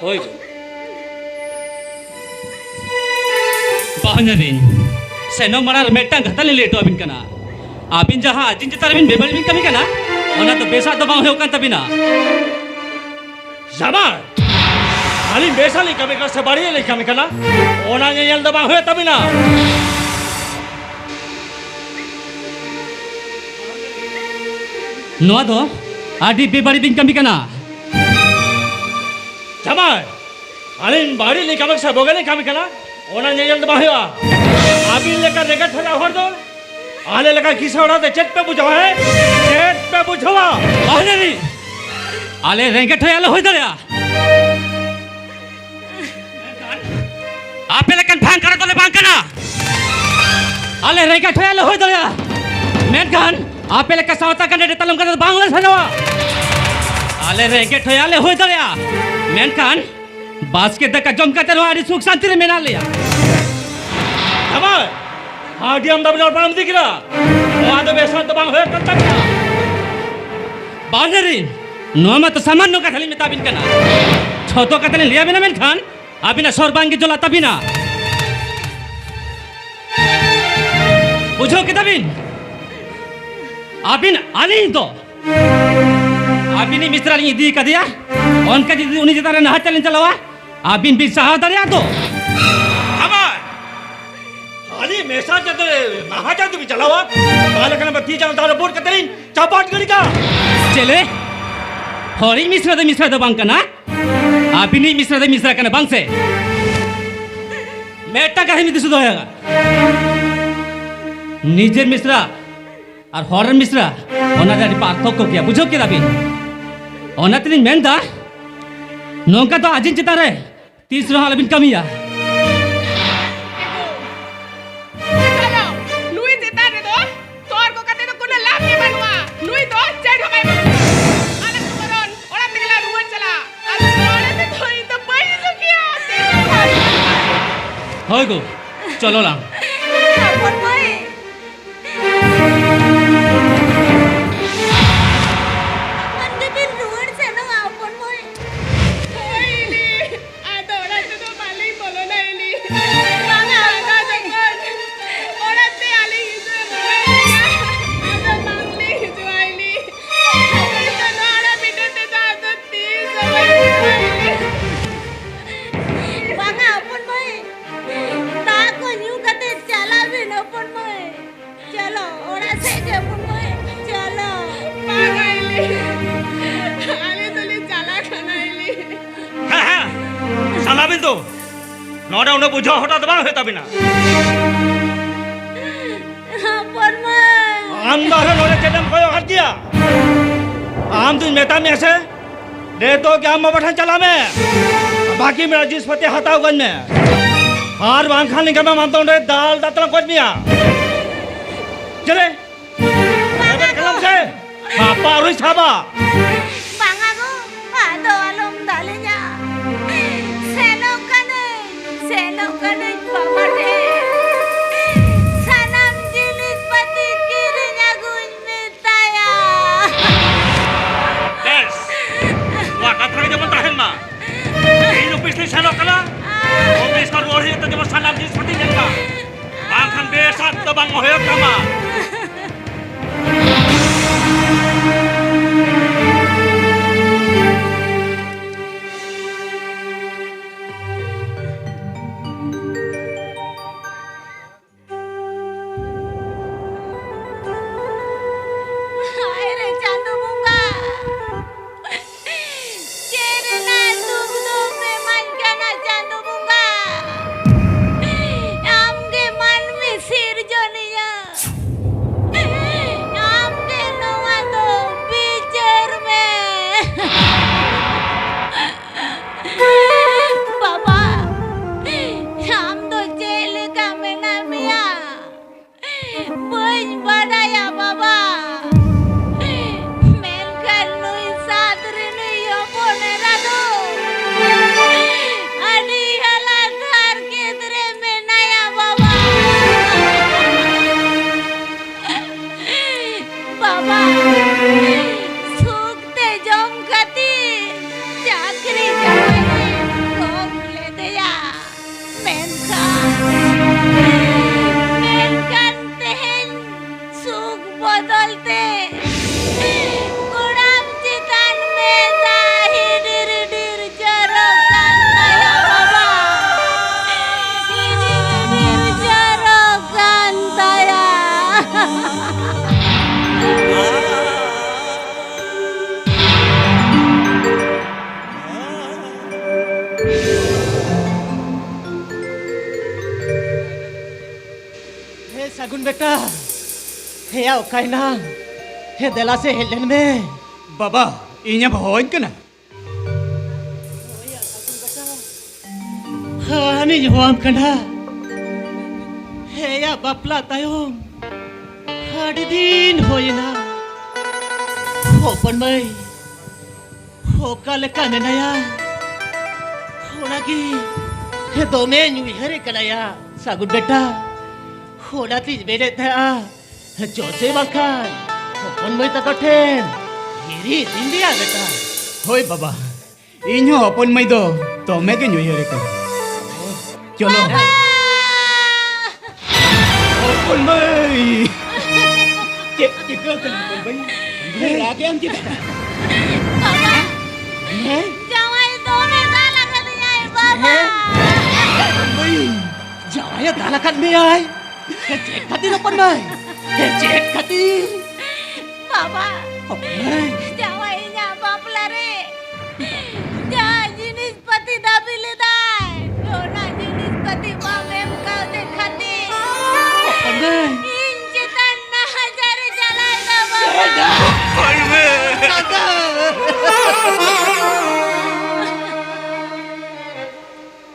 ᱦᱳᱭ ᱜᱚ᱾ ᱵᱟᱦᱧᱟᱨᱤᱧ, ᱥᱮᱱᱚᱜ ᱢᱟᱲᱟᱝ ᱨᱮ ᱢᱤᱫᱴᱟᱝ ᱠᱟᱛᱷᱟ ᱞᱤᱧ ᱞᱟᱹᱭ ᱦᱚᱴᱚ ᱟᱹᱵᱤᱱ ᱠᱟᱱᱟ᱾ ᱟᱹᱵᱤᱱ ᱡᱟᱦᱟᱸ ᱟᱹᱡᱤᱱ ᱪᱮᱛᱟᱱ ᱨᱮᱵᱤᱱ ᱵᱮᱵᱟᱹᱲᱤᱡ ᱵᱤᱱ ᱠᱟᱹᱢᱤ ᱠᱟᱱᱟ, ᱚᱱᱟ ᱫᱚ ᱵᱮᱥᱟᱜ ᱫᱚ ᱵᱟᱝ ᱦᱩᱭᱩᱜ ᱠᱟᱱ ᱛᱟᱹᱵᱤᱱᱟ᱾ ᱡᱟᱢᱟᱭ, ᱟᱹᱞᱤᱧ ᱵᱮᱥᱟᱜ ᱞᱤᱧ ᱠᱟᱹᱢᱤ ᱠᱟᱱᱟ ᱥᱮ ᱵᱟᱹᱲᱤᱡ ᱞᱤᱧ ᱠᱟᱹᱢᱤ ᱠᱟᱱᱟ, ᱚᱱᱟ ᱧᱮᱧᱮᱞ ᱫᱚ ᱵᱟᱝ ᱦᱩᱭᱩᱜ ᱛᱟᱹᱵᱤᱱᱟ᱾ ᱱᱚᱣᱟ ᱫᱚ ᱟᱹᱰᱤ ᱵᱮᱵᱟᱹᱲᱤᱡ ᱵᱤᱱ ᱠᱟᱹᱢᱤ ᱠᱟᱱᱟ᱾ ᱡᱟᱢᱟᱭ, ᱟᱹᱞᱤᱧ ᱵᱟᱹᱲᱤᱡ ᱞᱤᱧ ᱠᱟᱹᱢᱤ ᱥᱮ ᱵᱩᱜᱤ ᱞᱤᱧ ᱠᱟᱹᱢᱤ ᱠᱟᱱᱟ, ᱚᱱᱟ ᱧᱮᱧᱮᱞ ᱫᱚ ᱵᱟᱝ ᱦᱩᱭᱩᱜᱼᱟ᱾ ᱟᱹᱵᱤᱱ ᱞᱮᱠᱟ ᱨᱮᱸᱜᱮᱡ ᱦᱚᱲ ᱫᱚ ᱟᱞᱮ ᱞᱮᱠᱟ ᱠᱤᱥᱟᱹᱬ ᱦᱚᱲ ᱫᱚ ᱪᱮᱫ ᱯᱮ ᱵᱩᱡᱷᱟᱹᱣᱟ, ᱦᱮᱸ? ᱪᱮᱫ ᱯᱮ ᱵᱩᱡᱷᱟᱹᱣᱟ? ᱵᱟᱦᱧᱟᱨᱤ, ᱟᱞᱮ ᱨᱮᱸᱜᱮᱡ ᱦᱚᱲ ᱟᱞᱮ ᱦᱩᱭ ᱫᱟᱲᱮᱭᱟᱜᱼᱟ᱾ ᱟᱯᱮ ᱞᱮᱠᱟᱱ ᱵᱷᱟᱝ ᱠᱟᱰᱟ ᱫᱚᱞᱮ ᱵᱟᱝ ᱠᱟᱱᱟ᱾ ᱟᱞᱮ ᱨᱮᱸᱜᱮᱡ ᱦᱚᱭ ᱟᱞᱮ ᱦᱩᱭ ᱫᱟᱲᱮᱭᱟᱜᱼᱟ, ᱢᱮᱱᱠᱷᱟᱱ ᱟᱯᱮ ᱞᱮᱠᱟ ᱥᱟᱶᱛᱟ ᱠᱟᱱᱟ ᱰᱮᱴᱟᱞᱚᱢ ᱠᱟᱛᱮ ᱵᱟᱝᱞᱮ ᱥᱮᱱᱚᱜᱼᱟ᱾ ᱟᱞᱮ ᱨᱮᱸᱜᱮᱡ ᱦᱚᱭ ᱟᱞᱮ ᱦᱩᱭ ᱫᱟᱲᱮᱭᱟᱜᱼᱟ, ᱢᱮᱱᱠᱷᱟᱱ ᱵᱟᱥᱠᱮ ᱫᱟᱠᱟ ᱡᱚᱢ ᱠᱟᱛᱮ ᱨᱮᱦᱚᱸ ᱟᱹᱰᱤ ᱥᱩᱠ ᱥᱟᱱᱛᱤ ᱨᱮ ᱢᱮᱱᱟᱜ ᱞᱮᱭᱟ᱾ ᱡᱟᱢᱟᱭ, ᱟᱹᱰᱤ ᱟᱢᱫᱟ ᱵᱤᱱ ᱨᱚᱲ ᱵᱟᱲᱟᱢ ᱤᱫᱤ ᱠᱮᱫᱟ᱾ ᱱᱚᱣᱟ ᱫᱚ ᱵᱮᱥ ᱫᱚ ᱵᱟᱝ ᱦᱩᱭᱩᱜ ᱠᱟᱱ ᱛᱟᱵᱤᱱᱟ᱾ ᱵᱟᱦᱧᱟᱨᱤ, ᱱᱚᱣᱟ ᱢᱟᱛᱚ ᱥᱟᱢᱟᱱᱱᱚ ᱠᱟᱛᱷᱟ ᱞᱤᱧ ᱢᱮᱛᱟ ᱵᱤᱱ ᱠᱟᱱᱟ᱾ ᱡᱷᱚᱛᱚ ᱠᱟᱛᱷᱟ ᱞᱤᱧ ᱞᱟᱹᱭ ᱟᱵᱤᱱᱟ, ᱢᱮᱱᱠᱷᱟᱱ ᱟᱹᱵᱤᱱᱟᱜ ᱥᱚᱨ ᱵᱟᱝ ᱜᱮ ᱡᱚᱞᱟ ᱛᱟᱹᱵᱤᱱᱟ᱾ ᱵᱩᱡᱷᱟᱹᱣ ᱠᱮᱫᱟ ᱵᱤᱱ? ᱟᱹᱵᱤᱱ ᱟᱹᱞᱤᱧ ᱫᱚ ᱟᱹᱵᱤᱱᱤᱡ ᱢᱤᱥᱨᱟ ᱞᱤᱧ ᱤᱫᱤ ᱠᱟᱫᱮᱭᱟ, ᱚᱱᱠᱟ ᱡᱩᱫᱤ ᱩᱱᱤ ᱪᱮᱛᱟᱱ ᱨᱮ ᱱᱟᱦᱟᱪᱟᱨ ᱞᱤᱧ ᱪᱟᱞᱟᱣᱟ, ᱟᱹᱵᱤᱱ ᱵᱤᱱ ᱥᱟᱦᱟᱣ ᱫᱟᱲᱮᱭᱟᱜᱼᱟ ᱛᱚ? ᱟᱢᱟᱭ! ᱟᱹᱞᱤᱧ ᱢᱤᱥᱨᱟ ᱪᱮᱛᱟᱱ ᱨᱮ ᱱᱟᱦᱟᱪᱟᱨ ᱡᱩᱫᱤ ᱵᱤᱱ ᱪᱟᱞᱟᱣᱟ, ᱛᱟᱦᱞᱮ ᱠᱷᱟᱱ ᱟᱵᱟᱨ ᱛᱤ ᱡᱟᱸᱜᱟ ᱨᱟᱹᱯᱩᱫ ᱠᱟᱛᱮ ᱞᱤᱧ ᱪᱟᱯᱟᱫ ᱜᱤᱰᱤ ᱠᱟᱜᱼᱟ᱾ ᱪᱮᱞᱮ? ᱦᱚᱲᱤᱡ ᱢᱤᱥᱨᱟ ᱫᱚ ᱢᱤᱥᱨᱟ ᱫᱚ ᱵᱟᱝ ᱠᱟᱱᱟ, ᱟᱹᱵᱤᱱᱤᱡ ᱢᱤᱥᱨᱟ ᱫᱚ ᱢᱤᱥᱨᱟ ᱠᱟᱱᱟ, ᱵᱟᱝ ᱥᱮ? ᱢᱤᱫᱴᱟᱝ ᱠᱟᱛᱷᱟ ᱢᱤᱫ ᱫᱤᱥᱟᱹ ᱫᱚᱦᱚᱭᱟ, ᱱᱤᱡᱮᱨ ᱢᱤᱥᱨᱟ ᱟᱨ ᱦᱚᱲ ᱨᱮᱱ ᱢᱤᱥᱨᱟ, ᱚᱱᱟ ᱨᱮ ᱟᱹᱰᱤ ᱯᱟᱨᱛᱷᱚᱠᱠᱚ ᱜᱮᱭᱟ, ᱵᱩᱡᱷᱟᱹᱣ ᱠᱮᱫᱟ ᱵᱤᱱ? ᱚᱱᱟ ᱛᱮᱞᱤᱧ ᱢᱮᱱᱫᱟ, ᱱᱚᱝᱠᱟ ᱫᱚ ᱟᱹᱡᱤᱱ ᱪᱮᱛᱟᱱ ᱨᱮ ᱛᱤᱥ ᱨᱮᱦᱚᱸ ᱟᱞᱚᱵᱤᱱ ᱠᱟᱹᱢᱤᱭᱟ᱾ ᱪᱚᱞᱚ, ᱱᱩᱭ ᱪᱮᱛᱟᱱ ᱨᱮᱫᱚ ᱛᱚᱨᱠᱚ ᱠᱟᱛᱮ ᱫᱚ ᱠᱳᱱᱳ ᱞᱟᱵᱷ ᱜᱮ ᱵᱟᱹᱱᱩᱜᱼᱟ᱾ ᱱᱩᱭ ᱫᱚ ᱪᱮᱫ ᱦᱚᱸ ᱵᱟᱭ ᱵᱩᱡᱷᱟᱹᱣᱟ᱾ ᱟᱞᱮ ᱫᱚ ᱵᱚᱨᱚᱱ ᱚᱲᱟᱜ ᱛᱮᱜᱮ ᱞᱮ ᱨᱩᱣᱟᱹᱲ ᱪᱟᱞᱟᱜᱼᱟ᱾ ᱟᱨ ᱱᱚᱰᱮ ᱫᱚ ᱤᱧ ᱫᱚ ᱵᱟᱹᱧ ᱦᱤᱡᱩᱜ ᱜᱮᱭᱟ᱾ ᱦᱳᱭ ᱜᱳ, ᱪᱚᱞᱚ ᱞᱟᱝ᱾ ᱦᱚᱯᱚᱱ ᱢᱟᱹᱭ᱾ ᱢᱟᱱ ᱜᱮᱵᱤᱱ ᱨᱩᱣᱟᱹᱲ ᱥᱮᱱᱚᱜᱼᱟ, ᱦᱚᱯᱚᱱ ᱢᱟᱹᱭ᱾ ᱦᱳᱭ, ᱤᱞᱤ, ᱟᱞᱮ ᱫᱚᱞᱮ ᱪᱟᱞᱟᱜ ᱠᱟᱱᱟ ᱮᱞᱤ᱾ ᱦᱮᱸ, ᱦᱮᱸ, ᱪᱟᱞᱟᱜ ᱵᱤᱱ ᱛᱚ᱾ ᱱᱚᱰᱮ ᱩᱱᱟᱹᱜ ᱵᱩᱡᱷᱟᱹᱣ ᱦᱚᱴᱟ ᱫᱚ ᱵᱟᱝ ᱦᱩᱭᱩᱜ ᱛᱟᱵᱤᱱᱟ᱾ ᱦᱚᱯᱚᱱ ᱢᱟ᱾ ᱟᱢ ᱫᱚ ᱟᱨᱦᱚᱸ ᱱᱚᱰᱮ ᱪᱮᱫ ᱮᱢ ᱠᱚᱭᱚᱜ ᱟᱠᱟᱫ ᱜᱮᱭᱟ? ᱟᱢ ᱫᱩᱧ ᱢᱮᱛᱟᱫ ᱢᱮᱭᱟ ᱥᱮ, ᱱᱤᱛᱚᱜ ᱜᱮ ᱟᱢ ᱵᱟᱵᱟ ᱴᱷᱮᱱ ᱪᱟᱞᱟᱜ ᱢᱮ᱾ ᱵᱟᱹᱠᱤ ᱢᱮᱱᱟᱜ ᱡᱤᱱᱤᱥ ᱯᱟᱹᱛᱤ ᱦᱟᱛᱟᱣ ᱟᱹᱜᱩ ᱟᱹᱧ ᱢᱮ᱾ ᱟᱨ ᱵᱟᱝᱠᱷᱟᱱ ᱱᱤᱝᱠᱟᱹ ᱢᱟ ᱟᱢ ᱫᱚ ᱚᱸᱰᱮ ᱫᱟᱞ ᱫᱟᱛᱨᱚᱢ ᱠᱚ ᱢᱮᱭᱟ᱾ ᱪᱮᱞᱮ? ᱵᱟᱵᱟ ᱠᱟᱱᱟᱢ ᱥᱮ? ᱵᱟᱯᱟ ᱟᱹᱣᱨᱤ ᱥᱟᱵᱟ᱾ ᱵᱟᱝᱟ ᱜᱚ, ᱟᱫᱚ ᱟᱞᱚᱢ ᱫᱟᱞᱮᱧᱟ᱾ ᱥᱮᱱᱚᱜ ᱠᱟᱹᱱᱟᱹᱧ, ᱥᱮᱱᱚᱜ ᱠᱟᱹᱱᱟᱹᱧ ᱵᱟᱵᱟ ᱴᱷᱮᱱ᱾ ᱥᱟᱱᱟᱢ ᱡᱤᱱᱤᱥ ᱯᱟᱹᱛᱤ ᱠᱤᱨᱤᱧ ᱟᱹᱜᱩᱧ ᱢᱮᱛᱟᱭᱟ᱾ ᱵᱮᱥ, ᱱᱚᱣᱟ ᱠᱟᱛᱷᱟ ᱨᱮ ᱡᱮᱢᱚᱱ ᱛᱟᱦᱮᱱ ᱢᱟ᱾ ᱤᱧ ᱚᱯᱷᱤᱥ ᱛᱮᱧ ᱥᱮᱱᱚᱜ ᱠᱟᱱᱟ᱾ ᱚᱯᱷᱤᱥ ᱠᱷᱚᱱ ᱨᱩᱣᱟᱹᱲ ᱦᱮᱡ ᱠᱟᱛᱮ ᱡᱮᱢᱚᱱ ᱥᱟᱱᱟᱢ ᱡᱤᱱᱤᱥ ᱯᱟᱹᱛᱤ ᱧᱮᱞ ᱢᱟ᱾ ᱵᱟᱝᱠᱷᱟᱱ ᱵᱮᱥᱟᱜ ᱫᱚ ᱵᱟᱝ ᱦᱩᱭᱩᱜ ᱛᱟᱢᱟ᱾ ᱦᱟᱭ ᱨᱮ ᱪᱟᱸᱫᱚ ᱵᱚᱸᱜᱟ, ᱪᱮᱫ ᱨᱮᱱᱟᱜ ᱫᱩᱠ ᱫᱚᱢ ᱮᱢᱟᱹᱧ ᱠᱟᱱᱟ ᱪᱟᱸᱫᱚ ᱵᱚᱸᱜᱟ? ᱟᱢ ᱜᱮ ᱢᱟᱹᱱᱢᱤ ᱥᱤᱨᱡᱚᱱᱤᱭᱟᱹ, ᱟᱢ ᱜᱮ ᱱᱚᱣᱟ ᱫᱚ ᱵᱤᱪᱟᱹᱨ ᱢᱮ᱾ ᱵᱟᱵᱟ, ᱟᱢ ᱫᱚ ᱪᱮᱫ ᱞᱮᱠᱟ ᱢᱮᱱᱟᱜ ᱢᱮᱭᱟ? ᱵᱟᱹᱧ ᱵᱟᱰᱟᱭᱟ ᱵᱟᱵᱟ, ᱢᱮᱱᱠᱷᱟᱱ ᱱᱩᱭ ᱥᱟᱛ ᱨᱤᱱᱤᱡ ᱦᱚᱯᱚᱱ ᱮᱨᱟ ᱫᱚ ᱟᱹᱰᱤ ᱦᱟᱞᱟᱛ ᱦᱟᱨᱠᱮᱛ ᱨᱮ ᱢᱮᱱᱟᱭᱟ ᱵᱟᱵᱟ᱾ ᱵᱟᱵᱟ, ᱥᱩᱠ ᱛᱮ ᱡᱚᱢ ᱠᱷᱟᱹᱛᱤᱨ ᱪᱟᱹᱠᱨᱤ ᱡᱟᱶᱟᱭ ᱨᱤᱧ ᱜᱚᱜ ᱞᱮᱫᱮᱭᱟ᱾ ᱢᱮᱱᱠᱷᱟᱱ, ᱢᱮᱱᱠᱷᱟᱱ ᱛᱮᱦᱮᱧ ᱥᱩᱠ ᱵᱚᱫᱚᱞ ᱛᱮ ᱠᱚᱲᱟᱢ ᱪᱮᱛᱟᱱ ᱢᱮᱫ ᱫᱟᱜ ᱦᱤᱰᱤᱨ ᱦᱤᱰᱤᱨ ᱡᱚᱨᱚᱜ ᱠᱟᱱ ᱛᱟᱭᱟ ᱵᱟᱵᱟ᱾ ᱦᱤᱰᱤᱨ ᱦᱤᱰᱤᱨ ᱡᱚᱨᱚᱜ ᱠᱟᱱ ᱛᱟᱭᱟ᱾ ᱵᱮᱴᱟ, ᱦᱮᱭᱟ ᱚᱠᱟᱭᱮᱱᱟᱢ? ᱦᱮ, ᱫᱮᱞᱟ ᱥᱮ ᱦᱮᱡ ᱞᱮᱱ ᱢᱮ᱾ ᱵᱟᱵᱟ, ᱤᱧᱮᱢ ᱦᱚᱦᱚᱣᱟᱹᱧ ᱠᱟᱱᱟ? ᱦᱟᱱᱤᱧ ᱦᱚᱦᱚᱣᱟᱢ ᱠᱟᱱᱟ᱾ ᱦᱮᱭᱟ ᱵᱟᱯᱞᱟ ᱛᱟᱭᱚᱢ ᱟᱹᱰᱤ ᱫᱤᱱ ᱦᱩᱭᱮᱱᱟ᱾ ᱦᱚᱯᱚᱱ ᱢᱟᱹᱭ, ᱚᱠᱟ ᱞᱮᱠᱟ ᱢᱮᱱᱟᱭᱟ? ᱚᱱᱟᱜᱮ ᱫᱚᱢᱮᱧ ᱩᱭᱦᱟᱹᱨᱮ ᱠᱟᱱᱟᱭᱟ, ᱥᱟᱹᱜᱩᱱ ᱵᱮᱴᱟ᱾ ᱚᱱᱟᱛᱤᱧ ᱢᱮᱱᱮᱫ ᱛᱟᱦᱮᱸᱜᱼᱟ, ᱪᱚ ᱥᱮ ᱵᱟᱝᱠᱷᱟᱱ ᱦᱚᱯᱚᱱ ᱢᱟᱹᱭ ᱛᱟᱠᱚ ᱴᱷᱮᱱ ᱦᱤᱨᱤ ᱤᱫᱤᱧ ᱫᱮᱭᱟ ᱵᱮᱴᱟ᱾ ᱦᱳᱭ ᱵᱟᱵᱟ, ᱤᱧ ᱦᱚᱸ ᱦᱚᱯᱚᱱ ᱢᱟᱹᱭ ᱫᱚ ᱫᱚᱢᱮ ᱜᱤᱧ ᱩᱭᱦᱟᱹᱨᱮ ᱠᱟᱱᱟ᱾ ᱪᱚᱞᱚ᱾ ᱵᱟᱵᱟ! ᱦᱚᱯᱚᱱ ᱢᱟᱹᱭ! ᱪᱮᱫ ᱪᱤᱠᱟᱹ ᱠᱟᱱᱟ ᱦᱚᱯᱚᱱ ᱢᱟᱹᱭ? ᱨᱟᱜ ᱮᱫ ᱟᱢ ᱪᱮᱫᱟᱜ? ᱵᱟᱵᱟ! ᱦᱮᱸ? ᱡᱟᱶᱟᱭ ᱫᱚᱢᱮ ᱫᱟᱞ ᱟᱠᱟᱫᱤᱧᱟᱭ, ᱵᱟᱵᱟ! ᱦᱮᱸ? ᱦᱚᱯᱚᱱ ᱢᱟᱹᱭ! ᱡᱟᱶᱟᱭᱮ ᱫᱟᱞ ᱟᱠᱟᱫ ᱢᱮᱭᱟᱭ? ᱪᱮᱫ ᱠᱷᱟᱹᱛᱤᱨ ᱦᱚᱯᱚᱱ ᱢᱟᱹᱭ? ᱪᱮᱫ ᱠᱷᱟᱹᱛᱤᱨ? ᱵᱟᱵᱟ! ᱦᱚᱯᱚᱱ ᱢᱟᱹᱭ! ᱡᱟᱶᱟᱭ ᱤᱧᱟᱜ ᱵᱟᱯᱞᱟ ᱨᱮ ᱡᱟᱦᱟᱸ ᱡᱤᱱᱤᱥ ᱯᱟᱹᱛᱤ ᱫᱟᱹᱵᱤ ᱞᱮᱫᱟᱭ, ᱚᱱᱟ ᱡᱤᱱᱤᱥ ᱯᱟᱹᱛᱤ ᱵᱟᱢ ᱮᱢ ᱠᱟᱣᱫᱮ ᱠᱷᱟᱹᱛᱤᱨ ᱦᱚᱯᱚᱱ ᱢᱟᱹᱭ! ᱤᱧ ᱪᱮᱛᱟᱱ ᱱᱟᱦᱟᱪᱟᱨᱮ ᱪᱟᱞᱟᱣᱮᱫᱟ, ᱵᱟᱵᱟ᱾ ᱦᱚᱯᱚᱱ ᱢᱟᱹᱭ! ᱫᱟᱫᱟ!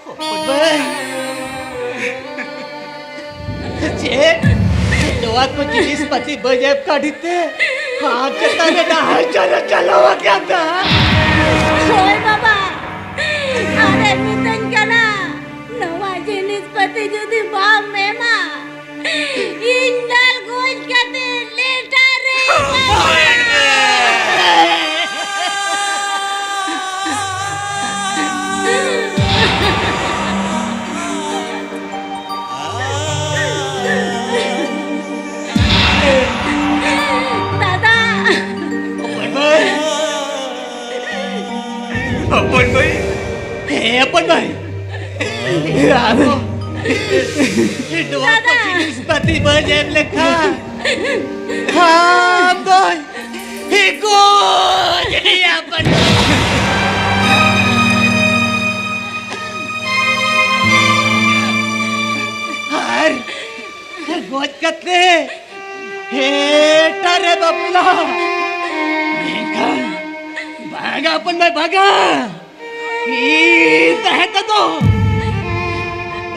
ᱦᱚᱯᱚᱱ ᱢᱟᱹᱭ! ᱪᱮᱫ? ᱱᱚᱣᱟ ᱠᱚ ᱡᱤᱱᱤᱥ ᱯᱟᱹᱛᱤ ᱵᱟᱹᱧ ᱮᱢ ᱠᱟᱹᱣᱫᱤ ᱛᱮ ᱟᱢ ᱪᱮᱛᱟᱱ ᱨᱮ ᱱᱟᱦᱟᱪᱟᱨ ᱮ ᱪᱟᱞᱟᱣ ᱟᱠᱟᱫᱟ? ᱦᱳᱭ ᱵᱟᱵᱟ, ᱟᱢᱮᱢ ᱢᱤᱛᱟᱹᱧ ᱠᱟᱱᱟ, ᱱᱚᱣᱟ ᱡᱤᱱᱤᱥ ᱯᱟᱹᱛᱤ ᱡᱩᱫᱤ ᱵᱟᱢ ᱮᱢᱟ, ᱤᱧ ᱫᱟᱞ ᱜᱚᱡ ᱠᱟᱛᱮ ᱞᱮᱴᱟᱨ ᱨᱮ ᱵᱟᱵᱟ᱾ ᱫᱟᱫᱟ᱾ ᱦᱚᱯᱚᱱ ᱵᱷᱟᱹᱭ! ᱦᱚᱯᱚᱱ ᱵᱷᱟᱹᱭ! ᱦᱮᱸ, ᱦᱚᱯᱚᱱ ᱵᱷᱟᱹᱭ! ᱟᱫᱚ ᱱᱚᱣᱟ ᱠᱚ ᱫᱟᱫᱟ! ᱡᱤᱱᱤᱥ ᱯᱟᱹᱛᱤ ᱵᱟᱹᱧ ᱮᱢ ᱞᱮᱠᱷᱟᱱ ᱟᱢ ᱫᱚ ᱦᱤᱠᱩ ᱡᱤᱱᱤᱭᱟ ᱯᱟᱹᱴᱤ᱾ ᱟᱨ ᱜᱚᱡ ᱠᱟᱛᱮ ᱮᱴᱟᱜ ᱨᱮ ᱵᱟᱯᱞᱟ᱾ ᱢᱮᱱᱠᱷᱟᱱ ᱵᱟᱝᱟ ᱦᱚᱯᱚᱱ ᱵᱷᱟᱭ, ᱵᱟᱝᱟ᱾ ᱤᱧ ᱛᱟᱦᱮᱸ ᱛᱮᱫᱚ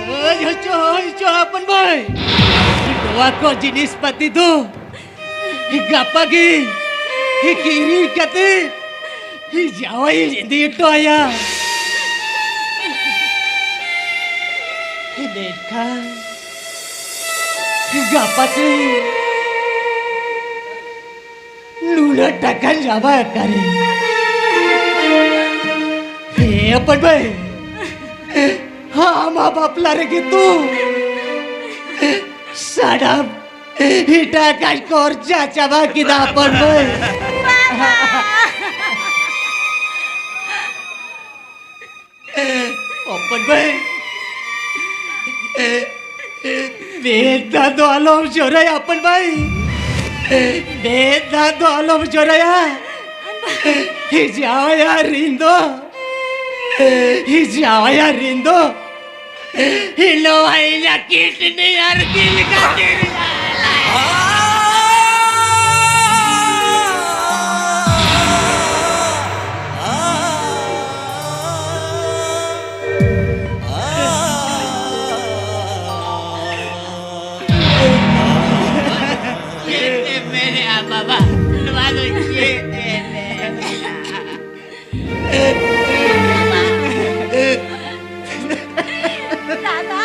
ᱦᱩᱭ ᱦᱚᱪᱚ, ᱦᱩᱭ ᱦᱚᱪᱚ ᱦᱚᱯᱚᱱ ᱵᱷᱟᱭ, ᱱᱚᱣᱟ ᱠᱚ ᱡᱤᱱᱤᱥ ᱯᱟᱹᱛᱤ ᱫᱚ ᱜᱟᱯᱟ ᱜᱮ ᱠᱤᱨᱤᱧ ᱠᱟᱛᱮ ᱡᱟᱶᱟᱭ ᱤᱧ ᱤᱫᱤ ᱦᱚᱴᱚ ᱟᱭᱟ᱾ ᱢᱮᱱᱠᱷᱟᱱ ᱜᱟᱯᱟ ᱛᱮ ᱱᱩᱱᱟᱹᱜ ᱴᱟᱠᱟ ᱧᱟᱢᱟ ᱚᱠᱟᱨᱮ? ᱦᱮ ᱦᱚᱯᱚᱱ ᱵᱷᱟᱹᱭ, ᱟᱢᱟᱜ ᱵᱟᱯᱞᱟ ᱨᱮᱜᱮ ᱛᱚ ᱥᱟᱱᱟᱢ ᱮᱴᱟᱜ ᱠᱟᱡᱽ ᱠᱷᱚᱨᱪᱟ ᱪᱟᱵᱟ ᱠᱮᱫᱟ ᱦᱚᱯᱚᱱ ᱵᱷᱟᱹᱭ᱾ ᱦᱚᱯᱚᱱ ᱵᱷᱟᱹᱭ, ᱢᱮᱫ ᱫᱟᱜ ᱫᱚ ᱟᱞᱚᱢ ᱡᱚᱨᱟᱭᱟ ᱦᱚᱯᱚᱱ ᱵᱷᱟᱹᱭ, ᱢᱮᱫ ᱫᱟᱜ ᱫᱚ ᱟᱞᱚᱢ ᱡᱚᱨᱟᱭᱟ᱾ ᱡᱟᱶᱟᱭᱟ ᱨᱤᱱ ᱫᱚ, ᱡᱟᱶᱟᱭᱟ ᱨᱤᱱ ᱫᱚ ᱱᱚᱣᱟ ᱤᱧᱟᱜ ᱠᱤᱰᱱᱤ ᱟᱨ ᱜᱤᱞ ᱠᱟᱹᱴᱤ ᱨᱮᱭᱟᱜ ᱪᱮᱫ ᱮ ᱢᱮᱱᱮᱜᱼᱟ ᱵᱟᱵᱟ? ᱱᱚᱣᱟ ᱫᱚ ᱪᱮᱫ ᱮ ᱢᱮᱱᱮᱜᱼᱟ? ᱫᱟᱫᱟ᱾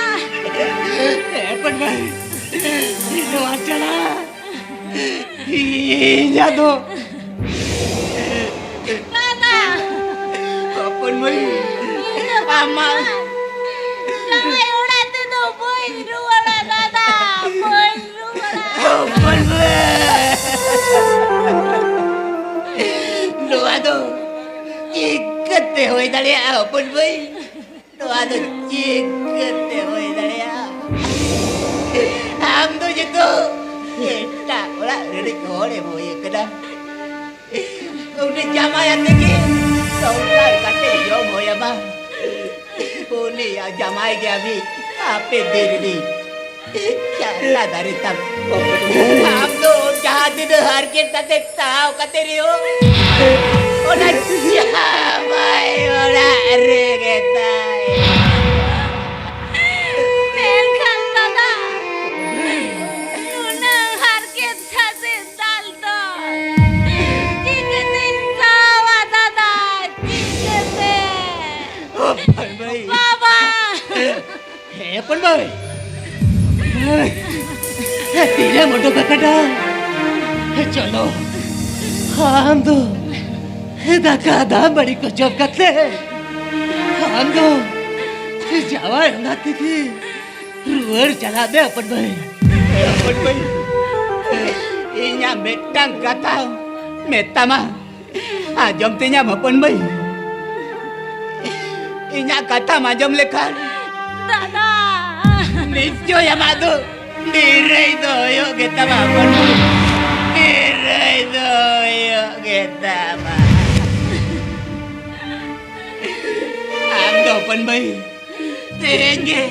ᱦᱚᱯᱚᱱ ᱵᱷᱟᱹᱭ, ᱱᱚᱣᱟ ᱪᱟᱞᱟᱜ ᱤᱧᱟᱜ ᱫᱚ᱾ ᱫᱟᱫᱟ᱾ ᱦᱚᱯᱚᱱ ᱵᱷᱟᱹᱭ, ᱤᱧ ᱫᱚ ᱟᱢᱟᱜ ᱡᱟᱶᱟᱭ ᱚᱲᱟᱜ ᱛᱮᱫᱚ ᱵᱟᱹᱧ ᱨᱩᱣᱟᱹᱲᱟ ᱫᱟᱫᱟ, ᱵᱟᱹᱧ ᱨᱩᱣᱟᱹᱲᱟ᱾ ᱦᱚᱯᱚᱱ ᱵᱷᱟᱹᱭ, ᱱᱚᱣᱟ ᱫᱚ ᱪᱤᱠᱟᱹᱛᱮ ᱦᱩᱭ ᱫᱟᱲᱮᱭᱟᱜᱼᱟ ᱦᱚᱯᱚᱱ ᱵᱷᱟᱹᱭ? ᱱᱚᱣᱟ ᱫᱚ ᱪᱤᱠᱟᱹᱛᱮ ᱦᱩᱭ ᱫᱟᱲᱮᱭᱟᱜᱼᱟ? ᱟᱢ ᱫᱚ ᱡᱚᱛᱚ ᱮᱴᱟᱜ ᱚᱲᱟᱜ ᱨᱤᱱᱤᱡ ᱦᱚᱲᱮᱢ ᱦᱩᱭ ᱟᱠᱟᱱᱟ᱾ ᱩᱱᱤ ᱡᱟᱢᱟᱭ ᱟᱛᱮ ᱜᱮ ᱥᱚᱝᱥᱟᱨ ᱠᱟᱛᱮ ᱡᱚᱢ ᱦᱩᱭ ᱟᱢᱟ᱾ ᱩᱱᱤᱭᱟᱜ ᱡᱟᱢᱟᱭ ᱜᱮ ᱟᱢᱤᱡ ᱦᱟᱯᱮ ᱫᱤᱱ ᱨᱤᱱᱤᱡ ᱪᱟᱞᱟ ᱫᱟᱨᱮ ᱛᱟᱢ᱾ ᱟᱢ ᱫᱚ ᱡᱟᱦᱟᱸ ᱛᱤᱱᱟᱹᱜ ᱦᱟᱨᱠᱮᱛ ᱠᱟᱛᱮ ᱛᱟᱣ ᱠᱟᱛᱮ ᱨᱮᱦᱚᱸ ᱚᱱᱟ ᱡᱟᱶᱟᱭ ᱚᱲᱟᱜ ᱨᱮᱜᱮ ᱛᱟᱦᱮᱸ᱾ ᱢᱮᱱᱠᱷᱟᱱ ᱫᱟᱫᱟ, ᱱᱩᱱᱟᱹᱝ ᱦᱟᱨᱠᱮᱛ ᱥᱟᱥᱮᱛ ᱫᱟᱞ ᱫᱚ ᱪᱤᱠᱟᱹᱛᱤᱧ ᱥᱟᱦᱟᱣᱟ ᱫᱟᱫᱟ, ᱪᱤᱠᱟᱹᱛᱮ? ᱵᱟᱵᱟ! ᱦᱮ ᱦᱚᱯᱚᱱ ᱵᱷᱟᱹᱭ, ᱛᱤᱨᱮᱢ ᱩᱰᱩᱠ ᱟᱠᱟᱱᱟ? ᱪᱚᱞᱚ, ᱟᱢ ᱫᱚ ᱫᱟᱠᱟ ᱫᱟᱜ ᱢᱟᱹᱲᱤ ᱠᱚ ᱡᱚᱢ ᱠᱟᱛᱮ ᱟᱢ ᱫᱚ ᱡᱟᱶᱟᱭ ᱚᱲᱟᱜ ᱛᱮᱜᱮ ᱨᱩᱣᱟᱹᱲ ᱪᱟᱞᱟᱜ ᱢᱮ ᱦᱚᱯᱚᱱ ᱵᱷᱟᱹᱭ᱾ ᱦᱚᱯᱚᱱ ᱵᱷᱟᱹᱭ, ᱤᱧᱟᱜ ᱢᱤᱫᱴᱟᱝ ᱠᱟᱛᱷᱟ ᱢᱮᱛᱟᱢᱟ, ᱟᱸᱡᱚᱢ ᱛᱤᱧᱟᱢ ᱦᱚᱯᱚᱱ ᱢᱟᱹᱭ? ᱤᱧᱟᱜ ᱠᱟᱛᱷᱟᱢ ᱟᱸᱡᱚᱢ ᱞᱮᱠᱷᱟᱱ ᱫᱟᱫᱟ, ᱱᱤᱥᱪᱚᱭ ᱟᱢᱟᱜ ᱫᱚ ᱱᱤᱨᱟᱹᱭ ᱫᱚ ᱦᱩᱭᱩᱜ ᱜᱮᱛᱟᱢᱟ ᱦᱚᱯᱚᱱ ᱢᱟᱹᱭ᱾ ᱱᱤᱨᱟᱹᱭ ᱫᱚ ᱦᱩᱭᱩᱜ ᱜᱮᱛᱟᱢᱟ᱾ ᱟᱢ ᱫᱚ ᱦᱚᱯᱚᱱ ᱢᱟᱹᱭ, ᱛᱮᱦᱮᱧ ᱜᱮ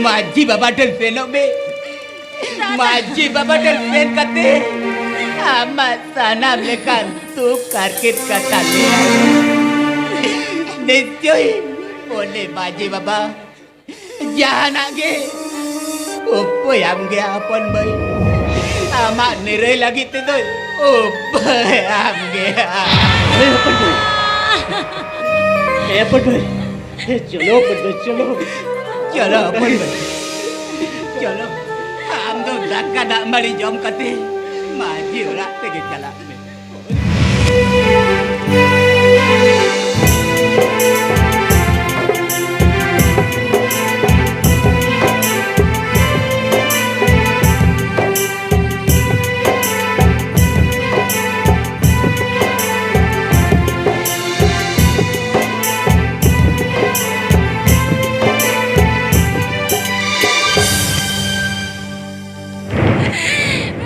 ᱢᱟᱹᱡᱷᱤ ᱵᱟᱵᱟ ᱴᱷᱮᱱ ᱥᱮᱱᱚᱜ ᱢᱮ᱾ ᱢᱟᱹᱡᱷᱤ ᱵᱟᱵᱟ ᱴᱷᱮᱱ ᱥᱮᱱ ᱠᱟᱛᱮ ᱟᱢᱟᱜ ᱥᱟᱱᱟᱢ ᱞᱮᱠᱟᱱ ᱫᱩᱠ ᱦᱟᱨᱠᱮᱛ ᱠᱟᱛᱷᱟ ᱞᱟᱹᱭ ᱟᱭ ᱢᱮ᱾ ᱱᱤᱥᱪᱚᱭ ᱩᱱᱤ ᱢᱟᱹᱡᱷᱤ ᱵᱟᱵᱟ ᱡᱟᱦᱟᱱᱟᱜ ᱜᱮ ᱩᱯᱟᱹᱭ ᱟᱢ ᱜᱮ ᱦᱚᱯᱚᱱ ᱢᱟᱹᱭ᱾ ᱟᱢᱟᱜ ᱱᱤᱨᱟᱹᱭ ᱞᱟᱹᱜᱤᱫ ᱛᱮᱫᱚ ᱩᱯᱟᱹᱭ ᱟᱢ ᱜᱮ᱾ ᱦᱮ ᱦᱚᱯᱚᱱ ᱢᱟᱹᱭ, ᱦᱮ ᱦᱚᱯᱚᱱ ᱢᱟᱹᱭ, ᱦᱮ ᱪᱚᱞᱚ ᱦᱚᱯᱚᱱ ᱢᱟᱹᱭ, ᱪᱚᱞᱚ᱾ ᱪᱚᱞᱚ ᱦᱚᱯᱚᱱ ᱢᱟᱹᱭ, ᱪᱚᱞᱚ᱾ ᱟᱢ ᱫᱚ ᱫᱟᱠᱟ ᱫᱟᱜ ᱢᱟᱹᱲᱤ ᱡᱚᱢ ᱠᱟᱛᱮ ᱢᱟᱹᱡᱷᱤ ᱚᱲᱟᱜ ᱛᱮᱜᱮ ᱪᱟᱞᱟᱜ ᱢᱮ᱾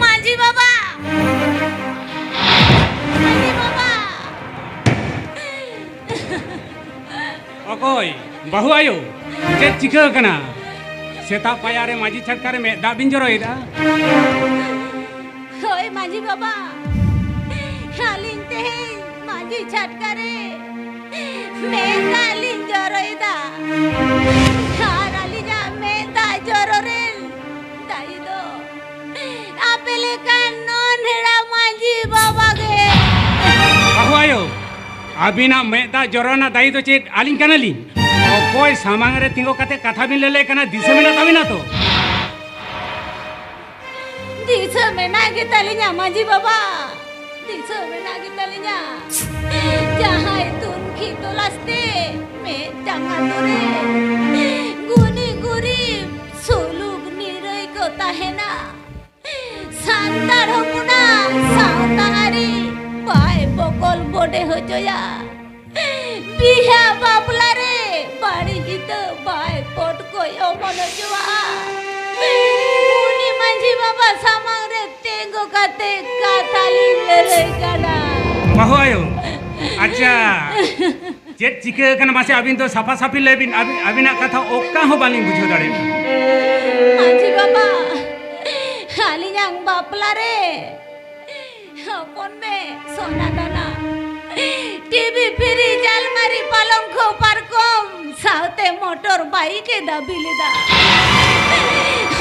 ᱢᱟᱹᱡᱷᱤ ᱵᱟᱵᱟ! ᱢᱟᱹᱡᱷᱤ ᱵᱟᱵᱟ! ᱚᱠᱚᱭ? ᱵᱟᱹᱦᱩ ᱟᱭᱳ? ᱪᱮᱫ ᱪᱤᱠᱟᱹ ᱟᱠᱟᱱᱟ? ᱥᱮᱛᱟᱜ ᱯᱟᱭᱟᱨ ᱨᱮ ᱢᱟᱹᱡᱷᱤ ᱪᱷᱟᱴᱠᱟ ᱨᱮ ᱢᱮᱫ ᱫᱟᱜ ᱵᱤᱱ ᱡᱚᱨᱚᱭᱮᱫᱟ? ᱦᱳᱭ ᱢᱟᱹᱡᱷᱤ ᱵᱟᱵᱟ, ᱟᱹᱞᱤᱧ ᱛᱮᱦᱮᱧ ᱢᱟᱹᱡᱷᱤ ᱪᱷᱟᱴᱠᱟ ᱨᱮ ᱢᱮᱫ ᱫᱟᱜ ᱞᱤᱧ ᱡᱚᱨᱚᱭᱮᱫᱟ᱾ ᱟᱨ ᱟᱹᱞᱤᱧᱟᱜ ᱢᱮᱫ ᱫᱟᱜ ᱡᱚᱨᱚ ᱨᱮᱱ ᱫᱟᱭᱤ ᱫᱚ ᱟᱯᱮ ᱞᱮᱠᱟᱱ ᱱᱚᱱᱦᱮᱲᱟ ᱢᱟᱹᱡᱷᱤ ᱵᱟᱵᱟ ᱜᱮ᱾ ᱵᱟᱹᱦᱩ ᱟᱭᱳ, ᱟᱹᱵᱤᱱᱟᱜ ᱢᱮᱫ ᱫᱟᱜ ᱡᱚᱨᱚ ᱨᱮᱱᱟᱜ ᱫᱟᱭᱤ ᱫᱚ ᱪᱮᱫ ᱟᱹᱞᱤᱧ ᱠᱟᱱᱟᱞᱤᱧ? ᱚᱠᱚᱭ ᱥᱟᱢᱟᱝ ᱨᱮ ᱛᱤᱸᱜᱩ ᱠᱟᱛᱮ ᱠᱟᱛᱷᱟ ᱵᱤᱱ ᱞᱟᱹᱞᱟᱹᱭ ᱠᱟᱱᱟ, ᱫᱤᱥᱟᱹ ᱢᱮᱱᱟᱜ ᱛᱟᱹᱵᱤᱱᱟ ᱛᱚ? ᱫᱤᱥᱟᱹ ᱢᱮᱱᱟᱜ ᱜᱮᱛᱟᱞᱤᱧᱟ ᱢᱟᱹᱡᱷᱤ ᱵᱟᱵᱟ, ᱫᱤᱥᱟᱹ ᱢᱮᱱᱟᱜ ᱜᱮᱛᱟᱞᱤᱧᱟ᱾ ᱡᱟᱦᱟᱸᱭ ᱛᱩᱱᱠᱷᱤ ᱛᱚᱞᱟᱥ ᱛᱮ ᱢᱮᱫ ᱡᱟᱸᱜᱟ ᱛᱚᱨᱮ ᱜᱩᱱᱤ ᱜᱩᱨᱤᱵ ᱥᱩᱞᱩᱠ ᱱᱤᱨᱟᱹᱭ ᱠᱚ ᱛᱟᱦᱮᱱᱟ, ᱥᱟᱱᱛᱟᱲ ᱦᱚᱯᱚᱱᱟᱜ ᱥᱟᱶᱛᱟ ᱟᱹᱨᱤ ᱵᱟᱭ ᱵᱚᱠᱚᱞ ᱵᱚᱰᱮ ᱦᱚᱪᱚᱭᱟ᱾ ᱵᱤᱦᱟ ᱵᱟᱯᱞᱟ ᱨᱮ ᱵᱟᱹᱲᱤᱡ ᱤᱛᱟᱹ ᱵᱟᱭ ᱯᱚᱴᱠᱚᱡ ᱚᱢᱚᱱ ᱦᱚᱪᱚᱣᱟᱜᱼᱟ᱾ ᱩᱱᱤ ᱢᱟᱹᱡᱷᱤ ᱵᱟᱵᱟ ᱥᱟᱢᱟᱝ ᱨᱮ ᱛᱤᱸᱜᱩ ᱠᱟᱛᱮ ᱠᱟᱛᱷᱟ ᱞᱤᱧ ᱞᱟᱹᱞᱟᱹᱭ ᱠᱟᱱᱟ᱾ ᱵᱟᱹᱦᱩ ᱟᱭᱳ, ᱟᱪᱪᱷᱟ, ᱪᱮᱫ ᱪᱤᱠᱟᱹ ᱟᱠᱟᱱᱟ ᱢᱟᱥᱮ ᱟᱹᱵᱤᱱ ᱫᱚ ᱥᱟᱯᱷᱟ ᱥᱟᱹᱯᱷᱤ ᱞᱟᱹᱭ ᱵᱤᱱ᱾ ᱟᱹᱵᱤᱱ, ᱟᱹᱵᱤᱱᱟᱜ ᱠᱟᱛᱷᱟ ᱚᱠᱟ ᱦᱚᱸ ᱵᱟᱹᱞᱤᱧ ᱵᱩᱡᱷᱟᱹᱣ ᱫᱟᱲᱮᱭᱟᱜ ᱠᱟᱱᱟ᱾ ᱢᱟᱹᱡᱷᱤ ᱵᱟᱵᱟ, ᱟᱹᱞᱤᱧᱟᱜ ᱵᱟᱯᱞᱟ ᱨᱮ ᱦᱚᱯᱚᱱ ᱢᱮ ᱥᱚᱱᱟ ᱫᱟᱱᱟ, ᱴᱤᱵᱷᱤ, ᱯᱷᱨᱤᱡᱽ, ᱟᱞᱢᱟᱨᱤ, ᱯᱟᱞᱚᱝᱠᱷᱚ, ᱯᱟᱨᱠᱚᱢ ᱥᱟᱶᱛᱮ ᱢᱚᱴᱚᱨ ᱵᱟᱭᱤᱠ ᱮ ᱫᱟᱹᱵᱤ ᱞᱮᱫᱟ᱾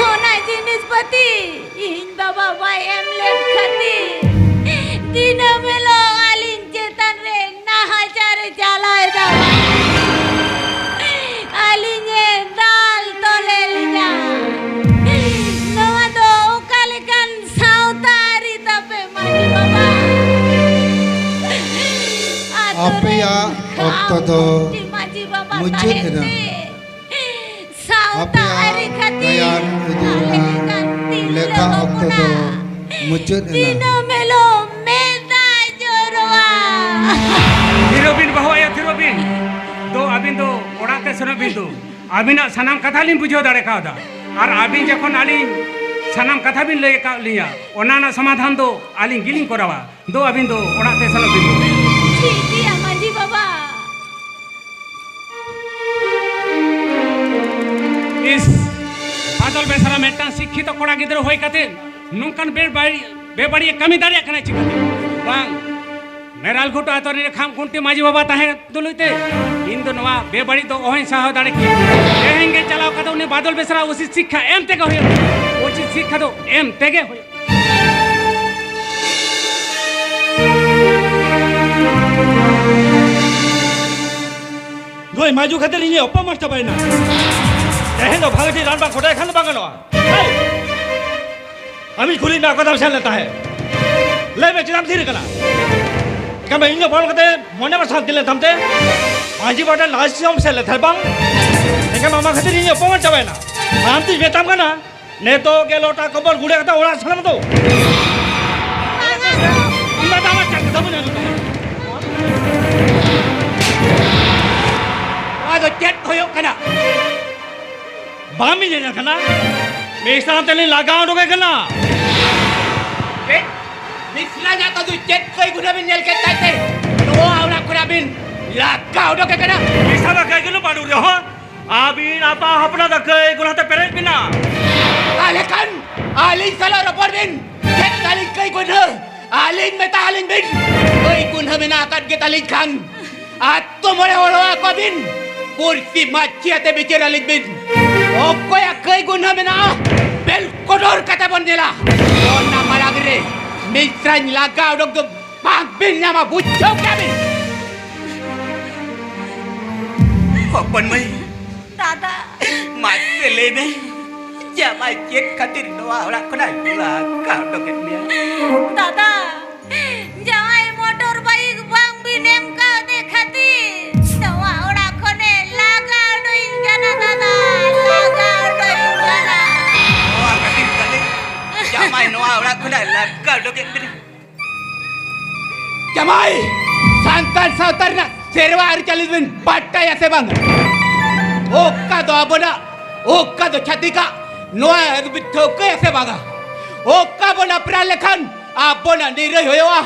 ᱚᱱᱟ ᱡᱤᱱᱤᱥ ᱯᱟᱹᱛᱤ ᱤᱧ ᱵᱟᱵᱟ ᱵᱟᱭ ᱮᱢ ᱞᱮᱫ ᱠᱷᱟᱹᱛᱤᱨ ᱫᱤᱱᱟᱹᱢ ᱦᱤᱞᱳᱜ ᱟᱹᱞᱤᱧ ᱪᱮᱛᱟᱱ ᱨᱮ ᱱᱟᱦᱟᱪᱟᱨ ᱮ ᱪᱟᱞᱟᱣ ᱮᱫᱟ᱾ ᱟᱹᱞᱤᱧ ᱮ ᱫᱟᱞ ᱛᱚᱞᱮᱫ ᱞᱤᱧᱟ᱾ ᱱᱚᱣᱟ ᱫᱚ ᱚᱠᱟ ᱞᱮᱠᱟᱱ ᱥᱟᱶᱛᱟ ᱟᱹᱨᱤ ᱛᱟᱯᱮ ᱢᱟᱹᱡᱷᱤ ᱵᱟᱵᱟ? ᱟᱛᱳ ᱨᱮ ᱟᱯᱮᱭᱟᱜ ᱚᱠᱛᱚ ᱫᱚ ᱢᱟᱹᱡᱷᱤ ᱵᱟᱵᱟ ᱢᱩᱪᱟᱹᱫ ᱛᱟᱦᱮᱸ ᱮᱱᱟ᱾ ᱛᱮ ᱥᱟᱶᱛᱟ ᱟᱯᱮᱭᱟᱜ ᱟᱹᱨᱤ ᱠᱷᱟᱹᱛᱤᱨ ᱜᱟᱭᱟᱱ ᱩᱫᱩᱜ ᱟᱞᱮ ᱨᱮᱱᱟᱜ ᱞᱮᱠᱟᱱ ᱛᱤᱨᱞᱟᱹ ᱞᱮᱠᱷᱟ ᱚᱠᱛᱚ ᱫᱚ ᱦᱚᱯᱚᱱᱟᱜ ᱢᱩᱪᱟᱹᱫ ᱮᱱᱟ᱾ ᱫᱤᱱᱟᱹᱢ ᱦᱤᱞᱳᱜ ᱢᱮᱫ ᱫᱟᱜ ᱡᱚᱨᱚᱜᱼᱟ᱾ ᱛᱷᱤᱨᱚᱜ ᱵᱤᱱ ᱵᱟᱹᱦᱩ ᱟᱭᱳ, ᱛᱷᱤᱨᱚᱜ ᱵᱤᱱ᱾ ᱫᱚ ᱟᱹᱵᱤᱱ ᱫᱚ ᱚᱲᱟᱜ ᱛᱮ ᱥᱮᱱᱚᱜ ᱵᱤᱱ ᱫᱚ᱾ ᱟᱹᱵᱤᱱᱟᱜ ᱥᱟᱱᱟᱢ ᱠᱟᱛᱷᱟ ᱞᱤᱧ ᱵᱩᱡᱷᱟᱹᱣ ᱫᱟᱲᱮ ᱠᱟᱣᱫᱟ᱾ ᱟᱨ ᱟᱹᱵᱤᱱ ᱡᱚᱠᱷᱚᱱ ᱟᱹᱞᱤᱧ ᱥᱟᱱᱟᱢ ᱠᱟᱛᱷᱟ ᱵᱤᱱ ᱞᱟᱹᱭ ᱟᱠᱟᱫ ᱞᱤᱧᱟ, ᱚᱱᱟ ᱨᱮᱱᱟᱜ ᱥᱚᱢᱟᱫᱷᱟᱱ ᱫᱚ ᱟᱹᱞᱤᱧ ᱜᱮᱞᱤᱧ ᱠᱚᱨᱟᱣᱟ᱾ ᱫᱚ ᱟᱹᱵᱤᱱ ᱫᱚ ᱚᱲᱟᱜ ᱛᱮ ᱥᱮᱱᱚᱜ ᱵᱤᱱ ᱫᱚ᱾ ᱴᱷᱤᱠ ᱜᱮᱭᱟ ᱢᱟᱹᱡᱷᱤ ᱵᱟᱵᱟ᱾ ᱥᱤᱠᱠᱷᱤᱛᱚ ᱠᱚᱲᱟ ᱜᱤᱫᱽᱨᱟᱹ ᱦᱩᱭ ᱠᱟᱛᱮ ᱱᱚᱝᱠᱟᱱ ᱵᱮᱵᱟᱹᱲᱤᱡ, ᱵᱮᱵᱟᱹᱲᱤᱡ ᱮ ᱠᱟᱹᱢᱤ ᱫᱟᱲᱮᱭᱟᱜ ᱠᱟᱱᱟ ᱪᱤᱠᱟᱹᱛᱮ? ᱵᱟᱝ, ᱢᱮᱨᱟᱞ ᱜᱷᱩᱴᱩ ᱟᱛᱳ ᱨᱮ ᱠᱷᱟᱢ ᱠᱷᱩᱱᱴᱤ ᱢᱟᱹᱡᱷᱤ ᱵᱟᱵᱟ ᱛᱟᱦᱮᱸ ᱛᱩᱞᱩᱡ ᱛᱮ ᱤᱧ ᱫᱚ ᱱᱚᱣᱟ ᱵᱮᱵᱟᱹᱲᱤᱡ ᱫᱚ ᱚᱦᱚᱧ ᱥᱟᱦᱟᱣ ᱫᱟᱲᱮ ᱠᱮᱭᱟ᱾ ᱛᱮᱦᱮᱧ ᱜᱮ ᱪᱟᱞᱟᱣ ᱠᱟᱛᱮ ᱩᱱᱤ ᱵᱟᱫᱚᱞ ᱵᱮᱥᱨᱟ ᱩᱪᱤᱛ ᱥᱤᱠᱠᱷᱟ ᱮᱢ ᱛᱮᱜᱮ ᱦᱩᱭᱩᱜᱼᱟ᱾ ᱩᱪᱤᱛ ᱥᱤᱠᱠᱷᱟ ᱫᱚ ᱮᱢ ᱛᱮᱜᱮ ᱦᱩᱭᱩᱜᱼᱟ᱾ ᱱᱩᱭ ᱢᱟᱹᱡᱷᱤ ᱠᱷᱟᱹᱛᱤᱨ ᱤᱧ ᱚᱯᱚᱢᱟᱱ ᱪᱟᱵᱟᱭᱮᱱᱟ᱾ ᱛᱮᱦᱮᱧ ᱫᱚ ᱵᱷᱟᱜᱮ ᱴᱷᱤᱠ ᱨᱟᱱ ᱵᱟᱝ ᱠᱚᱴᱟᱭ ᱠᱷᱟᱱ ᱫᱚ ᱵᱟᱝ ᱜᱟᱱᱚᱜᱼᱟ᱾ ᱦᱮᱭ! ᱟᱢᱤᱧ ᱠᱩᱞᱤᱭᱮᱫ ᱢᱮᱭᱟ, ᱚᱠᱟ ᱛᱮᱢ ᱥᱮᱱ ᱞᱮᱱ ᱛᱟᱦᱮᱸᱫ? ᱞᱟᱹᱭ ᱢᱮ, ᱪᱮᱫᱟᱜ ᱮᱢ ᱛᱷᱤᱨ ᱟᱠᱟᱱᱟ? ᱮᱱᱠᱷᱟᱱ ᱢᱟ ᱤᱧ ᱫᱚ ᱵᱚᱞ ᱠᱟᱛᱮ ᱢᱚᱱᱮ ᱢᱟ ᱥᱟᱱᱛᱤ ᱞᱮᱱ ᱛᱟᱢ ᱛᱮ, ᱢᱟᱹᱡᱷᱤ ᱵᱟᱵᱟ ᱴᱷᱮᱱ ᱞᱟᱹᱞᱤᱥ ᱮᱢ ᱥᱮᱱ ᱞᱮᱱ ᱛᱟᱦᱮᱸᱫ ᱵᱟᱝ? ᱮᱱᱠᱷᱟᱱ ᱟᱢᱟᱜ ᱠᱷᱟᱹᱛᱤᱨ ᱤᱧ ᱚᱯᱚᱢᱟᱱ ᱪᱟᱵᱟᱭᱮᱱᱟ᱾ ᱟᱢ ᱛᱤᱧ ᱢᱮᱛᱟᱢ ᱠᱟᱱᱟ, ᱱᱤᱛᱚᱜ ᱜᱮ ᱞᱚᱴᱟ ᱠᱚᱢᱵᱚᱞ ᱜᱩᱲᱟᱹ ᱠᱟᱛᱮ ᱚᱲᱟᱜ ᱥᱮᱱ ᱟᱢ ᱫᱚ᱾ ᱤᱧ ᱢᱟ ᱫᱟᱢᱟ ᱪᱮᱫ ᱠᱟᱛᱷᱟ ᱵᱟᱹᱧ ᱟᱸᱡᱚᱢ ᱛᱟᱢᱟ᱾ ᱱᱚᱣᱟ ᱫᱚ ᱪᱮᱫ ᱦᱩᱭᱩᱜ ᱠᱟᱱᱟ? ᱵᱟᱢ ᱧᱮᱧᱮᱞ ᱠᱟᱱᱟ? ᱢᱤᱥᱨᱟ ᱛᱮᱞᱤᱧ ᱞᱟᱜᱟ ᱩᱰᱩᱠᱮ ᱠᱟᱱᱟ᱾ ᱪᱮᱫ? ᱢᱤᱥᱨᱟ ᱧᱟᱛᱟ ᱫᱚ ᱪᱮᱫ ᱠᱚᱭ ᱜᱩᱱᱟᱹ ᱵᱤᱱ ᱧᱮᱞ ᱠᱮᱫ ᱛᱟᱭ ᱛᱮ ᱱᱚᱣᱟ ᱚᱲᱟᱜ ᱠᱷᱚᱱᱟᱜ ᱵᱤᱱ ᱞᱟᱜᱟ ᱩᱰᱩᱠᱮ ᱠᱟᱱᱟ? ᱢᱤᱥᱨᱟ ᱫᱚ ᱠᱟᱹᱭ ᱜᱩᱱᱟᱹ ᱵᱟᱹᱱᱩᱜ ᱨᱮᱦᱚᱸ, ᱟᱹᱵᱤᱱ ᱟᱯᱟ ᱦᱚᱯᱚᱱᱟ ᱫᱚ ᱠᱟᱹᱭ ᱜᱩᱱᱟᱹ ᱛᱮ ᱯᱮᱨᱮᱡ ᱵᱤᱱᱟ᱾ ᱛᱟᱦᱞᱮ ᱠᱷᱟᱱ ᱟᱹᱞᱤᱧ ᱥᱟᱞᱟᱜ ᱨᱚᱯᱚᱲ ᱵᱤᱱ᱾ ᱪᱮᱫ ᱛᱟᱹᱞᱤᱧ ᱠᱟᱹᱭ ᱜᱩᱱᱟᱹ? ᱟᱹᱞᱤᱧ ᱢᱮᱛᱟ ᱟᱹᱞᱤᱧ ᱵᱤᱱ, ᱠᱟᱹᱭ ᱜᱩᱱᱟᱹ ᱢᱮᱱᱟᱜ ᱟᱠᱟᱫ ᱜᱮ ᱛᱟᱹᱞᱤᱧ ᱠᱷᱟᱱ ᱟᱛᱳ ᱢᱚᱬᱮ ᱦᱚᱲ ᱦᱚᱦᱚ ᱟᱠᱚ ᱵᱤᱱ, ᱯᱩᱲᱥᱤ ᱢᱟᱹᱪᱷᱤ ᱟᱛᱮ ᱵᱤᱪᱟᱹᱨ ᱟᱹᱞᱤᱧ ᱵᱤᱱ᱾ ᱚᱠᱚᱭᱟᱜ ᱠᱟᱹᱭ ᱜᱩᱱᱟᱹ ᱢᱮᱱᱟᱜᱼᱟ, ᱵᱮᱞ ᱠᱚᱰᱚᱨ ᱠᱟᱛᱮ ᱵᱚᱱ ᱧᱮᱞᱟ᱾ ᱚᱱᱟ ᱢᱟᱲᱟᱝ ᱨᱮ ᱢᱤᱥᱨᱟᱧ ᱞᱟᱜᱟ ᱩᱰᱩᱠ ᱫᱚ ᱵᱟᱝ ᱵᱤᱱ ᱧᱟᱢᱟ, ᱵᱩᱡᱷᱟᱹᱣ ᱠᱮᱫᱟ ᱵᱤᱱ? ᱦᱚᱯᱚᱱ ᱢᱟᱹᱭ, ᱫᱟᱫᱟ᱾ ᱢᱟᱥᱮ ᱞᱟᱹᱭ ᱢᱮ, ᱡᱟᱢᱟᱭ ᱪᱮᱫ ᱠᱷᱟᱹᱛᱤᱨ ᱱᱚᱣᱟ ᱚᱲᱟᱜ ᱠᱷᱚᱱᱟᱜ ᱞᱟᱜᱟ ᱩᱰᱩᱠᱮᱫ ᱢᱮᱭᱟ? ᱫᱟᱫᱟ, ᱡᱟᱶᱟᱭ ᱢᱚᱴᱚᱨ ᱵᱟᱭᱤᱠ ᱵᱟᱝ ᱵᱤᱱ ᱮᱢ ᱠᱟᱣᱫᱮ ᱠᱷᱟᱹᱛᱤᱨ ᱱᱚᱣᱟ ᱚᱲᱟᱜ ᱠᱷᱚᱱᱮ ᱞᱟᱜᱟ ᱩᱰᱩᱠᱤᱧ ᱠᱟᱱᱟ ᱫᱟᱫᱟ, ᱞᱟᱜᱟ ᱩᱰᱩᱠᱤᱧ ᱠᱟᱱᱟ᱾ ᱱᱚᱣᱟ ᱠᱷᱟᱹᱛᱤᱨ ᱛᱟᱞᱮ ᱡᱟᱢᱟᱭ ᱱᱚᱣᱟ ᱚᱲᱟᱜ ᱠᱷᱚᱱᱟᱜ ᱞᱟᱜᱟ ᱩᱰᱩᱠᱮᱫ ᱵᱤᱱᱟ᱾ ᱡᱟᱢᱟᱭ, ᱥᱟᱱᱛᱟᱲ ᱥᱟᱶᱛᱟ ᱨᱮᱱᱟᱜ ᱥᱮᱨᱣᱟ ᱟᱹᱨᱤᱪᱟᱹᱞᱤ ᱵᱤᱱ ᱵᱟᱰᱟᱭᱟ ᱥᱮ ᱵᱟᱝ? ᱚᱠᱟ ᱫᱚ ᱟᱵᱚᱱᱟᱜ, ᱚᱠᱟ ᱫᱚ ᱪᱷᱟᱹᱛᱤᱠᱟᱜ, ᱱᱚᱣᱟ ᱵᱤᱱ ᱴᱷᱟᱹᱣᱠᱟᱹᱭᱟ ᱥᱮ ᱵᱟᱝᱟ? ᱚᱠᱟ ᱵᱚᱱ ᱟᱯᱱᱟᱨ ᱞᱮᱠᱷᱟᱱ ᱟᱵᱚᱱᱟᱜ ᱱᱤᱨᱟᱹᱭ ᱦᱩᱭᱩᱜᱼᱟ,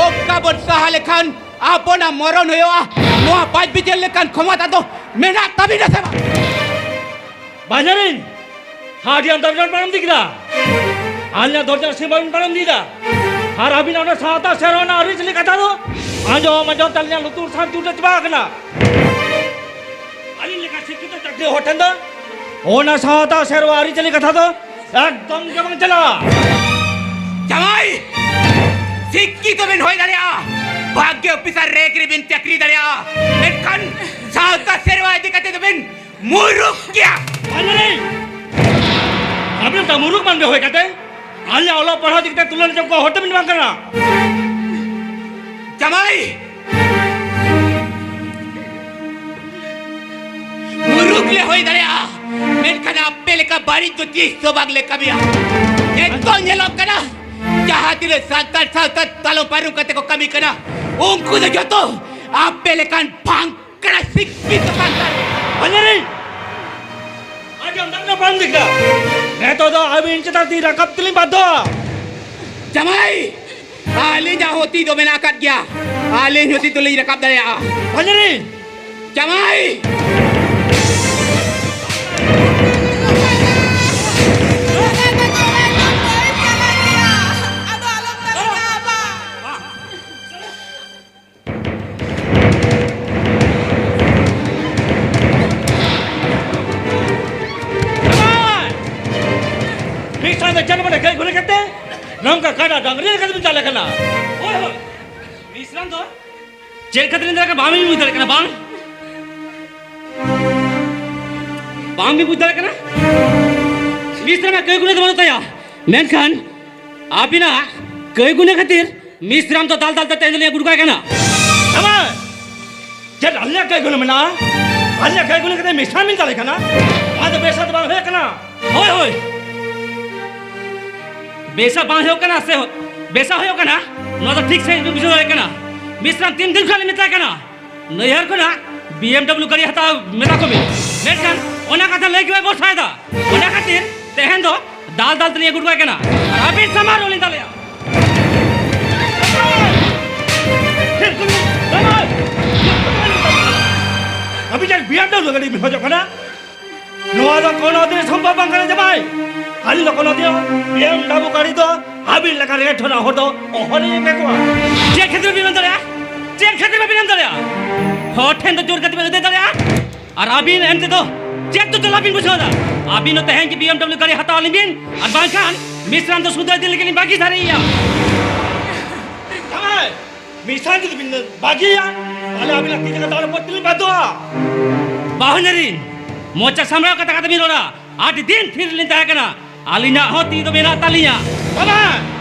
ᱚᱠᱟ ᱵᱚᱱ ᱥᱟᱦᱟ ᱞᱮᱠᱷᱟᱱ ᱟᱵᱚᱱᱟᱜ ᱢᱚᱨᱚᱱ ᱦᱩᱭᱩᱜᱼᱟ, ᱱᱚᱣᱟ ᱵᱟᱡᱽ ᱵᱤᱪᱟᱹᱨ ᱞᱮᱠᱟᱱ ᱠᱷᱚᱢᱚᱛᱟ ᱫᱚ ᱢᱮᱱᱟᱜ ᱛᱟᱵᱤᱱᱟ ᱥᱮ ᱵᱟᱝ? ᱵᱟᱡᱟᱨᱤ, ᱟᱹᱰᱤ ᱟᱢᱫᱟ ᱵᱤᱱ ᱯᱟᱨᱚᱢ ᱤᱫᱤ ᱠᱮᱫᱟ᱾ ᱟᱹᱞᱤᱧᱟᱜ ᱫᱚᱨᱡᱟ ᱥᱤᱢ ᱵᱟᱵᱤᱱ ᱯᱟᱨᱚᱢ ᱤᱫᱤᱭᱮᱫᱟ᱾ ᱟᱨ ᱟᱹᱵᱤᱱᱟᱜ ᱚᱱᱟ ᱥᱟᱶᱛᱟ ᱥᱮᱨᱣᱟ ᱨᱮᱱᱟᱜ ᱟᱹᱨᱤᱪᱟᱹᱞᱤ ᱠᱟᱛᱷᱟ ᱫᱚ ᱟᱸᱡᱚᱢ ᱟᱸᱡᱚᱢ ᱛᱮ ᱟᱹᱞᱤᱧᱟᱜ ᱞᱩᱛᱩᱨ ᱥᱟᱢ ᱪᱩᱴᱟᱹ ᱪᱟᱵᱟ ᱟᱠᱟᱱᱟ᱾ ᱟᱹᱞᱤᱧ ᱞᱮᱠᱟ ᱥᱤᱠᱠᱷᱤᱛᱚ ᱪᱟᱹᱠᱨᱤ ᱦᱚᱲ ᱴᱷᱮᱱ ᱫᱚ ᱚᱱᱟ ᱥᱟᱶᱛᱟ ᱥᱮᱨᱣᱟ ᱟᱹᱨᱤᱪᱟᱹᱞᱤ ᱠᱟᱛᱷᱟ ᱫᱚ ᱮᱠᱫᱚᱢ ᱜᱮ ᱵᱟᱝ ᱪᱟᱞᱟᱜᱼᱟ᱾ ᱡᱟᱶᱟᱭ! ᱥᱤᱠᱠᱷᱤᱛᱚ ᱵᱤᱱ ᱦᱩᱭ ᱫᱟᱲᱮᱭᱟᱜᱼᱟ, ᱵᱷᱟᱜᱽᱭᱚ ᱚᱯᱷᱤᱥᱟᱨ ᱨᱮᱠ ᱨᱮᱵᱤᱱ ᱪᱟᱹᱠᱨᱤ ᱫᱟᱲᱮᱭᱟᱜᱼᱟ, ᱢᱮᱱᱠᱷᱟᱱ ᱥᱟᱶᱛᱟ ᱥᱮᱨᱣᱟ ᱤᱫᱤ ᱠᱟᱛᱮ ᱫᱚᱵᱤᱱ ᱢᱩᱨᱩᱠ ᱜᱮᱭᱟ᱾ ᱯᱟᱸᱡᱟᱨᱤ! ᱟᱹᱵᱤᱱ ᱫᱚ ᱢᱩᱨᱩᱠ ᱢᱟᱹᱱᱢᱤ ᱦᱩᱭ ᱠᱟᱛᱮ ᱟᱞᱮ ᱚᱞᱚᱜ ᱯᱟᱲᱦᱟᱣ ᱤᱫᱤ ᱠᱟᱛᱮ ᱛᱩᱞᱟᱹ ᱡᱚᱢ ᱠᱚ ᱦᱚᱲ ᱛᱮᱵᱤᱱ ᱵᱟᱝ ᱠᱟᱱᱟ᱾ ᱡᱟᱢᱟᱭ! ᱢᱩᱨᱩᱠ ᱞᱮ ᱦᱩᱭ ᱫᱟᱲᱮᱭᱟᱜᱼᱟ, ᱢᱮᱱᱠᱷᱟᱱ ᱟᱯᱮ ᱞᱮᱠᱟ ᱵᱟᱹᱲᱤᱡ ᱫᱚ ᱛᱤᱥ ᱦᱚᱸ ᱵᱟᱝ ᱞᱮ ᱠᱟᱹᱢᱤᱭᱟ᱾ ᱱᱤᱛᱚᱜ ᱧᱮᱞᱚᱜ ᱠᱟᱱᱟ, ᱡᱟᱦᱟᱸ ᱛᱤᱱᱟᱹᱜ ᱥᱟᱱᱛᱟᱲ ᱥᱟᱶᱛᱟ ᱛᱟᱞᱚᱢ ᱯᱟᱨᱚᱢ ᱠᱟᱛᱮ ᱠᱚ ᱠᱟᱹᱢᱤ ᱠᱟᱱᱟ, ᱩᱱᱠᱩ ᱫᱚ ᱡᱚᱛᱚ ᱟᱯᱮ ᱞᱮᱠᱟᱱ ᱵᱷᱟᱝ ᱠᱟᱱᱟ ᱥᱤᱠᱯᱤ ᱫᱚᱠᱟᱱᱫᱟᱨ᱾ ᱯᱟᱸᱡᱟᱨᱤ! ᱟᱸᱡᱚᱢ ᱫᱟᱢ ᱥᱮ ᱵᱟᱢ ᱫᱤᱠ ᱫᱟ? ᱱᱤᱛᱚᱜ ᱫᱚ ᱟᱹᱵᱤᱱ ᱪᱮᱛᱟᱱ ᱛᱤ ᱨᱟᱠᱟᱵ ᱛᱮᱞᱤᱧ ᱵᱟᱫᱽᱫᱷᱚ᱾ ᱡᱟᱢᱟᱭ! ᱟᱹᱞᱤᱧᱟᱜ ᱦᱚᱸ ᱛᱤ ᱫᱚ ᱢᱮᱱᱟᱜ ᱟᱠᱟᱫ ᱜᱮᱭᱟ, ᱟᱹᱞᱤᱧ ᱦᱚᱸ ᱛᱤ ᱫᱚᱞᱤᱧ ᱨᱟᱠᱟᱵ ᱫᱟᱲᱮᱭᱟᱜᱼᱟ᱾ ᱯᱟᱸᱡᱟᱨᱤ! ᱡᱟᱢᱟᱭ! ᱢᱤᱫ ᱥᱟᱶᱛᱮ ᱪᱮᱫ ᱢᱟᱱᱮ ᱜᱟᱹᱭ ᱜᱷᱩᱨᱤ ᱠᱟᱛᱮ ᱱᱚᱝᱠᱟ ᱠᱟᱰᱟ ᱰᱟᱝᱨᱤ ᱞᱮᱠᱟ ᱛᱮᱵᱤᱱ ᱪᱟᱞᱟᱜ ᱠᱟᱱᱟ? ᱦᱳᱭ, ᱦᱳᱭ᱾ ᱢᱤᱥᱨᱟᱢ ᱫᱚ ᱪᱮᱫ ᱠᱷᱟᱹᱛᱤᱨ ᱤᱧ ᱫᱟᱲᱮᱭᱟᱜ ᱠᱟᱱᱟ ᱵᱟᱝ ᱵᱩᱡᱽ ᱫᱟᱲᱮᱭᱟᱜ ᱠᱟᱱᱟ, ᱵᱟᱝ? ᱵᱟᱝ ᱵᱤᱱ ᱵᱩᱡᱽ ᱫᱟᱲᱮᱭᱟᱜ ᱠᱟᱱᱟ? ᱢᱤᱥᱨᱟᱢᱟᱜ ᱜᱟᱹᱭ ᱜᱩᱨᱤ ᱫᱚ ᱵᱟᱹᱱᱩᱜ ᱛᱟᱭᱟ, ᱢᱮᱱᱠᱷᱟᱱ ᱟᱹᱵᱤᱱᱟᱜ ᱜᱟᱹᱭ ᱜᱩᱨᱤ ᱠᱷᱟᱹᱛᱤᱨ ᱢᱤᱥᱨᱟᱢ ᱫᱚ ᱫᱟᱞ ᱫᱟᱞ ᱛᱮ ᱛᱮᱦᱮᱧ ᱫᱚᱞᱤᱧ ᱟᱹᱜᱩ ᱠᱟᱭ ᱠᱟᱱᱟ᱾ ᱟᱢᱟ! ᱪᱮᱫ ᱟᱞᱮᱭᱟᱜ ᱜᱟᱹᱭ ᱜᱩᱞᱤ ᱢᱮᱱᱟᱜᱼᱟ? ᱟᱞᱮᱭᱟᱜ ᱜᱟᱹᱭ ᱜᱩᱞᱤ ᱠᱟᱛᱮ ᱢᱤᱥᱨᱟᱢ ᱵᱤᱱ ᱫᱟᱞᱮ ᱠᱟᱱᱟ? ᱱᱚᱣᱟ ᱫᱚ ᱵᱮᱥ ᱫᱚ ᱵᱟᱝ ᱦᱩᱭᱩᱜ ᱠᱟᱱᱟ᱾ ᱦᱳᱭ, ᱦᱳᱭ᱾ ᱵᱮᱥᱟ ᱵᱟᱝ ᱦᱩᱭᱩᱜ ᱠᱟᱱᱟ ᱥᱮ ᱵᱮᱥᱟ ᱦᱩᱭᱩᱜ ᱠᱟᱱᱟ, ᱱᱚᱣᱟ ᱫᱚ ᱴᱷᱤᱠ ᱥᱟᱺᱦᱤᱡ ᱵᱤᱱ ᱵᱩᱡᱷᱟᱹᱣ ᱫᱟᱲᱮᱭᱟᱜ ᱠᱟᱱᱟ᱾ ᱢᱤᱥᱨᱟᱢ ᱛᱤᱱ ᱫᱤᱱ ᱠᱷᱚᱱ ᱞᱤᱧ ᱢᱮᱛᱟᱭ ᱠᱟᱱᱟ, ᱱᱟᱹᱭᱦᱟᱹᱨ ᱠᱷᱚᱱᱟᱜ ᱵᱤ ᱮᱢ ᱰᱟᱵᱞᱤᱭᱩ ᱜᱟᱹᱰᱤ ᱦᱟᱛᱟᱣ ᱢᱮᱛᱟ ᱠᱚ ᱵᱤᱱ, ᱢᱮᱱᱠᱷᱟᱱ ᱚᱱᱟ ᱠᱟᱛᱷᱟ ᱞᱟᱹᱭ ᱜᱮ ᱵᱟᱭ ᱵᱷᱚᱨᱥᱟᱭᱮᱫᱟ᱾ ᱚᱱᱟ ᱠᱷᱟᱹᱛᱤᱨ ᱛᱮᱦᱮᱧ ᱫᱚ ᱫᱟᱞ ᱫᱟᱞ ᱛᱮᱞᱤᱧ ᱟᱹᱜᱩ ᱦᱚᱴᱚ ᱠᱟᱭ ᱠᱟᱱᱟ᱾ ᱟᱨ ᱟᱹᱵᱤᱱ ᱥᱟᱢᱟᱝ ᱨᱮᱞᱤᱧ ᱫᱟᱞᱮᱭᱟ᱾ ᱟᱹᱵᱤᱱ ᱪᱮᱫ ᱵᱤ ᱮᱢ ᱰᱟᱵᱞᱤᱭᱩ ᱜᱟᱹᱰᱤ ᱵᱤᱱ ᱠᱷᱚᱡᱚᱜ ᱠᱟᱱᱟ? ᱱᱚᱣᱟ ᱫᱚ ᱠᱳᱱᱳ ᱫᱤᱱ ᱥᱚᱢᱵᱷᱚᱵ ᱵᱟᱝ ᱠᱟᱱᱟ ᱡᱟᱢᱟᱭ᱾ ᱟᱹᱞᱤᱧ ᱫᱚ ᱠᱳᱱᱳ ᱫᱤᱱ ᱵᱤ ᱮᱢ ᱰᱟᱵᱞᱤᱭᱩ ᱜᱟᱹᱰᱤ ᱫᱚ ᱟᱹᱵᱤᱱ ᱞᱮᱠᱟ ᱨᱮᱸᱜᱮᱡ ᱴᱷᱚᱱᱟ ᱦᱚᱲ ᱫᱚ ᱚᱦᱚᱞᱤᱧ ᱮᱢᱟ ᱠᱚᱣᱟ᱾ ᱪᱮᱫ ᱠᱷᱟᱹᱛᱤᱨ ᱵᱟᱹᱵᱤᱱ ᱮᱢ ᱫᱟᱲᱮᱭᱟᱜᱼᱟ? ᱪᱮᱫ ᱠᱷᱟᱹᱛᱤᱨ ᱵᱟᱹᱵᱤᱱ ᱮᱢ ᱫᱟᱲᱮᱭᱟᱜᱼᱟ? ᱦᱚᱲ ᱴᱷᱮᱱ ᱫᱚ ᱡᱳᱨ ᱠᱟᱛᱮ ᱵᱤᱱ ᱟᱹᱫᱟᱹᱭ ᱫᱟᱲᱮᱭᱟᱜᱼᱟ? ᱟᱨ ᱟᱹᱵᱤᱱ ᱮᱢ ᱛᱮᱫᱚ ᱪᱮᱫ ᱫᱚ ᱪᱟᱞᱟᱣ ᱵᱤᱱ ᱵᱩᱡᱷᱟᱹᱣ ᱮᱫᱟ? ᱟᱹᱵᱤᱱ ᱫᱚ ᱛᱮᱦᱮᱧ ᱜᱮ ᱵᱤ ᱮᱢ ᱰᱟᱵᱞᱤᱭᱩ ᱜᱟᱹᱰᱤ ᱦᱟᱛᱟᱣ ᱟᱹᱞᱤᱧ ᱵᱤᱱ, ᱟᱨ ᱵᱟᱝᱠᱷᱟᱱ ᱢᱤᱥᱨᱟᱢ ᱫᱚ ᱥᱩᱫᱷᱟᱹ ᱤᱫᱤ ᱞᱟᱹᱜᱤᱫ ᱞᱤᱧ ᱵᱟᱹᱜᱤ ᱫᱷᱟᱨᱮᱭᱮᱭᱟ᱾ ᱡᱟᱢᱟᱭ, ᱢᱤᱥᱨᱟᱢ ᱡᱩᱫᱤ ᱵᱤᱱ ᱵᱟᱹᱜᱤᱭᱟ, ᱛᱟᱦᱞᱮ ᱟᱹᱵᱤᱱᱟᱜ ᱛᱤ ᱡᱟᱸᱜᱟ ᱛᱟᱦᱞᱮ ᱯᱚᱛᱤ ᱞᱤᱧ ᱵᱟᱫᱚᱜᱼᱟ᱾ ᱵᱟᱹᱦᱩ ᱧᱮᱞᱤᱧ, ᱢᱚᱪᱟ ᱥᱟᱢᱵᱲᱟᱣ ᱠᱟᱛᱮ ᱠᱟᱛᱷᱟ ᱵᱤᱱ ᱨᱚᱲᱟ᱾ ᱟᱹᱰᱤ ᱫᱤᱱ ᱛᱷᱤᱨ ᱞᱤᱧ ᱛᱟᱦᱮᱸ ᱠᱟᱱᱟ, ᱟᱹᱞᱤᱧᱟᱜ ᱦᱚᱸ ᱛᱤ ᱫᱚ ᱢᱮᱱᱟᱜ ᱛᱟᱹᱞᱤᱧᱟ᱾ ᱵᱟᱵᱟ,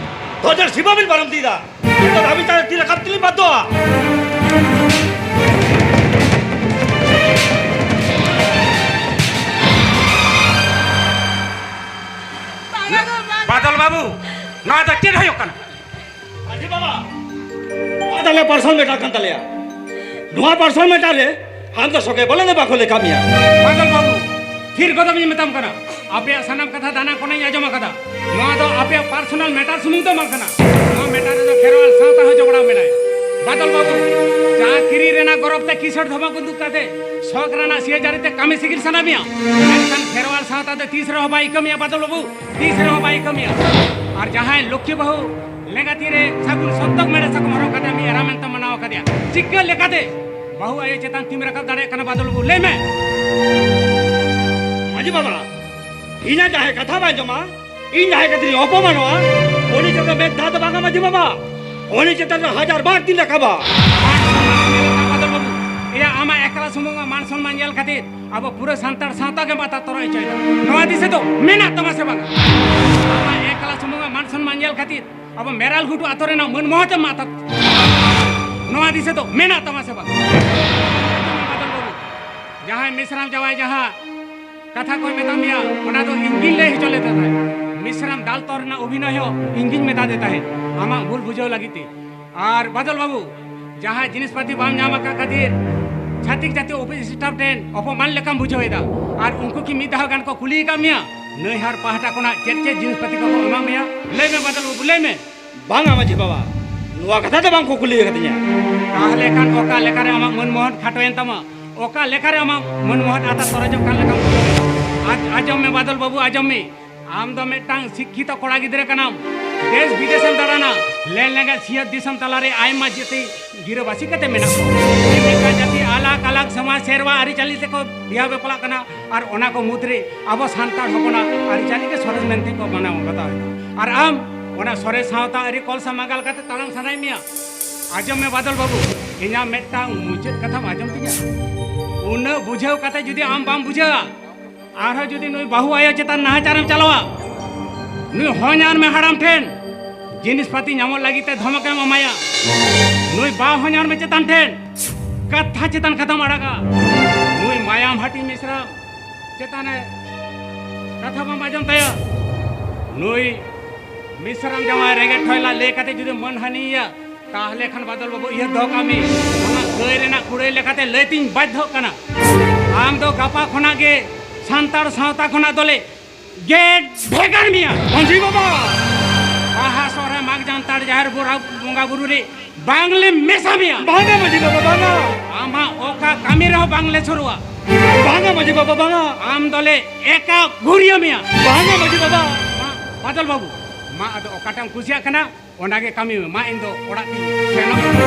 ᱫᱚᱨᱡᱟᱨ ᱥᱤᱢᱟᱹ ᱵᱤᱱ ᱯᱟᱨᱚᱢ ᱤᱫᱤᱭᱮᱫᱟ᱾ ᱱᱤᱛᱚᱜ ᱫᱷᱟᱹᱵᱤᱡ ᱛᱮ ᱛᱤ ᱨᱟᱠᱟᱵ ᱛᱮᱞᱤᱧ ᱵᱟᱫᱚᱜᱼᱟ᱾ ᱵᱟᱫᱚᱞ ᱵᱟᱹᱵᱩ, ᱱᱚᱣᱟ ᱫᱚ ᱪᱮᱫ ᱦᱩᱭᱩᱜ ᱠᱟᱱᱟ? ᱢᱟᱹᱡᱷᱤ ᱵᱟᱵᱟ, ᱱᱚᱣᱟ ᱫᱚ ᱟᱞᱮ ᱯᱟᱨᱥᱚᱱᱟᱞ ᱢᱮᱴᱟᱨ ᱠᱟᱱ ᱛᱟᱞᱮᱭᱟ᱾ ᱱᱚᱣᱟ ᱯᱟᱨᱥᱚᱱᱟᱞ ᱢᱮᱴᱟᱨ ᱨᱮ ᱟᱢ ᱫᱚ ᱥᱚᱜᱮ ᱵᱚᱞᱮ ᱫᱚ ᱵᱟᱠᱚ ᱞᱮᱠᱷᱟ ᱢᱮᱭᱟ᱾ ᱵᱟᱫᱚᱞ ᱵᱟᱹᱵᱩ, ᱛᱷᱤᱨ ᱜᱚᱫᱚᱜ ᱤᱧ ᱢᱮᱛᱟᱢ ᱠᱟᱱᱟ᱾ ᱟᱯᱮᱭᱟᱜ ᱥᱟᱱᱟᱢ ᱠᱟᱛᱷᱟ ᱫᱟᱱᱟ ᱠᱷᱚᱱᱤᱧ ᱟᱸᱡᱚᱢ ᱟᱠᱟᱫᱟ᱾ ᱱᱚᱣᱟ ᱫᱚ ᱟᱯᱮᱭᱟᱜ ᱯᱟᱨᱥᱚᱱᱟᱞ ᱢᱮᱴᱟᱨ ᱥᱩᱢᱩᱝ ᱫᱚ ᱵᱟᱝ ᱠᱟᱱᱟ᱾ ᱱᱚᱣᱟ ᱢᱮᱴᱟᱨ ᱨᱮᱫᱚ ᱠᱷᱮᱨᱣᱟᱞ ᱥᱟᱶᱛᱟ ᱦᱚᱸ ᱡᱚᱯᱲᱟᱣ ᱢᱮᱱᱟᱭᱟ᱾ ᱵᱟᱫᱚᱞ ᱵᱟᱹᱵᱩ, ᱪᱟᱠᱨᱤ ᱨᱮᱱᱟᱜ ᱜᱚᱨᱚᱵ ᱛᱮ ᱠᱤᱥᱟᱹᱬ ᱫᱷᱚᱢᱟ ᱵᱚᱱᱫᱩᱠ ᱠᱟᱛᱮ ᱥᱚᱠ ᱨᱮᱱᱟᱜ ᱥᱤᱭᱟᱹᱡᱟᱹᱨᱤ ᱛᱮ ᱠᱟᱹᱢᱤ ᱥᱤᱜᱤᱞ ᱥᱟᱱᱟ ᱢᱮᱭᱟ, ᱢᱮᱱᱠᱷᱟᱱ ᱠᱷᱮᱨᱣᱟᱞ ᱥᱟᱶᱛᱟ ᱫᱚ ᱛᱤᱥ ᱨᱮᱦᱚᱸ ᱵᱟᱭ ᱠᱟᱹᱢᱤᱭᱟ ᱵᱟᱫᱚᱞ ᱵᱟᱹᱵᱩ᱾ ᱛᱤᱥ ᱨᱮᱦᱚᱸ ᱵᱟᱭ ᱠᱟᱹᱢᱤᱭᱟ᱾ ᱟᱨ ᱡᱟᱦᱟᱸᱭ ᱞᱚᱠᱠᱷᱤ ᱵᱟᱹᱦᱩ ᱞᱮᱸᱜᱟ ᱛᱤ ᱨᱮ ᱥᱟᱹᱜᱩᱱ ᱥᱚᱛᱚᱠ ᱢᱮᱲᱦᱮᱫ ᱥᱟᱠᱚᱢ ᱦᱚᱨᱚᱜ ᱠᱟᱛᱮ ᱟᱢ ᱮᱨᱟ ᱢᱮᱱᱛᱮᱢ ᱢᱟᱱᱟᱣ ᱟᱠᱟᱫᱮᱭᱟ, ᱪᱤᱠᱟᱹ ᱞᱮᱠᱟᱛᱮ ᱵᱟᱹᱦᱩ ᱟᱭᱳ ᱪᱮᱛᱟᱱ ᱛᱤᱢ ᱨᱟᱠᱟᱵ ᱫᱟᱲᱮᱭᱟᱜ ᱠᱟᱱᱟ ᱵᱟᱫᱚᱞ ᱵᱟᱹᱵᱩ? ᱞᱟᱹᱭ ᱢᱮ᱾ ᱢᱟᱹᱡᱷᱤ ᱵᱟᱵᱟ, ᱤᱧᱟᱜ ᱡᱟᱦᱟᱸᱭ ᱠᱟᱛᱷᱟ ᱵᱟᱭ ᱟᱸᱡᱚᱢᱟ, ᱤᱧ ᱡᱟᱦᱟᱸᱭ ᱠᱟᱛᱷᱟᱧ ᱚᱯᱚᱢᱟᱱᱚᱜᱼᱟ, ᱩᱱᱤ ᱪᱮᱛᱟᱱ ᱢᱤᱫ ᱫᱷᱟᱣ ᱫᱚ ᱵᱟᱝᱟ ᱢᱟᱹᱡᱷᱤ ᱵᱟᱵᱟ, ᱩᱱᱤ ᱪᱮᱛᱟᱱ ᱨᱮ ᱦᱟᱡᱟᱨ ᱵᱟᱨ ᱛᱤᱧ ᱨᱟᱠᱟᱵᱟ᱾ ᱢᱟᱱ ᱥᱚᱱᱢᱟᱱ ᱧᱮᱞ ᱠᱟᱛᱮ ᱵᱟᱫᱚᱞ ᱵᱟᱹᱵᱩ, ᱮᱭᱟ ᱟᱢᱟᱜ ᱮᱠᱞᱟ ᱥᱩᱢᱩᱝ ᱟᱜ ᱢᱟᱱ ᱥᱚᱱᱢᱟᱱ ᱧᱮᱞ ᱠᱷᱟᱹᱛᱤᱨ ᱟᱵᱚ ᱯᱩᱨᱟᱹ ᱥᱟᱱᱛᱟᱲ ᱥᱟᱶᱛᱟ ᱜᱮ ᱢᱟᱛᱟ ᱛᱚᱨᱚᱡ ᱦᱚᱪᱚᱭᱮᱫᱟ᱾ ᱱᱚᱣᱟ ᱫᱤᱥᱟᱹ ᱫᱚ ᱢᱮᱱᱟᱜ ᱛᱟᱢᱟ ᱥᱮ ᱵᱟᱝᱟ? ᱟᱢᱟᱜ ᱮᱠᱞᱟ ᱥᱩᱢᱩᱝ ᱟᱜ ᱢᱟᱱ ᱥᱚᱱᱢᱟᱱ ᱧᱮᱞ ᱠᱷᱟᱹᱛᱤᱨ ᱟᱵᱚ ᱢᱮᱨᱟᱞ ᱜᱷᱩᱴᱩ ᱟᱛᱳ ᱨᱮᱱᱟᱜ ᱢᱟᱹᱱ ᱢᱚᱦᱚᱛ ᱮᱢ ᱢᱟᱛᱟ᱾ ᱱᱚᱣᱟ ᱫᱤᱥᱟᱹ ᱫᱚ ᱢᱮᱱᱟᱜ ᱛᱟᱢᱟ ᱥᱮ ᱵᱟᱝ? ᱵᱟᱫᱚᱞ ᱵᱟᱹᱵᱩ, ᱡᱟᱦᱟᱸᱭ ᱢᱤᱥᱨᱟᱢ ᱡᱟᱶᱟᱭ ᱡᱟᱦᱟᱸ ᱠᱟᱛᱷᱟ ᱠᱚᱭ ᱢᱮᱛᱟ ᱢᱮᱭᱟ, ᱚᱱᱟ ᱫᱚ ᱤᱧ ᱜᱤᱧ ᱞᱟᱹᱭ ᱦᱚᱪᱚ ᱞᱮᱫᱟ ᱛᱟᱦᱮᱸᱫ᱾ ᱢᱤᱥᱨᱟᱢ ᱫᱟᱞ ᱛᱚᱞ ᱨᱮᱱᱟᱜ ᱚᱵᱷᱤᱱᱚᱭ ᱦᱚᱸ ᱤᱧ ᱜᱤᱧ ᱢᱮᱛᱟ ᱫᱮ ᱛᱟᱦᱮᱸᱫ, ᱟᱢᱟᱜ ᱵᱷᱩᱞ ᱵᱩᱡᱷᱟᱹᱣ ᱞᱟᱹᱜᱤᱫ ᱛᱮ᱾ ᱟᱨ ᱵᱟᱫᱚᱞ ᱵᱟᱹᱵᱩ, ᱡᱟᱦᱟᱸ ᱡᱤᱱᱤᱥ ᱯᱟᱹᱛᱤ ᱵᱟᱢ ᱧᱟᱢ ᱟᱠᱟᱫ ᱠᱷᱟᱹᱛᱤᱨ ᱪᱷᱟᱹᱛᱤᱠ ᱡᱟᱹᱛᱤ ᱚᱯᱷᱤᱥ ᱥᱴᱟᱯ ᱴᱷᱮᱱ ᱚᱯᱚᱢᱟᱱ ᱞᱮᱠᱟᱢ ᱵᱩᱡᱷᱟᱹᱣ ᱮᱫᱟ, ᱟᱨ ᱩᱱᱠᱩ ᱠᱤ ᱢᱤᱫ ᱫᱷᱟᱣ ᱜᱟᱱ ᱠᱚ ᱠᱩᱞᱤ ᱟᱠᱟᱫ ᱢᱮᱭᱟ, ᱱᱟᱹᱭᱦᱟᱨ ᱯᱟᱦᱴᱟ ᱠᱷᱚᱱᱟᱜ ᱪᱮᱫ ᱪᱮᱫ ᱡᱤᱱᱤᱥ ᱯᱟᱹᱛᱤ ᱠᱚᱠᱚ ᱮᱢᱟᱜ ᱢᱮᱭᱟ? ᱞᱟᱹᱭ ᱢᱮ ᱵᱟᱫᱚᱞ ᱵᱟᱹᱵᱩ, ᱞᱟᱹᱭ ᱢᱮ᱾ ᱵᱟᱝᱟ ᱢᱟᱹᱡᱷᱤ ᱵᱟᱵᱟ, ᱱᱚᱣᱟ ᱠᱟᱛᱷᱟ ᱫᱚ ᱵᱟᱝ ᱠᱚ ᱠᱩᱞᱤ ᱟᱠᱟᱫᱤᱧᱟ᱾ ᱛᱟᱦᱞᱮ ᱠᱷᱟᱱ ᱚᱠᱟ ᱞᱮᱠᱟᱨᱮ ᱟᱢᱟᱜ ᱢᱟᱹᱱ ᱢᱚᱦᱚᱛ ᱠᱷᱟᱴᱚᱭᱮᱱ ᱛᱟᱢᱟ? ᱚᱠᱟ ᱞᱮᱠᱟᱨᱮ ᱟᱢᱟᱜ ᱢᱟᱹᱱ ᱢᱚᱦᱚᱛ ᱟᱛᱟ ᱛᱚᱨᱚᱡᱚᱜ ᱠᱟᱱ ᱞᱮᱠᱟᱢ ᱵᱩᱡᱷᱟᱹᱣ ᱮᱫᱟ? ᱟᱡ-, ᱟᱸᱡᱚᱢ ᱢᱮ ᱵᱟᱫᱚᱞ ᱵᱟᱹᱵᱩ, ᱟᱸᱡᱚᱢ ᱢᱮ᱾ ᱟᱢ ᱫᱚ ᱢᱤᱫᱴᱟᱝ ᱥᱤᱠᱠᱷᱤᱛᱚ ᱠᱚᱲᱟ ᱜᱤᱫᱽᱨᱟᱹ ᱠᱟᱱᱟᱢ᱾ ᱫᱮᱥ ᱵᱤᱫᱮᱥᱮᱢ ᱫᱟᱬᱟᱱᱟ᱾ ᱞᱮᱱ ᱞᱮᱸᱜᱟ ᱥᱤᱧᱚᱛ ᱫᱤᱥᱚᱢ ᱛᱟᱞᱟᱨᱮ ᱟᱭᱢᱟ ᱡᱟᱹᱛᱤ ᱜᱤᱨᱟᱹᱵᱟᱹᱥᱤ ᱠᱟᱛᱮ ᱢᱮᱱᱟᱜ ᱠᱚᱣᱟ᱾ ᱢᱤᱫ ᱢᱤᱫᱴᱟᱝ ᱡᱟᱹᱛᱤ ᱟᱞᱟᱜᱽ ᱟᱞᱟᱜᱽ ᱥᱚᱢᱟᱡᱽ, ᱥᱮᱨᱣᱟ, ᱟᱹᱨᱤᱪᱟᱹᱞᱤ ᱛᱮᱠᱚ ᱵᱤᱦᱟ ᱵᱟᱯᱞᱟᱜ ᱠᱟᱱᱟ᱾ ᱟᱨ ᱚᱱᱟ ᱠᱚ ᱢᱩᱫᱽᱨᱮ ᱟᱵᱚ ᱥᱟᱱᱛᱟᱲ ᱦᱚᱯᱚᱱᱟᱜ ᱟᱹᱨᱤᱪᱟᱹᱞᱤ ᱜᱮ ᱥᱚᱨᱮᱥ ᱢᱮᱱᱛᱮ ᱠᱚ ᱢᱟᱱᱟᱣ ᱵᱟᱛᱟᱣ ᱮᱫᱟ᱾ ᱟᱨ ᱟᱢ ᱚᱱᱟ ᱥᱚᱨᱮᱥ ᱥᱟᱶᱛᱟ ᱟᱹᱨᱤ ᱠᱚᱞ ᱥᱟᱢᱟᱜᱟᱞ ᱠᱟᱛᱮ ᱛᱟᱲᱟᱢ ᱥᱟᱱᱟᱭᱮᱫ ᱢᱮᱭᱟ᱾ ᱟᱸᱡᱚᱢ ᱢᱮ ᱵᱟᱫᱚᱞ ᱵᱟᱹᱵᱩ, ᱤᱧᱟᱹᱜ ᱢᱤᱫᱴᱟᱝ ᱢᱩᱪᱟᱹᱫ ᱠᱟᱛᱷᱟᱢ ᱟᱸᱡᱚᱢ ᱛᱤᱧᱟ? ᱩᱱᱟᱹᱜ ᱵᱩᱡᱷᱟᱹᱣ ᱠᱟᱛᱮ ᱡᱩᱫᱤ ᱟᱢ ᱵᱟᱢ ᱵᱩᱡᱷᱟᱹᱣᱟ, ᱟᱨᱦᱚᱸ ᱡᱩᱫᱤ ᱱᱩᱭ ᱵᱟᱹᱦᱩ ᱟᱭᱳ ᱪᱮᱛᱟᱱ ᱱᱟᱦᱟᱪᱟᱨᱮᱢ ᱪᱟᱞᱟᱣᱟ, ᱱᱩᱭ ᱦᱚᱧᱦᱟᱨ ᱢᱮ ᱦᱟᱲᱟᱢ ᱴᱷᱮᱱ ᱡᱤᱱᱤᱥ ᱯᱟᱹᱛᱤ ᱧᱟᱢᱚᱜ ᱞᱟᱹᱜᱤᱫ ᱛᱮ ᱫᱷᱚᱢᱚᱠᱮᱢ ᱮᱢᱟᱭᱟ, ᱱᱩᱭ ᱵᱟ ᱦᱚᱧᱦᱟᱨ ᱢᱮ ᱪᱮᱛᱟᱱ ᱴᱷᱮᱱ ᱠᱟᱛᱷᱟ ᱪᱮᱛᱟᱱ ᱠᱟᱛᱷᱟᱢ ᱟᱲᱟᱜᱟ, ᱱᱩᱭ ᱢᱟᱭᱟᱢ ᱦᱟᱹᱴᱤᱧ ᱢᱤᱥᱨᱟ ᱪᱮᱛᱟᱱ ᱨᱮ ᱠᱟᱛᱷᱟ ᱵᱟᱢ ᱟᱸᱡᱚᱢ ᱛᱟᱭᱟ, ᱱᱩᱭ ᱢᱤᱥᱨᱟᱢ ᱡᱟᱶᱟᱭ ᱨᱮᱸᱜᱮᱡ ᱴᱷᱚᱭᱞᱟ ᱞᱟᱹᱭ ᱠᱟᱛᱮ ᱡᱩᱫᱤ ᱢᱟᱹᱱᱦᱟᱹᱱᱤᱭᱮᱭᱟ, ᱛᱟᱦᱞᱮ ᱠᱷᱟᱱ ᱵᱟᱫᱚᱞ ᱵᱟᱹᱵᱩ, ᱩᱭᱦᱟᱹᱨ ᱫᱚᱦᱚ ᱠᱟᱜ ᱢᱮ, ᱚᱱᱟ ᱠᱟᱹᱭ ᱨᱮᱱᱟᱜ ᱠᱩᱲᱟᱹᱭ ᱞᱮᱠᱟᱛᱮ ᱞᱟᱹᱭ ᱛᱤᱧ ᱵᱟᱫᱽᱫᱷᱚᱜ ᱠᱟᱱᱟ᱾ ᱟᱢ ᱫᱚ ᱜᱟᱯᱟ ᱠᱷᱚᱱᱟᱜ ᱜᱮ ᱥᱟᱱᱛᱟᱲ ᱥᱟᱶᱛᱟ ᱠᱷᱚᱱᱟᱜ ᱫᱚᱞᱮ ᱜᱮ ᱵᱷᱮᱜᱟᱨ ᱢᱮᱭᱟ᱾ ᱢᱟᱹᱡᱷᱤ ᱵᱟᱵᱟ! ᱵᱟᱦᱟ, ᱥᱚᱦᱨᱟᱭ, ᱢᱟᱜᱽ ᱡᱟᱱᱛᱷᱟᱲ, ᱡᱟᱦᱮᱨ ᱵᱚᱸᱜᱟ ᱵᱩᱨᱩ ᱨᱮ ᱵᱟᱝᱞᱮ ᱢᱮᱥᱟ ᱢᱮᱭᱟ᱾ ᱵᱟᱝᱟ ᱢᱟᱹᱡᱷᱤ ᱵᱟᱵᱟ, ᱵᱟᱝᱟ᱾ ᱟᱢᱟᱜ ᱚᱠᱟ ᱠᱟᱹᱢᱤ ᱨᱮᱦᱚᱸ ᱵᱟᱝᱞᱮ ᱥᱩᱨᱩᱜᱼᱟ᱾ ᱵᱟᱝᱟ ᱢᱟᱹᱡᱷᱤ ᱵᱟᱵᱟ, ᱵᱟᱝᱟ᱾ ᱟᱢ ᱫᱚᱞᱮ ᱮᱠᱟ ᱜᱷᱩᱨᱤᱭᱟᱹ ᱢᱮᱭᱟ᱾ ᱵᱟᱝᱟ ᱢᱟᱹᱡᱷᱤ ᱵᱟᱵᱟ᱾ ᱢᱟ, ᱵᱟᱫᱚᱞ ᱵᱟᱹᱵᱩ, ᱢᱟ ᱟᱫᱚ ᱚᱠᱟᱴᱟᱜ ᱮᱢ ᱠᱩᱥᱤᱭᱟᱜ ᱠᱟᱱᱟ, ᱚᱱᱟᱜᱮ ᱠᱟᱹᱢᱤ ᱢᱮ᱾ ᱢᱟ, ᱤᱧ ᱫᱚ ᱚᱲᱟᱜ ᱛᱤᱧ ᱥᱮᱱᱚᱜ ᱠᱟᱱᱟ᱾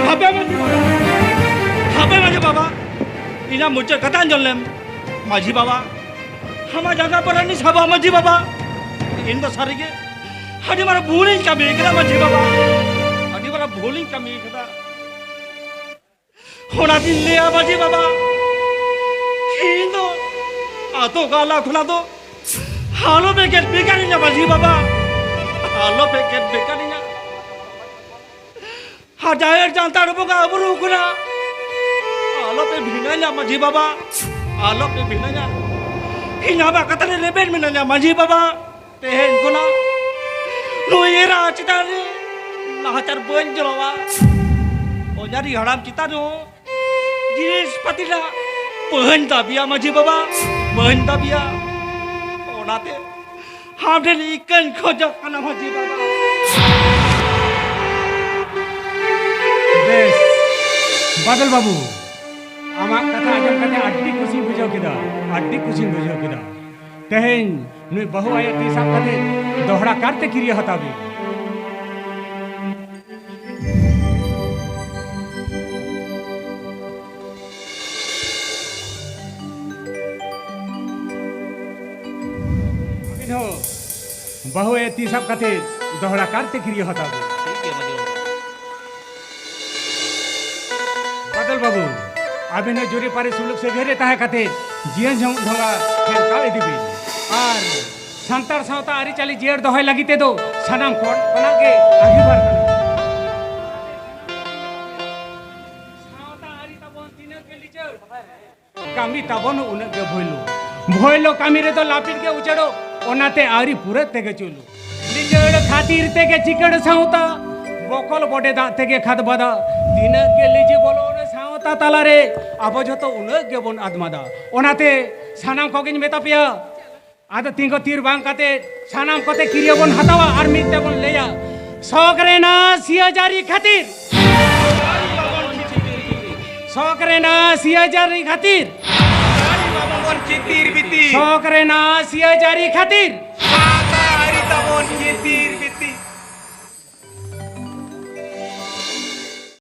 ᱦᱟᱯᱮ ᱢᱟᱹᱡᱷᱤ ᱵᱟᱵᱟ, ᱦᱟᱯᱮ ᱢᱟᱹᱡᱷᱤ ᱵᱟᱵᱟ, ᱤᱧᱟᱹᱜ ᱢᱩᱪᱟᱹᱫ ᱠᱟᱛᱷᱟ ᱟᱸᱡᱚᱢ ᱞᱮᱢ᱾ ᱢᱟᱹᱡᱷᱤ ᱵᱟᱵᱟ, ᱟᱢᱟᱜ ᱡᱟᱸᱜᱟ ᱯᱟᱨᱟᱱᱤᱧ ᱥᱟᱵᱟ ᱢᱟᱹᱡᱷᱤ ᱵᱟᱵᱟ᱾ ᱤᱧ ᱫᱚ ᱥᱟᱹᱨᱤᱜᱮ ᱟᱹᱰᱤ ᱢᱟᱨᱟᱝ ᱵᱷᱩᱞᱤᱧ ᱠᱟᱹᱢᱤ ᱠᱟᱫᱟ ᱢᱟᱹᱡᱷᱤ ᱵᱟᱵᱟ, ᱟᱹᱰᱤ ᱢᱟᱨᱟᱝ ᱵᱷᱩᱞᱤᱧ ᱠᱟᱹᱢᱤ ᱠᱟᱫᱟ᱾ ᱚᱱᱟᱛᱤᱧ ᱞᱟᱹᱭᱟ ᱢᱟᱹᱡᱷᱤ ᱵᱟᱵᱟ, ᱤᱧ ᱫᱚ ᱟᱛᱳ ᱜᱟᱶᱞᱟ ᱠᱷᱚᱱᱟᱜ ᱫᱚ ᱟᱞᱚ ᱯᱮ ᱜᱮᱫ ᱵᱷᱮᱜᱟᱨᱤᱧᱟ ᱢᱟᱹᱡᱷᱤ ᱵᱟᱵᱟ, ᱟᱞᱚ ᱯᱮ ᱜᱮᱫ ᱵᱷᱮᱜᱟᱨᱤᱧᱟ᱾ ᱟᱨ ᱡᱟᱦᱮᱨ ᱡᱟᱱᱛᱟᱲ ᱵᱚᱸᱜᱟ ᱵᱩᱨᱩ ᱠᱷᱚᱱᱟᱜ ᱟᱞᱚ ᱯᱮ ᱵᱷᱤᱱᱟᱹᱧᱟ ᱢᱟᱹᱡᱷᱤ ᱵᱟᱵᱟ, ᱟᱞᱚ ᱯᱮ ᱵᱷᱤᱱᱟᱹᱧᱟ᱾ ᱤᱧ ᱟᱢᱟᱜ ᱠᱟᱛᱷᱟ ᱨᱮ ᱨᱮᱵᱮᱱ ᱢᱤᱱᱟᱹᱧᱟ ᱢᱟᱹᱡᱷᱤ ᱵᱟᱵᱟ᱾ ᱛᱮᱦᱮᱧ ᱠᱷᱚᱱᱟᱜ ᱱᱩᱭ ᱮᱨᱟ ᱪᱮᱛᱟᱱ ᱨᱮ ᱱᱟᱦᱟᱪᱟᱨ ᱵᱟᱹᱧ ᱡᱚᱲᱟᱣᱟ᱾ ᱚᱡᱟᱨᱤ ᱦᱟᱲᱟᱢ ᱪᱮᱛᱟᱱ ᱨᱮᱦᱚᱸ ᱡᱤᱱᱤᱥ ᱯᱟᱹᱛᱤ ᱨᱮᱱᱟᱜ ᱵᱟᱹᱧ ᱫᱟᱹᱵᱤᱭᱟ ᱢᱟᱹᱡᱷᱤ ᱵᱟᱵᱟ, ᱵᱟᱹᱧ ᱫᱟᱹᱵᱤᱭᱟ᱾ ᱚᱱᱟᱛᱮ ᱟᱢ ᱴᱷᱮᱱ ᱤᱠᱟᱹᱧ ᱠᱷᱚᱡᱚᱜ ᱠᱟᱱᱟ ᱢᱟᱹᱡᱷᱤ ᱵᱟᱵᱟ᱾ ᱵᱮᱥ, ᱵᱟᱫᱚᱞ ᱵᱟᱹᱵᱩ, ᱟᱢᱟᱜ ᱠᱟᱛᱷᱟ ᱟᱸᱡᱚᱢ ᱠᱟᱛᱮ ᱟᱹᱰᱤ ᱠᱩᱥᱤᱧ ᱵᱩᱡᱷᱟᱹᱣ ᱠᱮᱫᱟ, ᱟᱹᱰᱤ ᱠᱩᱥᱤᱧ ᱵᱩᱡᱷᱟᱹᱣ ᱠᱮᱫᱟ᱾ ᱛᱮᱦᱮᱧ ᱱᱩᱭ ᱵᱟᱹᱦᱩ ᱟᱭᱟᱜ ᱛᱤ ᱥᱟᱵ ᱠᱟᱛᱮ ᱫᱚᱦᱲᱟ ᱠᱟᱨᱛᱮ ᱠᱤᱨᱭᱟᱹ ᱦᱟᱛᱟᱣ ᱵᱤᱱ᱾ ᱟᱹᱵᱤᱱ ᱦᱚᱸ ᱵᱟᱹᱦᱩ ᱟᱭᱟᱜ ᱛᱤ ᱥᱟᱵ ᱠᱟᱛᱮ ᱫᱚᱦᱲᱟ ᱠᱟᱨᱛᱮ ᱠᱤᱨᱭᱟᱹ ᱦᱟᱛᱟᱣ ᱵᱤᱱ᱾ ᱴᱷᱤᱠ ᱜᱮᱭᱟ ᱢᱟᱹᱡᱷᱤ ᱵᱟᱵᱟ᱾ ᱵᱟᱫᱚᱞ ᱵᱟᱹᱵᱩ, ᱟᱵᱤᱱ ᱦᱚᱸ ᱡᱩᱨᱤᱯᱟᱹᱨᱤ ᱥᱩᱞᱩᱠ ᱥᱟᱹᱜᱟᱹᱭ ᱨᱮ ᱛᱟᱦᱮᱸ ᱠᱟᱛᱮ ᱡᱤᱭᱚᱱ ᱡᱷᱚᱝ ᱰᱷᱚᱸᱜᱟ ᱴᱷᱮᱱ ᱛᱟᱣ ᱤᱫᱤ ᱵᱤᱱ᱾ ᱟᱨ ᱥᱟᱱᱛᱟᱲ ᱥᱟᱶᱛᱟ ᱟᱹᱨᱤᱪᱟᱹᱞᱤ ᱡᱤᱭᱟᱹᱲ ᱫᱚᱦᱚᱭ ᱞᱟᱹᱜᱤᱫ ᱛᱮᱫᱚ ᱥᱟᱱᱟᱢ ᱠᱚ ᱠᱷᱚᱱᱟᱜ ᱜᱮ ᱟᱹᱜᱤᱵᱷᱟᱨ ᱠᱟᱱᱟ᱾ ᱥᱟᱶᱛᱟ ᱟᱹᱨᱤ ᱛᱟᱵᱚᱱ ᱛᱤᱱᱟᱹᱜ ᱜᱮ ᱞᱤᱪᱟᱹᱲ, ᱠᱟᱹᱢᱤ ᱛᱟᱵᱚᱱ ᱩᱱᱟᱹᱜ ᱜᱮ ᱵᱷᱚᱭᱞᱳ᱾ ᱵᱷᱚᱭᱞᱳ ᱠᱟᱹᱢᱤ ᱨᱮᱫᱚ ᱞᱟᱹᱯᱤᱛ ᱜᱮ ᱩᱡᱟᱹᱲᱚᱜ, ᱚᱱᱟᱛᱮ ᱟᱹᱣᱨᱤ ᱯᱩᱨᱟᱹᱜ ᱛᱮᱜᱮ ᱪᱩᱞᱩ᱾ ᱞᱤᱪᱟᱹᱲ ᱠᱷᱟᱹᱛᱤᱨ ᱛᱮᱜᱮ ᱪᱤᱠᱟᱹᱲ ᱥᱟᱶᱛᱟ, ᱵᱚᱠᱚᱞ ᱵᱚᱰᱮ ᱫᱟᱜ ᱛᱮᱜᱮ ᱠᱷᱟᱫᱽ ᱵᱟᱫᱟ᱾ ᱛᱤᱱᱟᱹᱜ ᱜᱮ ᱞᱤᱡᱤ ᱵᱚᱞᱚᱱ ᱥᱟᱶᱛᱟ ᱛᱟᱞᱟᱨᱮ, ᱟᱵᱚ ᱡᱷᱚᱛᱚ ᱩᱱᱟᱹᱜ ᱜᱮᱵᱚᱱ ᱟᱫᱢᱟᱫᱟ᱾ ᱚᱱᱟᱛᱮ ᱥᱟᱱᱟᱢ ᱠᱚᱜᱮᱧ ᱢᱮᱛᱟ ᱯᱮᱭᱟ, ᱟᱫᱚ ᱛᱤᱸᱜᱩ ᱛᱷᱤᱨ ᱵᱟᱝ ᱠᱟᱛᱮ ᱥᱟᱱᱟᱢ ᱠᱚᱛᱮ ᱠᱤᱨᱭᱟᱹ ᱵᱚᱱ ᱦᱟᱛᱟᱣᱟ ᱟᱨ ᱢᱤᱫ ᱛᱮᱵᱚᱱ ᱞᱟᱹᱭᱟ, ᱥᱚᱠ ᱨᱮᱱᱟᱜ ᱥᱤᱭᱟᱹ ᱡᱟᱹᱨᱤ ᱠᱷᱟᱹᱛᱤᱨ, ᱥᱚᱠ ᱨᱮᱱᱟᱜ ᱥᱤᱭᱟᱹ ᱡᱟᱹᱨᱤ ᱠᱷᱟᱹᱛᱤᱨ, ᱪᱤᱛᱤᱨ ᱵᱤᱛᱤᱨ᱾ ᱥᱚᱠ ᱨᱮᱱᱟᱜ ᱥᱤᱭᱟᱹ ᱡᱟᱹᱨᱤ ᱠᱷᱟᱹᱛᱤᱨ᱾ ᱥᱟᱶᱛᱟ ᱟᱹᱨᱤ ᱛᱟᱵᱚᱱ ᱪᱤᱛᱤᱨ